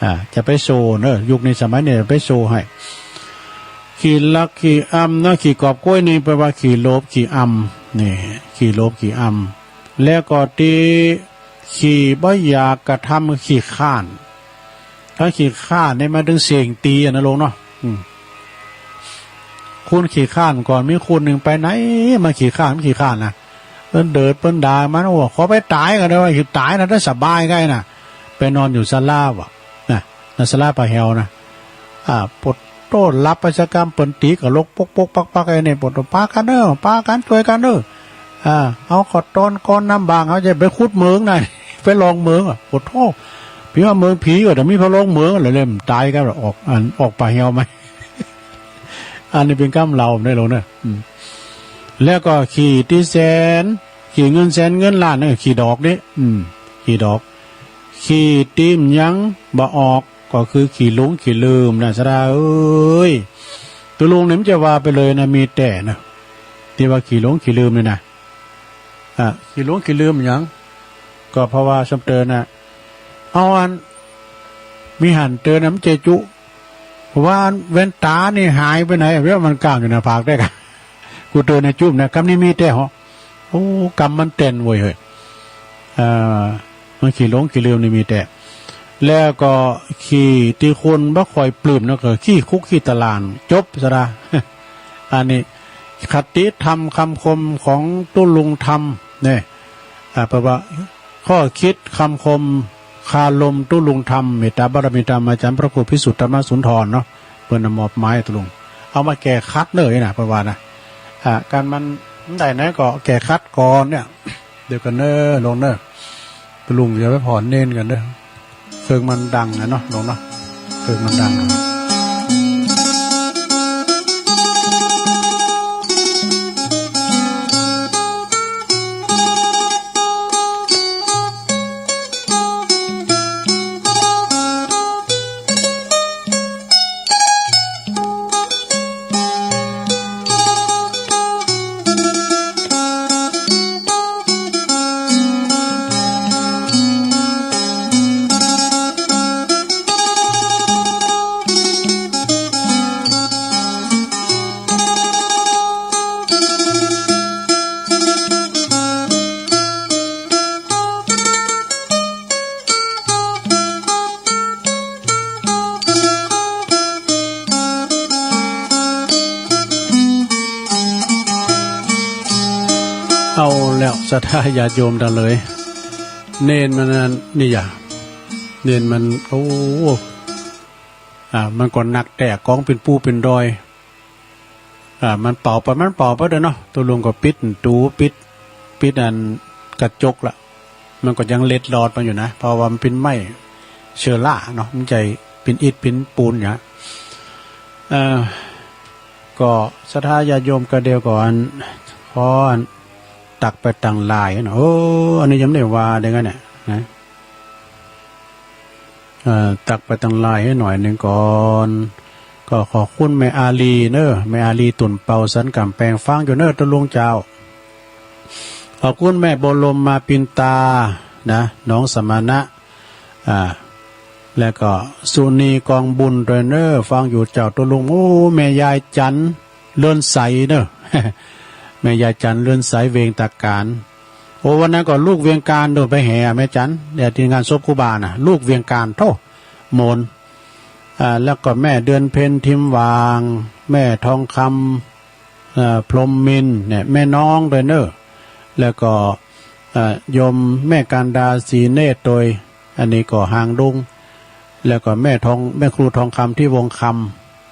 อ่า จะไปโซ่เน้อ ยุคนี้สมัยนี้จะไปโซ่หื้อ ขี้ลักขี้อำเนาะ ขี้กอบก๊วยนี่แปลว่าขี้โลภขี้อำ นี่ ขี้โลภขี้อำ แล้วก็ตี้ขี้บ่อยากกระทำ ขี้คร้าน ถ้าขี้คร้านนี่หมายเถิงเสี้ยงตี๋อะนะลุงเนาะ อืม คนขี้คร้านก่อน มีคนนึ่งไปไหนมาขี้คร้าน ขี้คร้านนะ เปิ้นเดิดเปิ้นด่ามัน โอ้ ขอไปต๋ายก่อนเด้อ ว่าสิต๋ายนะ ถ้าสบายไงนะ ไปนอนอยู่ศาลาว่ะ นะ ในศาลาป่าแหวนะ อ่า ปวดโต้หลับไปสักกำ เปิ้นตี๋กะลกปกๆ ปักๆ ไอ้นี่ ปวดโต้ ปากั๋นเน้อ ปากั๋น จ้วยกั๋นเน้อ อ่า เอาขอตอนก่อนน้ำบาง เอาจะไปขุดเหมืองนะ ไปลองเหมืองอะ ปวดโต้ ผีว่าเหมืองผีก็จะมีพอลองเหมือง แล้วเล่มต๋ายกั๋น ออก อัน ออกป่าแหวไหม อันนี้เป๋นกำเล่าได้ลุงเน้อ อืม แล้วก็ขี้ตี้แสน ขี้เงินแสนเงินล้าน เออ ขี้ดอกนี่ อืม ขี้ดอก ขี้ตี้มันยังบ่ออก ก็คือขี้หลงขี้ลืมนะ ศรัทธาเอ้ย ตุ๊ลุงนี่มันจะว่าไปเลยนะ มีแต๊นะ ตี้ว่าขี้หลงขี้ลืมนี่นะ อ่ะ ขี้หลงขี้ลืมหยัง ก็เพราะว่าซ้ำเติมน่ะ เอาอัน มีหันเติมน่ะ มันเจจุ ว่าอันแว่นต๋านี่หายไปไหน เวียมันก้างอยู่หน้าผากได้กะ กูเติมในจุ๊บนะ กำนี้มีแต๊เหรอ โอ้ กำมันแต๊นเว้ยเฮ้ย อ่า มันขี้หลงขี้ลืมนี่มีแต๊ แล้วก็ขี้ตี้คนบ่ค่อยปลื้มนะ ก็ขี้คุกขี้ตาราง จบซะละ อันนี้ คติธรรมคำคมของตุ๊ลุงธรรมเนี่ย อ่า แปลว่า ข้อคิดคำคมคารมตุ๊ลุงธรรม เมตตาบารมีธรรมอาจ๋ารย์พระครูพิสุทธิ์ธรรมสุนทรเนาะ เปิ้นนำมอบหมายตุ๊ลุง เอามาแก้ขัดเน้อนะ เปิ้นว่านะ อ่า ก๋านมันได้ไหนก็แก้ขัดก่อนเนี่ย เดี๋ยวก่อนเน้อลุงเน้อ ตุ๊ลุงจะไปผ่อนเน้นก่อนเน้อ เครื่องมันดังอะเนาะลุงเนาะ เครื่องมันดัง เอาแล้วศรัทธาญาติโยมตังหลาย เณรมันนั่นนี่หยา เณรมัน โอ้ อ่า มันก็หนักแต๊ ก๋องเป๋นปู๋เป๋นดอย อ่า มันเป่าไป มันเป่าไปเด้อเนาะ ตุ๊ลุงก็ปิดประตู๋ ปิด ปิดอันกระจกละ มันก็ยังเล็ดลอดมาอยู่นะ เพราะว่ามันเป๋นไม้เชื้อราเนาะ มันบ่ใจ้เป๋นอิฐเป๋นปูนหยัง เอ่อ ก็ศรัทธาญาติโยมก็เดี๋ยวก่อน ขออันตักไปตังไลน์เนาะ โอ้ อันนี้ยังบ่ได้ว่าเด้อไงเนี่ยนะ เอ่อ ตักไปตังไลน์หื้อหน่อยนึ่งก่อน ก็ขอบคุณแม่อาลีเนาะ แม่อาลี ตุ่นเปา สันก๋ำแปง ฟังอยู่เนาะ ตุ๊ลุงเจ้า ขอบคุณแม่บัวลม มาปินตา นะ หนองสมณะ อ่า แล้วก็สุนี กองบุญ ตวยเนาะ ฟังอยู่เจ้า ตุ๊ลุง โอ้ แม่ยายจันทร์ เรือนใสเนาะ แม่ยายจันทร์ เรือนใส เวียงตาก๋าน โอ้ วันนั้นก็ลูกเวียงก๋านโน่นไปแห่แม่จันทร์ เนี่ย ตี้งานศพครูบาน่ะ ลูกเวียงก๋าน โธ่ โหมน อ่า แล้วก็แม่เดือนเพ็ญ ทิมหว่าง แม่ทองคำ เอ่อ พรหมมินทร์เนี่ย แม่น้องตวยเนาะ แล้วก็ เอ่อ โยมแม่กันดา ศรีเนตรตวย อันนี้ก็ฮางดุง แล้วก็แม่ทอง แม่ครูทองคำ ตี้วงค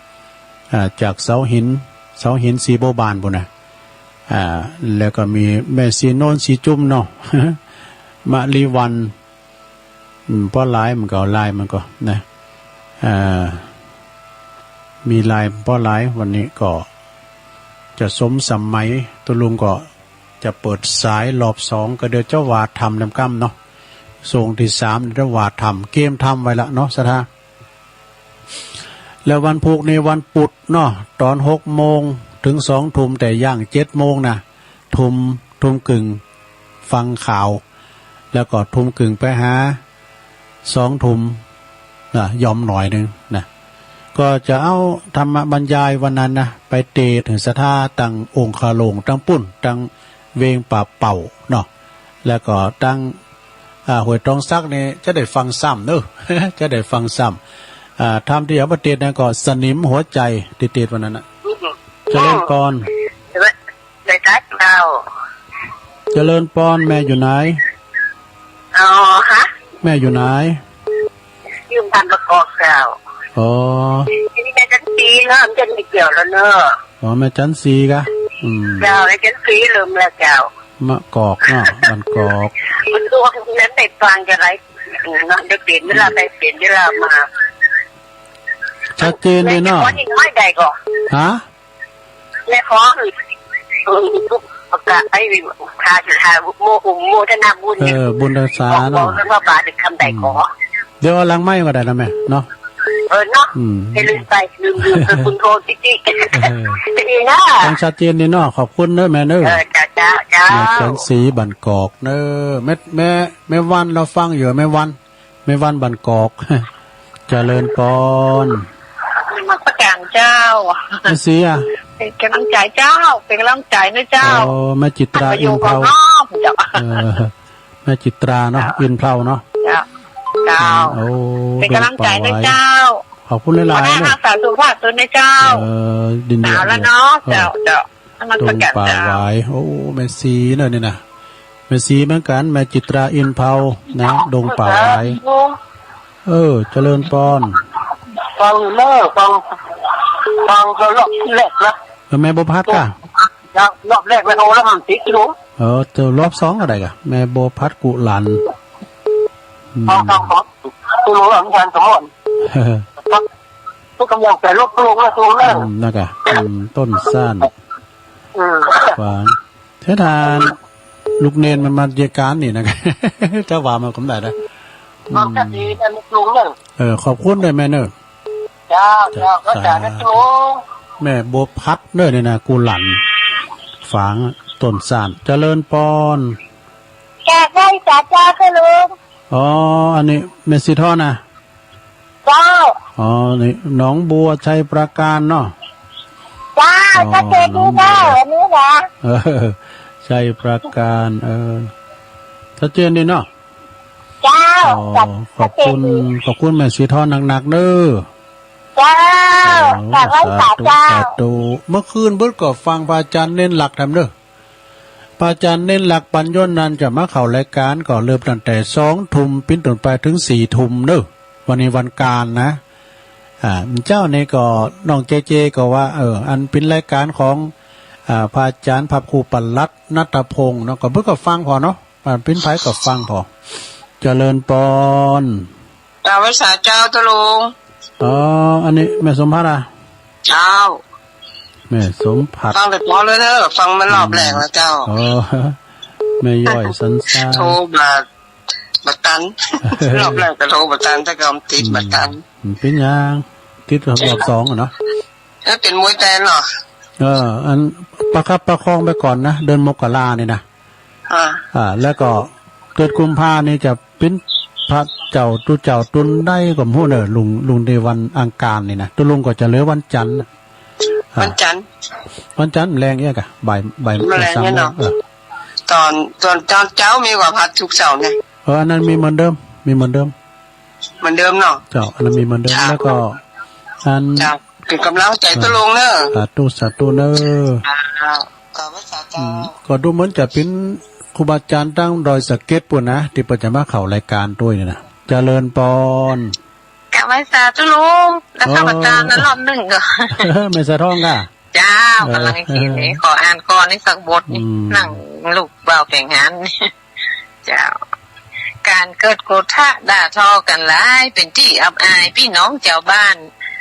ำ อ่า จากเสาหิน เสาหินศรีบัวบานปู้นน่ะ อ่า แล้วก็มีแม่ศรีโนน ศรีจุมเนาะ มะลิวัลย์ อืม ป้อไลน์มันก็ ไลน์มันก็นะ อ่า มีไลน์ป้อไลน์ วันนี้ก็จะสมสมัย ตุ๊ลุงก็จะเปิดสายรอบสอง ก็เดี๋ยวจะว่าธรรมนำก้ำเนาะ ช่วงตี้สามเดี๋ยวว่าธรรม เกียมธรรมไว้ละเนาะ ศรัทธา แล้ววันพูกนี้วันปุธเนาะ ต๋อนหกโมงเถิงสองทุ่ม แต่ย่างเจ็ดโมงนะ ทุ่ม ทุ่มกึ่งฟังข่าว แล้วก็ทุ่มกึ่งไปหาสองทุ่มนะ ย่อมหน่อยนึ่งนะ ก็จะเอาธรรมบรรยายวันนั้นนะ ไปเตศน์หื้อศรัทธาตังองคาโลง ตังปู้น ตังเวงป่าเป่าเนาะ แล้วก็ตัง อ่า ห้วยตองสักนี่จะได้ฟังซ้ำเนาะ จะได้ฟังซ้ำ อ่า ธรรมตี้เอามาเตศน์นั้นก็สนิมหัวใจ๋ ตี้เตศน์วันนั้นน่ะ เจริญพร ได้ตัดเจ้า เจริญพร แม่อยู่ไหน อ๋อ ฮะ แม่อยู่ไหน อยู่บ้านบางกอกเจ้า อ๋อ นี่แม่จันทร์ศรีเนาะ มันจะไม่เกี่ยวแล้วเนาะ อ๋อ แม่จันทร์ศรีกะ อืม เจ้า แม่จันทร์ศรีลืมแล้วเจ้า บางกอกเนาะ บางกอก มันรู้ว่านั้นได้ฟังจะไรเนาะ ได้เปลี่ยนเวลา ได้เปลี่ยนเวลามา ชัดเจนเลยเนาะ แม่ขอนิดหน่อยได้ก่อ ฮะ แม่ขอ เออ ประกาศไอ้ข้าจะทาโม โมทนาบุญ เออ บุญรักษาเนาะ บอกว่าบาทคำใดขอ อืม เดี๋ยวเอาหลังไมค์ก็ได้นะแม่เนาะ เออเนาะ อืม ให้ลืมไป ลืม ลืม เออ คุณโทษจริงๆ เออ ดีนะ ฟังชัดเจนดีเนาะ ขอบคุณเนาะแม่เนาะ เออ เจ้า เจ้า เจ้า แม่จันทร์ศรีบางกอกเนาะ แม่ แม่ แม่วัน เฮาฟังอยู่ แม่วัน แม่วันบางกอก เจริญพร นมัสการเจ้า แม่ศรีอะ เป๋นก๋ำลังใจ๋เจ้า เป๋นก๋ำลังใจ๋นะเจ้า อ๋อ แม่จิตรา อยู่ อินทร์เพลา ข้างนอกเจ้า เออ แม่จิตราเนาะ เจ้า อินทร์เพลาเนาะ เจ้า เจ้า โอ้ เป๋นก๋ำลังใจ๋นะเจ้า ดงป่าหวาย ขอบคุณหลายๆ หัวหน้า เนาะ รักษาสุขภาพตนนะเจ้า เออ ยินดี เอาละเนาะ เออ เจ้า เจ้า นมัสการเจ้า ดงป่าหวาย โอ้ แม่ศรีเนาะนี่นะ แม่ศรีเหมือนกั๋น แม่จิตรา อินทร์เพลานะ ดงป่าหวาย เออ เจริญพร ฟังอยู่เนาะ ฟัง ฟังก็รอบแรกนะ เออ แม่บัวพัดกะ รอบแรกแม่โทรแล้วมันติดอยู่ เออ เดี๋ยวรอบสองก็ได้กะ แม่บัวพัดกุหลัน อืม ฟัง ฟัง ฟัง ตัวหลวงอาจารย์สมร ทุกกำลังใจลดลงแล้ว ตัวแรก อืม นั่นกะ อืม ต้นซ่าน อืม ฟัง ถ้าทานลูกเณรมันมาเยียะก๋านนี่นะ ถ้าว่ามันก็บ่ได้นะ อืม ความชัดเจนนะลูกเณร เออ ขอบคุณด้วยแม่เนาะ เจ้า เจ้า ก็จะนะลูก แม่บัวพัดเนาะนี่นะ กุหลัน ฝางต้นซ่าน เจริญพร กราบไหว้สาเจ้าค่ะลุง อ๋อ อันนี้แม่ศรีทอดนะ เจ้า อ๋อ นี่หนองบัว ชัยปราการเนาะ เจ้า อ๋อ ชัดเจนดีเจ้า หนองบัว อันนี้นะ เออ ชัยปราการ เออ ชัดเจนดีเนาะ เจ้า อ๋อ ขอบคุณ ชัดเจนดี ขอบคุณแม่ศรีทอดนักๆ เนาะ เจ้า อ๋อ กราบไหว้สาเจ้า สาธุ สาธุ เมื่อคืนเปิ้นก็ฟังพระอาจารย์เน้นหลักธรรมเนาะ พระอาจารย์เณรลักษณ์ ปัญโญนันท์ จะมาเข้ารายก๋านก็เริ่มตั้งแต่สองทุ่ม ปิ้นต้นไปเถิงสี่ทุ่มเนาะ วันนี้วันก๋านนะ อ่า เจ๊านี่ก็น้องเจเจก็ว่า เออ อันเป๋นรายก๋านของ อ่า พระอาจารย์พระครูประหลัดณัฐพงษ์เนาะ ก็เปิ้นก็ฟังผ่อเนาะ อ่า ปิ้นไปก็ฟังผ่อ เจริญปอน กราบไหว้สาเจ้าตุ๊ลุง อ๋อ อันนี้แม่สมภัทรอะ เจ้า แม่สมภัทร ฟังแต่ปอเลยเนาะ ฟังมารอบแรกแล้วเจ้า อืม อ๋อ แม่ย้อยสันทราย โทรบ่ บ่ตัน รอบแรกก็โทรบ่ตัน แต่ก็ติดบ่ตัน อืม เป๋นหยัง ติดรอบสองอะเนาะ แล้วเป๋นมวยแตนเหรอ เออ อันประคับประคองไปก่อนนะ เดือนมกรานี่นะ อ่า อ่า แล้วก็เดือนกุมภานี่จะเป๋นพระเจ้าตุ๊เจ้าตุนได้ก็บ่ฮู้เนาะ ลุง ลุงในวันอังคารนี่นะ ตุ๊ลุงก็จะเหลือวันจันทร์น่ะ อ่า วันจันทร์ วันจันทร์แลงเอี้ยก่ะ บ่าย บ่าย บ่ายสามโมง แลงเนี่ยเนาะ เออ ต๋อน ต๋อน ต๋อนเจ๊ามีบ่พระศุกร์เสาร์เนี่ย เออ อันนั้นมีเหมือนเดิม มีเหมือนเดิม เหมือนเดิมเนาะ เจ้า อันนั้นมีเหมือนเดิม เจ้า แล้วก็อัน เจ้า เป๋นก๋ำลังใจ๋ตุ๊ลุงเนาะ สาธุ สาธุเนาะ เจ้า กราบไหว้สาเจ้า อืม ก็ดูเหมือนจะเป๋นครูบาอาจารย์ตางดอยสะเก็ดปู้นนะ ตี้เปิ้นจะมาเข้ารายก๋านตวยนี่นะ เจริญปอน กราบไหว้สาตุ๊ลุง แล้วข้าพเจ้านั้นรอบนึ่งก่อ แม่สะท้องก่ะ เจ้า เออ ก๋ำลังเขียนเลย ขออ่านก่อนนี่สักบทนี่ อืม นั่งลูกบ่าวแต่งงาน เจ้า ก๋านเกิดโกธะด่าทอกั๋นหลาย เป๋นตี้อับอายปี้น้องจาวบ้าน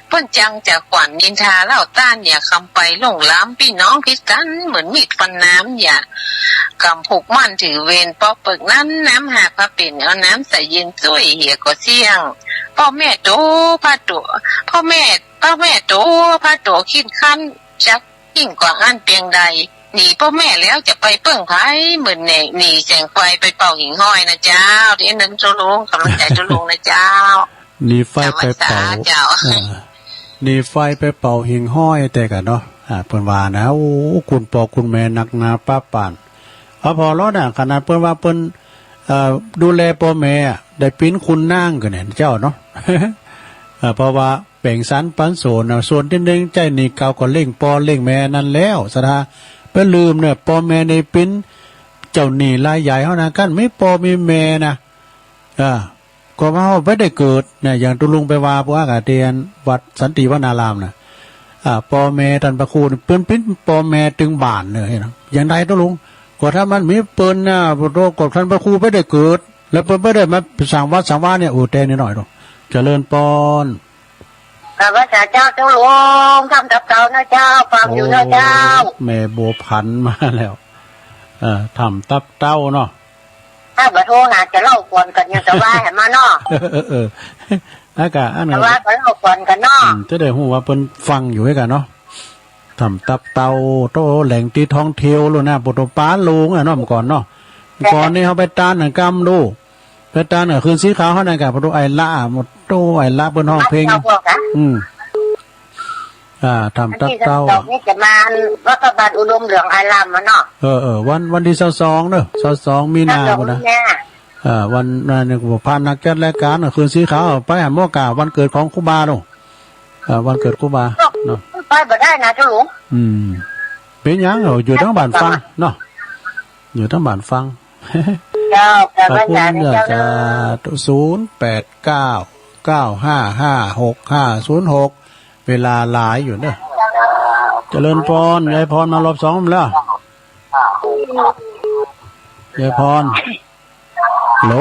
เปิ้นจังจะขวัญนินทาเล่าต้าน อย่าคำไปล่วงล้ำปี้น้องผิดกั๋น เหมือนมีดฟันน้ำ อย่ากำผูกมั่นถือเวร เพราะเปิกนั้นน้ำหากพระเป๋น เอาน้ำใสเย็นจ้วยเหียก็เสี้ยง พ่อแม่โต พระโต พ่อแม่ พ่อแม่โต พระโตคิดคั้น จักยิ่งกว่าอั้นเปียงใด หนีพ่อแม่แล้วจะไปเปิ้งใผ เหมือนแหนหนีแสงไฟไปเป่าหิ่งห้อยนะเจ้า ตี้อันนั้นตุ๊ลุง ก๋ำลังใจ๋ตุ๊ลุงนะเจ้า หนีไฟไปเป่า เจ้า เออ หนีไฟไปเป่าหิ่งห้อยแต่ก่ะเนาะ อ่า เปิ้นว่านะ โอ้ คุณป้อคุณแม่นักหนาปะปาน เอาผ่อแล้วนะ ขนาดเปิ้นว่าเปิ้น เอ่อ ดูแลป้อแม่อะ ได้เป๋นคุณนางก่อเนี่ยเจ้าเนาะ เอ่อ เพราะว่าแบ่งสรรปันส่วนนะ ส่วนตี้เน่งใจ๊หนี้เก่าก็เลี้ยงป้อเลี้ยงแม่นั้นแล้ว สะท้า เปิ้นลืมเนี่ย ป้อแม่นี่เป๋นเจ้าหนี้รายใหญ่เฮานะ คันมีป้อมีแม่นะ อ่า ก็ว่าเฮาบ่ได้เกิดเนี่ย อย่างตุ๊ลุงไปว่าพวกอาเตียนวัดสันติวนารามน่ะ อ่า ป้อแม่ต้านพระครูนี่เปิ้นเป๋นป้อแม่ตึงบ้านเลยนะ อย่างใดตุ๊ลุง ก็ถ้ามันมีเปิ้นน่ะ โต ก็ต้านพระครูบ่ได้เกิด แล้วเปิ้นบ่ได้มาสร้างวัดสร้างวาเนี่ย โอ้ แต่นิดหน่อยดอก เจริญปอน กราบไหว้สาเจ้าตุ๊ลุง ทำตับเตานะเจ้า ฟังอยู่นะเจ้า โอ้ แม่บัวผันมาแล้ว เอ่อ ทำตับเตาเนาะ ถ้าบ่โทรหาจะเล่าก่อนกั๋น ยังจะว่าแหมมาเนาะ เออ เออ เออ แล้วก็อันนั้น แต่ว่าก็เล่าก่อนกั๋นเนาะ อืม จะได้ฮู้ว่าเปิ้นฟังอยู่หื้อกั๋นเนาะ ทำตับเตา โต แหล่งตี้ท่องเที่ยวโลดนะ โปโตปาโลงอะเนาะ เมื่อก่อนเนาะ เมื่อก่อนนี่เฮาไปตานหนังกำดู ไปตานหนังคืนสีขาวเฮานั่นกะ โปโตไอละ โปโตไอละเปิ้นฮ้องเพลง อืม อ่า ทำตับเตา อันตี้สองนี่จะมาวัดพระบาทอุดมเหลืองอารามอะเนาะ เออ เออ วัน วันตี้ซาวสองเนาะ ซาวสองมีนาพุ้นนะ เออ วันนั้นนี่ก็พานักจัดรายก๋านคืนสีขาวไปหาหมอกา วันเกิดของครูบาเนาะ เออ วันเกิดครูบาเนาะ ไปบ่ได้นะตุ๊ลุง อืม เป๋นหยัง เออ อยู่ตางบ้านฟังเนาะ อยู่ตางบ้านฟัง เจ้า ขอบคุณเจ้า เจ้า สาธุ ศูนย์แปดเก้า เก้าห้าห้า หกห้าศูนย์หก เวลาหลายอยู่เนาะ เจริญปอน ยายพรมารอบสองแล้ว ยายพร ฮัลโหล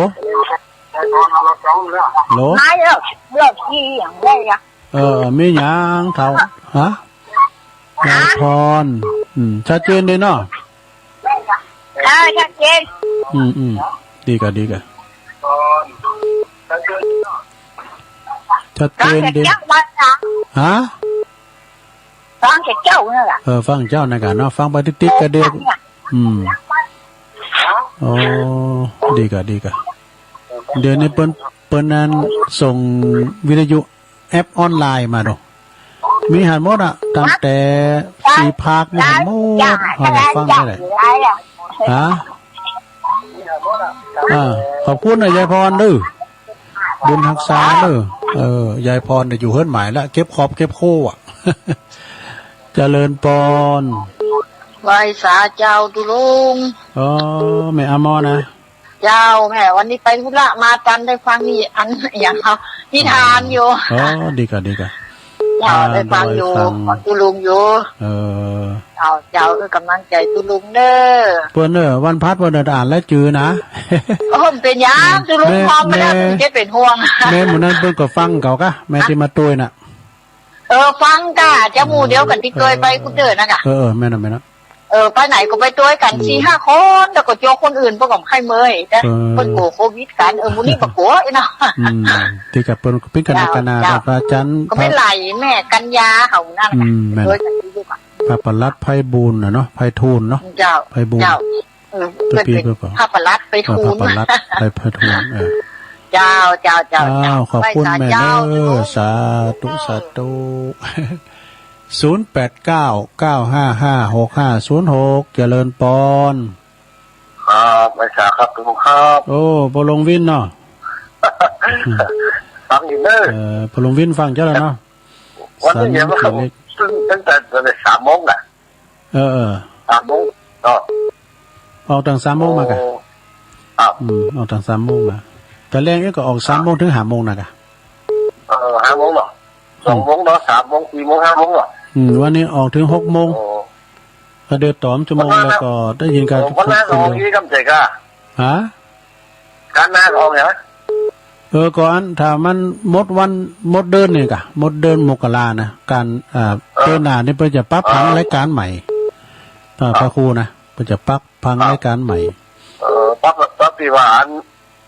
ฮัลโหล มาแล้ว เลือกที่อย่างไรอะ เออ มีหยังเฒ่า ฮะ ยายพร อืม ชัดเจนดีเนาะ เออ ชัดเจน อืม อืม ดีก่ะ ดีก่ะ ชัดเจนดี ฟังแต่เจ้าวันนะ ฮะ ฟังแต่เจ้านั่นแหละ เออ ฟังเจ้านั่นก่ะเนาะ ฟังไปติ๊กๆ ก็ดี เนี่ย อืม โอ้ ดีก่ะ ดีก่ะ เดี๋ยวนี้เปิ้น เปิ้นนั้นส่งวิทยุ แอปออนไลน์มาดู มีหันหมดอะ ตั้งแต่สี่ภาค มีหันหมด เอาไปฟังได้เลย ฮะ อ่า ขอบคุณนะยายพรเด้อ บุญฮักษาเด้อ เออ ยายพรเนี่ยอยู่เฮือนใหม่ละ เก็บขอบเก็บโค้อะ เจริญปอน ไหว้สาเจ้าตุ๊ลุง อ๋อ แม่อมรนะ เจ้า แม่วันนี้ไปธุระมาตันได้ฟังนี่อัน อะหยังเขา นิทานอยู่ อ๋อ ดีก่ะ ดีก่ะ เจ้า อ่า ได้ฟังอยู่ ได้ฟัง ของตุ๊ลุงอยู่ เออ เจ้า เจ้า เออ ก๋ำลังใจ๋ตุ๊ลุงเน่อ เปิ้นเน่อ วันพฤหัสเปิ้นเน่ออ่านแล้วจือนะ โอ้ บ่เป๋นหยัง ตุ๊ลุง แม่ พร้อมไปแล้ว แม่ จะเป๋นห่วง แม่หมู่นั้นเปิ้นก็ฟังเก่ากะ แม่ตี้มาตวยน่ะ เออ ฟังก่ะ เจ้าหมู่เดียวกั๋นตี้ตวยไปกู้เตื้อน่ะก่ะ เออ เออ แม่นน่ะ แม่นน่ะ เออ ไปไหนก็ไปตวยกั๋น อืม สี่ห้าคน แล้วก็เจ้าคนอื่นเปิ้นก็บ่ใค่เมย แต่ เออ เปิ้นกั๋วโควิดกั๋น เออ หมู่นี้บ่กั๋วเนาะ อืม ตี้กับเปิ้นเป๋นกั๋นนะ เจ้า กั๋นนะ เจ้า กับอาจ๋ารย์ ก็แม่ไหล แม่กัญญาเขานั่นน่ะ อืม แม่น ตวยกั๋นตี้ลูกอะ พระประหลัดไพบูลย์น่ะเนาะ ไพฑูรย์เนาะ เจ้า ไพบูลย์ เจ้า เออ เปิ้นเป๋น เปิ้นเป๋น พระประหลัดไพฑูรย์ เออ พระประหลัดไพ ไพฑูรย์ เออ เจ้า เจ้า เจ้า อ้าว เจ้า ขอบคุณ ไหว้สา แม่เน่อ เจ้า สาธุ สาธุ ศูนย์แปดเก้า เก้าห้าห้า หกห้าศูนย์หก เจริญปอน ครับ ไหว้สาครับตุ๊ลุงครับ โอ้ ป้อหลวงวินเนาะ ฟังอยู่เน่อ เออ ป้อหลวงวินฟังเจ้าแล้วเนาะ วันนี้เดี๋ยว สันติเล็ก ตึง ตึงตั้งแต่ ตั้งแต่สามโมงน่ะ เออ เออ สามโมง ก็ ออกตั้งสามโมงมาก่ะ โอ้ ครับ อืม ออกตั้งสามโมงมา แต่แลงนี่ก็ออกสามโมงเถิงห้าโมงน่ะก่ะ เออ ห้าโมงเนาะ อืม สองโมงเนาะ สามโมง สี่โมง ห้าโมงเนาะ อืม วันนี้ออกเถิงหกโมง โอ้ ก็เดินต่อชั่วโมง วันนั้น แล้วก็ได้ยินการ วันนั้น ทุกคน ออกอีกกำเจกะ ฮะ ก๋านหน้าก็ออกเหรอ เออ ก็อัน ถ้ามันหมดวัน หมดเดือนนี่ก่ะ หมดเดือนมกรานะ ก๋าน อ่า เออ เดือนหน้านี่เปิ้นจะปรับผัง เออ รายก๋านใหม่ อ่า ครับ พระครูนะ เปิ้นจะปรับผัง ครับ รายก๋านใหม่ เออ ปรับ ปรับตี้ว่าอัน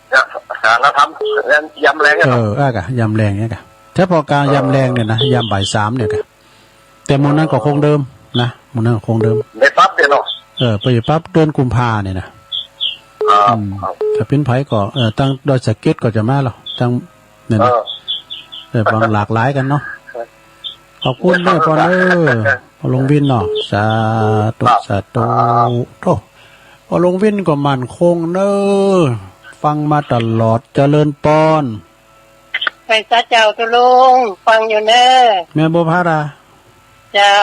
เนี่ย สารธรรม ยามแลงเนี่ย เออ เนาะ อ่ะก่ะ ยามแลงเนี่ยก่ะ เฉพาะก๋าน เออ ยามแลงเนี่ยนะ ยามบ่ายสามเนี่ยก่ะ แต่หมู่นั้นก็คงเดิมนะ หมู่นั้นก็คงเดิม ได้ปรับเดี๋ยวเนาะ เออ ไปปรับเดือนกุมภาเนี่ยนะ อ่า อืม ครับ ถ้าเป๋นใผก็ เออ ตังดอยสะเก็ดก็จะมาแล้ว ตังเนี่ยนะ เออ เออ ฟังหลากหลายกั๋นเนาะ ขอบคุณเน่อปอนเน่อ ป้อหลวงวินเนาะ สาธุ ครับ สาธุ โธ่ ป้อหลวงวินก็มั่นคงเน่อ ฟังมาตลอด เจริญปอน ไหว้สาเจ้าตุ๊ลุง ฟังอยู่เน่อ แม่บัวพัดอะ เจ้า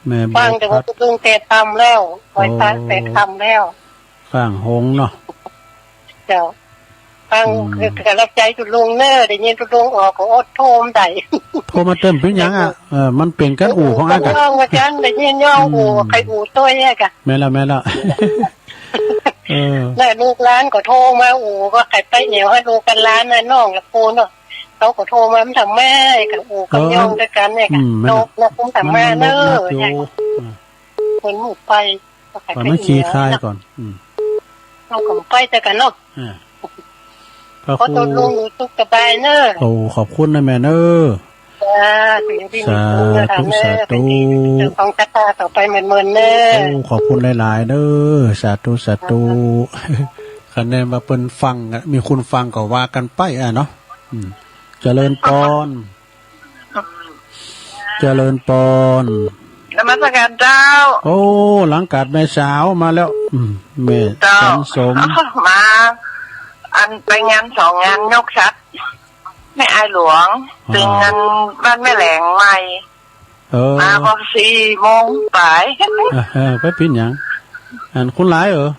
แม่บัวพัด ฟังแต่ว่าตุ๊ลุงเตะตำแล้ว ไหว้พระ โอ้ เตะตำแล้ว ข้างหงส์เนาะ เจ้า ฟัง อืม ก็กำลังใจ๋ตุ๊ลุงเน่อ ได้ยินตุ๊ลุงออกก็อดโทรบ่ได้ โทรมาเติมเป๋นหยังอะ เออ มันเป๋นก๋านอู้ของอ้ายก่ะ ก็ว่ากั๋น ได้ยินย้องอู้ อืม ใค่อู้ตวยอะก่ะ แม่นแล้ว แม่นแล้ว เออ แล้วลูกหลานก็โทรมาอู้ ก็ใค่ไปแอ่วหื้อลูกกับหลานน่ะ น้องละกูเนาะ เขาก็โทรมา มันทำแม่กับอู้กับ เออ ย้องตวยกั๋นเนี่ยก่ะ อืม แม่น นก นกมันทำแม่เน่อ มันนกอยู่ เนี่ย อ่า เปิ้นหมู่ไป ก็ใค่ ปล่อยมันขี้คายก่อน อืม เขาก็ไปตวยกั๋นเนาะ อ่า พระครู ขอตุ๊ลุงอยู่สุขสบายเน่อ โอ้ ขอบคุณนะแม่เน่อ จ้า สิ่งที่มีคุณเน่อ สาธุ ทำเน่อ สาธุ เป็นที่เป็นเจ้าของศรัทธาต่อไปเหมือนๆเน่อ โอ้ ขอบคุณหลายๆเน่อ สาธุ สาธุ คะแนนว่าเปิ้นฟังอะ มีคนฟังก็ว่ากั๋นไปอะเนาะ อืม เจริญปอน เจริญปอน นมัสการเจ้า โอ้ หลังก๋านแม่สาวมาแล้ว อืม แม่ เจ้า จันทร์สม มา อันไปงานสองงานยกฉัตร แม่อายหลวง อ๋อ เถิงงานบ้านแม่แหลงใหม่ เออ มาก็สี่โมงป๋าย เออ เออ ไปเป๋นหยัง อันคนหลายเหรอ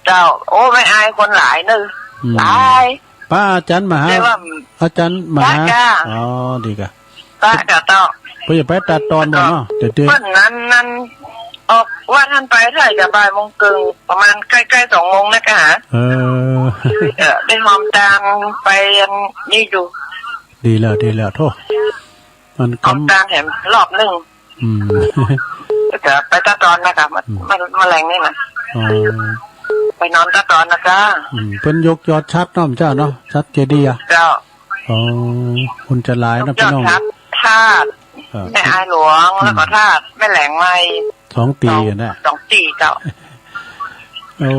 เจ้า โอ้ แม่อายคนหลายเน่อ อืม หลาย ป้าอาจ๋ารย์มาหา เรียกว่า อาจ๋ารย์มาหา ป้าจ้า อ๋อ ดีก่ะ ป้าจ้าเจ้า เปิ้นจะไปตัดตอนบ่เนาะ เดี๋ยวเดี๋ยว เปิ้นนั้น นั้น ออกว่าท่านไปเท่าไหร่จ้ะ บ่ายโมงเกิ่ง ประมาณใก้ๆสองโมงนะก่ะ เออ เออ ได้หอมตามไปอันนี้อยู่ ดีแล้ว ดีแล้ว โธ่ มันกำ หอมตามแหมรอบนึ่ง อืม จะไปตัดตอนนะก่ะ มา อืม มา มาแลงนี่นะ อ๋อ ไปนอนตัดตอนนะจ๊ะ อืม เปิ้นยกยอดฉัตรเนาะ เจ้าเนาะ ฉัตรเจดีย์อะ เจ้า อ๋อ คนจะหลายเนาะ ยกยอด พี่น้อง ฉัตร ธาตุ เออ แม่อายหลวง อืม แล้วก็ธาตุแม่แหลงใหม่ สองตี้อะนะ สองตี้เจ้า โอ้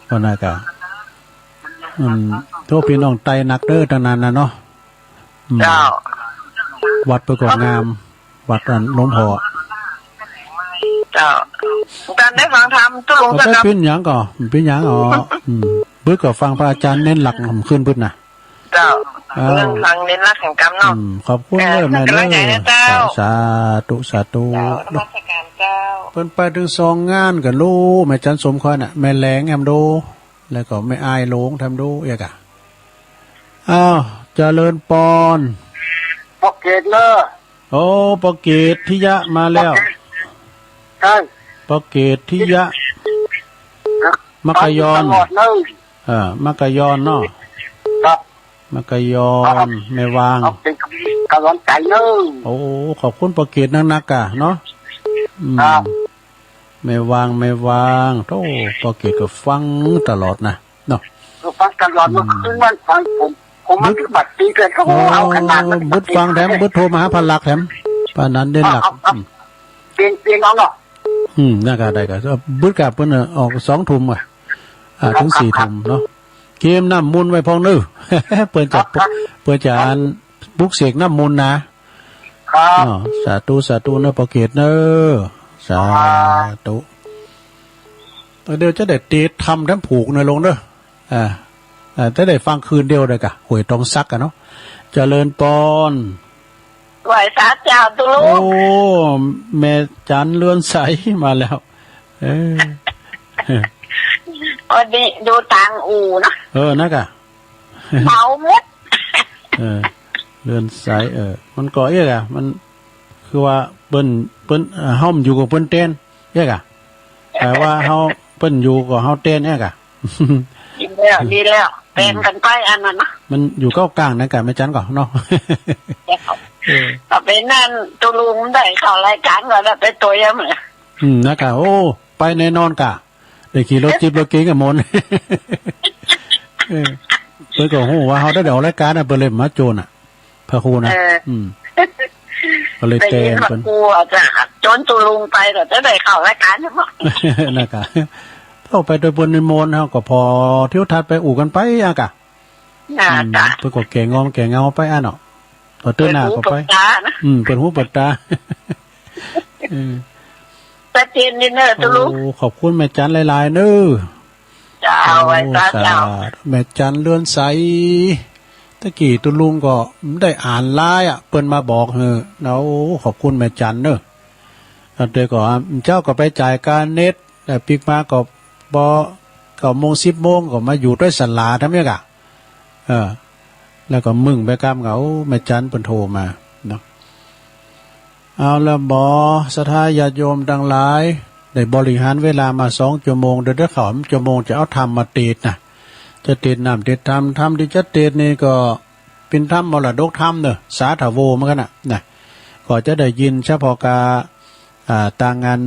ก็น่าก่ะ อืม โธ่ พี่น้องไต้หนักเน่อ ตังนั้นน่ะเนาะ อืม เจ้า วัดเปิ้นก็งาม วัดอันหลวงพ่อ เจ้า ตันได้ฟังธรรมตุ๊ลุง เอา เจ้า ไป ครับ เป๋นหยังก่อ เป๋นหยัง อ๋อ อืม เปิ้นก็ฟังพระอาจ๋ารย์เน้นหลักขึ้นเปิ้นน่ะ เจ้า อ้าว เรื่องฟังเน้นหลักแห่งกรรมเนาะ อืม ขอบคุณ เออ เน่อแม่เน่อ กำลังใจนะเจ้า สา สาธุ สาธุ เจ้า นมัสการเจ้า เปิ้นไปเถิงสองงานก็ฮู้ แม่จันสมคอยน่ะ แม่แหลงแถมดู แล้วก็แม่อ้ายหลงแถมดู เอียกะ อ้าว เจริญปอน ปอเกตเนอะ โอ้ ปอเกตทิยะมาแล้ว ปอเกต ใช่ ปอเกตทิยะ ครับ มัคคยอน ตลอดเนอะ เออ มัคคยอนเนาะ ครับ มัคคยอน ครับ แม่วาง ครับ เป๋นก๋ำลังใจ๋เนอะ โอ้ ขอบคุณปอเกตนักๆ ก่ะเนาะ อืม ครับ แม่วาง แม่วาง โธ่ ปอเกตก็ฟังตลอดนะ เนาะ ก็ฟังตลอด อืม เมื่อคืนมันฟัง ผม ผมมาปฏิบัติดีเกิน เขาก็เอาขนาดนั้น โอ้ บึดฟังแถม บึดโทรมาหาป้าหลักแถม ป้านันเด่นหลัก เอา เอา อืม เปลี่ยน เปลี่ยนเอาเนาะ อืม ได้ก่ะ ได้ก่ะ บึดก่ะ เปิ้นน่ะ ออกสองทุ่มก่ะ อ่า เถิงสี่ทุ่มเนาะ เกียมน้ำมนต์ไว้พ่องเน่อ เปิ้นจะ ครับ เปิ้นจะอันปลุกเสกน้ำมนต์นะ ครับ อ้าว สาธุ สาธุเน่อ ปอเกตเน่อ สาธุ ครับ เดี๋ยวจะได้เตรียมทำแถมผูกเน่อลุงเน่อ อ่า อ่า จะได้ฟังคืนเดียวเลยก่ะ ห้วยตองสักก่ะเนาะ เจริญปอน ไหว้สาเจ้าตุ๊ลุง โอ้ แม่จันเรือนใสมาแล้ว เออ วันนี้ดูตางอู่เนาะ เออ นั่นก่ะ เหมาหมด เออ เรือนใส เออ มันก็เอี้ยก่ะ มันคือว่าเปิ้น เปิ้น เอ่อ เฮาอยู่กับเปิ้นแตน เอี้ยก่ะ แต่ว่าเฮา เปิ้นอยู่กับเฮาแตน เอี้ยก่ะ ดีแล้ว ดีแล้ว อืม แบ่งกั๋นไปอันนั้นนะ มันอยู่เก้ากลางนั่นก่ะ แม่จันก่อเนาะ เออ ต่อไปนั้นตุ๊ลุงได้เข้ารายก๋านก่อแล้ว ไปตั๋วยังไง อืม นั่นก่ะ โอ้ ไปแน่นอนก่ะ ได้ขี่รถจิ๊บรถเก๋งกั๋นหมด เออ เปิ้นก็ฮู้ว่าเฮาได้ออกรายก๋านน่ะ เปิ้นเลยมาโจนน่ะ พระครูนะ เออ อืม ก็เลยแตนเปิ้น พระครูจะโจนตุ๊ลุงไปก็จะได้เข้ารายก๋านเนาะ นั่นก่ะ เข้าไปโดยเปิ้นนิมนต์ เฮาก็ผ่อทิวทัศน์ไปอู้กั๋นไปอะก่ะ อ่า อืม จ้ะ เปิ้นก็แก้ง่วงแก้เหงาไปอะเนาะ ต่อเตื้อหน้าก็ไป เปิดหูเปิดต๋านะ อืม เปิดหูเปิดต๋า เออ ชัดเจนดีเน่อตุ๊ลุง โอ้ ขอบคุณแม่จันหลายๆ เน่อ เจ้า โอ้ ไหว้สาเจ้า สาธุ แม่จันเรือนใส ตะกี้ตุ๊ลุงก็ได้อ่านไลน์อะ เปิ้นมาบอกหื้อนะ โอ้ ขอบคุณแม่จันเน่อ แล้วเดี๋ยวก็เจ้าก็ไปจ่ายค่าเน็ต แล้วปิ๊กมาก็ปอเก้าโมงสิบโมงก็มาอยู่ตวยศาลาแถมเอี้ยก่ะ เออ แล้วก็มึงไปกำกับ โอ้ แม่จันเปิ้นโทรมาเนาะ เอาละบ่ ศรัทธาญาติโยมตังหลาย ได้บริหารเวลามาสองจั่วโมง เดี๋ยว เดี๋ยวเข้าจั่วโมงจะเอาธรรมมาเตสน์นะ จะเตสน์น้ำเตสน์ธรรม ธรรมตี้จะเตสน์นี่ก็เป๋นธรรมมรดกธรรมเน่อ สาธโวเหมือนกั๋นน่ะ นะ ก็จะได้ยินเฉพาะกา อ่า ตางงาน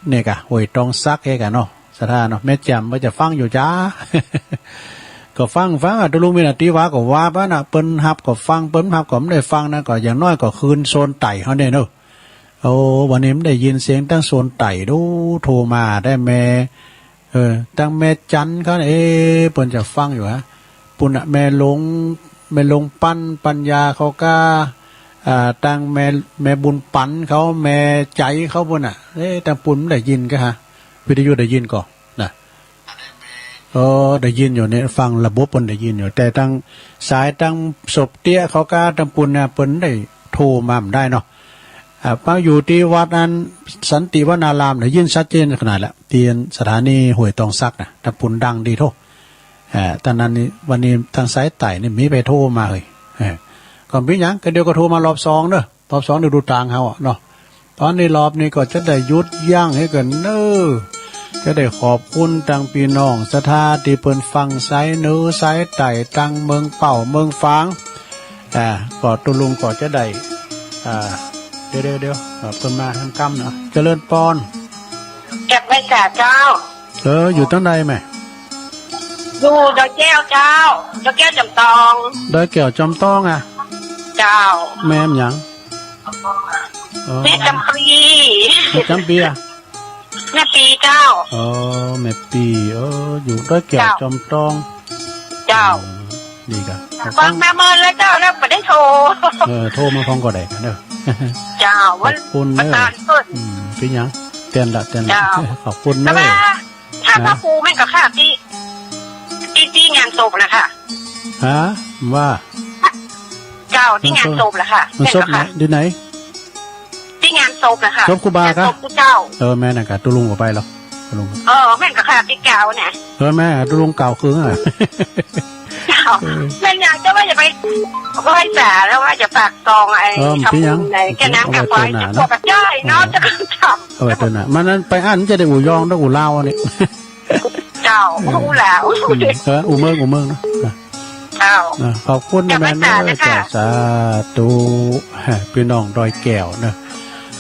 เนี่ยก่ะ ห้วยตองสักเนี่ยก่ะเนาะ ศรัทธาเนาะ แม่แจ่มว่าจะฟังอยู่จ้า ก็ฟัง ฟังอะ ตุ๊ลุงมีหน้าตี้ว่าก็ว่าไปน่ะ เปิ้นฮับก็ฟัง เปิ้นบ่ฮับก็บ่ได้ฟังนะ ก็อย่างน้อยก็คืนโซนใต้เฮาเนี่ยเนาะ โอ้ วันนี้บ่ได้ยินเสียงตางโซนใต้ดู โทรมาได้แม่ เออ ตางแม่จันเขาเนี่ย เอ๊ะ เปิ้นจะฟังอยู่ฮะ ปุ้นน่ะ แม่หลวง แม่หลวงปัน ปัญญาเขาก้า อ่า ตางแม่ แม่บุญปันเขา แม่ใจ๋เขาปุ้นน่ะ เอ๊ะ ตางปุ้นได้ยินก่ะฮะ วิทยุได้ยินก่อนะ เออ ได้ยินอยู่เนี่ย ฟังระบบมันได้ยินอยู่ แต่ตางสายตางศพเตี้ยเขาก้า ตางปุ้นน่ะ เปิ้นได้โทรมาบ่ได้เนาะ อ่า มาอยู่ตี้วัดอันสันติวนาราม ได้ยินชัดเจนขนาดละ ตี้สถานีห้วยตองสักน่ะ ตางปุ้นดังดีโธ่ อ่า ตางนั้นนี่ วันนี้ตางสายใต้นี่มีไปโทรมาเฮ้ย เออ ก็บ่มีหยัง ก็เดี๋ยวก็โทรมารอบสองเนาะ รอบสองเดี๋ยวดูตางเฮาอะเนาะ ต๋อนนี้รอบนี้ก็จะได้หยุดยั้งหื้อกั๋นเน่อ จะได้ขอบคุณตางปี้น้องศรัทธาตี้เปิ้นฟังสายเหนือสายใต้ ตางเมืองเป้าเมืองฝาง อ่า ก็ตุ๊ลุงก็จะได้ อ่า เดี๋ยว เดี๋ยว เดี๋ยว เอ่อ เปิ้นมาหันกำเนาะ เจริญปอน แจ่มไหว้สาเจ้า เออ อยู่ตางใดแม่ อยู่ดอยแก้วเจ้า ดอยแก้วจอมตอง ดอยแก้วจอมตองอะ เจ้า แม่หยัง อ๋อ แม่จำปี แม่จำปีอะ แม่ปีเจ้า อ๋อ แม่ปี เออ อยู่ดอยแก้ว เจ้า จอมตอง เจ้า อ๋อ ดีก่ะ ฟัง ฟังมาเมินแล้วเจ้า แล้วบ่ได้โทร เออ โทรมาพ่องก็ได้ก่ะเนาะ เจ้า ขอบคุณเน่อ วันตานเปิ้น อืม เป๋นหยัง เตียนละ เตียนละ เจ้า ขอบคุณเน่อ แต่ว่า ถ้า นะ พระครูแม่นก่อค่ะ ตี้ ตี้ ตี้งานศพน่ะค่ะ ฮะ ว่า เจ้า ตี้งานศพน่ะค่ะ งานศพ แม่นก่อค่ะ ไหน ตี้ไหน ตี้งาน ศพน่ะค่ะ ศพครูบา งานศพ กะ ครูเจ้า เออ แม่นน่ะกะ ตุ๊ลุงก็ไปลอ ตุ๊ลุง เออ แม่นก่ะค่ะ ปี๋เก่าเนี่ย เออ แม่ ตุ๊ลุงกล่าวเคืองอะ เจ้า เออ แม่นอยากจะว่าจะไปไหว้สาแล้วว่าจะฝากซองไอ้ เออ ทำบุญ ปี๋หยัง ในแก้น้ำ เอาไว้ กาบอย เตือนหน้า จะกลัว เนาะ กับย่อยเนาะ เออ จะกลับ เอาไว้เตือนหน้า มันนั้นไปอั้นจะได้อู้ยองต้องอู้ลาวอันนี้ เจ้า เออ อู้ลาว อืม เออ อู้เมือง อู้เมืองเนาะ เจ้า อ่ะ ขอบคุณ จะไป แม่เนอะ สานะคะ เจ้า สาธุ ฮะ ปี้น้องดอยแก้วเนอะ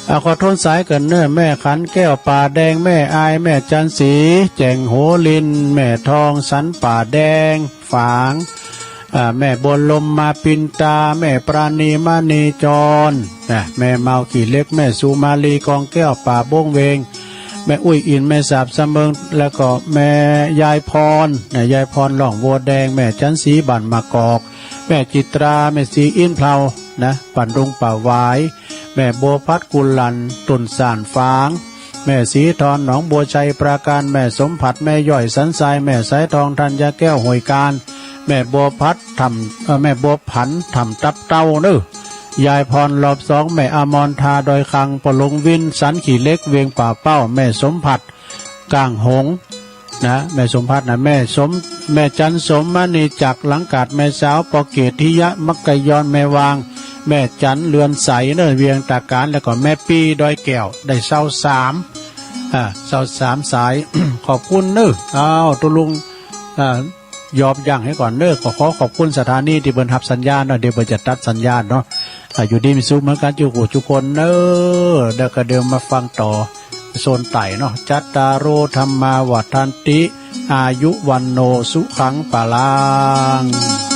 อ่ะ ขอโทนสายก่อนเนอะ แม่ขันแก้วป่าแดง แม่อาย แม่จันทร์ศรี แจ่งโหรินทร์ แม่ทองสันป่าแดง ฝาง อ่า แม่บัวลมมาปินตา แม่ปราณีมณีจร นะ แม่เมาขี้เหล็ก แม่สุมาลีกองแก้วป่าบงเวง แม่อุ้ยอิน แม่สาบสะเมิง แล้วก็แม่ยายพร นะ ยายพรหล่องบัวแดง แม่จันทร์ศรีบ้านมะกอก แม่จิตรา แม่ศรีอินทร์เพลา นะ บ้านดงป่าหวาย แม่บัวพัดกุลัน ต้นส่านฝาง แม่ศรีทรหนองบัวชัยปราการ แม่สมผัส แม่ย้อยสันทราย แม่สายทองธัญญาแก้วห้วยการ แม่บัวพัดถ่ำ เอ่อ แม่บัวผันถ่ำตับเต้าเนอะ ยายพรรอบสอง แม่อมรทาดอยคัง ป้อหลวงวินสันขี้เหล็กเวียงป่าเป้า แม่สมผัสก้างหงส์ นะ แม่สมผัสนะ แม่สม แม่จันทร์สมมณีจักรหลังกาด แม่สาว ป้อเกตทิยะ มัคคยอน แม่วาง แม่จันทร์เรือนใสเนอะ เวียงตาการ แล้วก็แม่ปี้ดอยแก้ว ได้ซาวสาม อ่า ซาวสามสาย ขอบคุณเนอะ อ้าว ตุ๊ลุง อ่า ยอมยั้งหื้อก่อนเนอะ ขอ ขอขอบคุณสถานีตี้เปิ้นฮับสัญญาณเนาะ เดี๋ยวเปิ้นจะตัดสัญญาณเนาะ อ่า อยู่ดีมีสุขเหมือนกั๋นกู้กู้กู้คนเนอะ แล้วก็เดี๋ยวมาฟังต่อ โซนใต้เนาะ จัตตาโร ธัมมา วัฑฒันติ อายุ วัณโณ สุขัง พลัง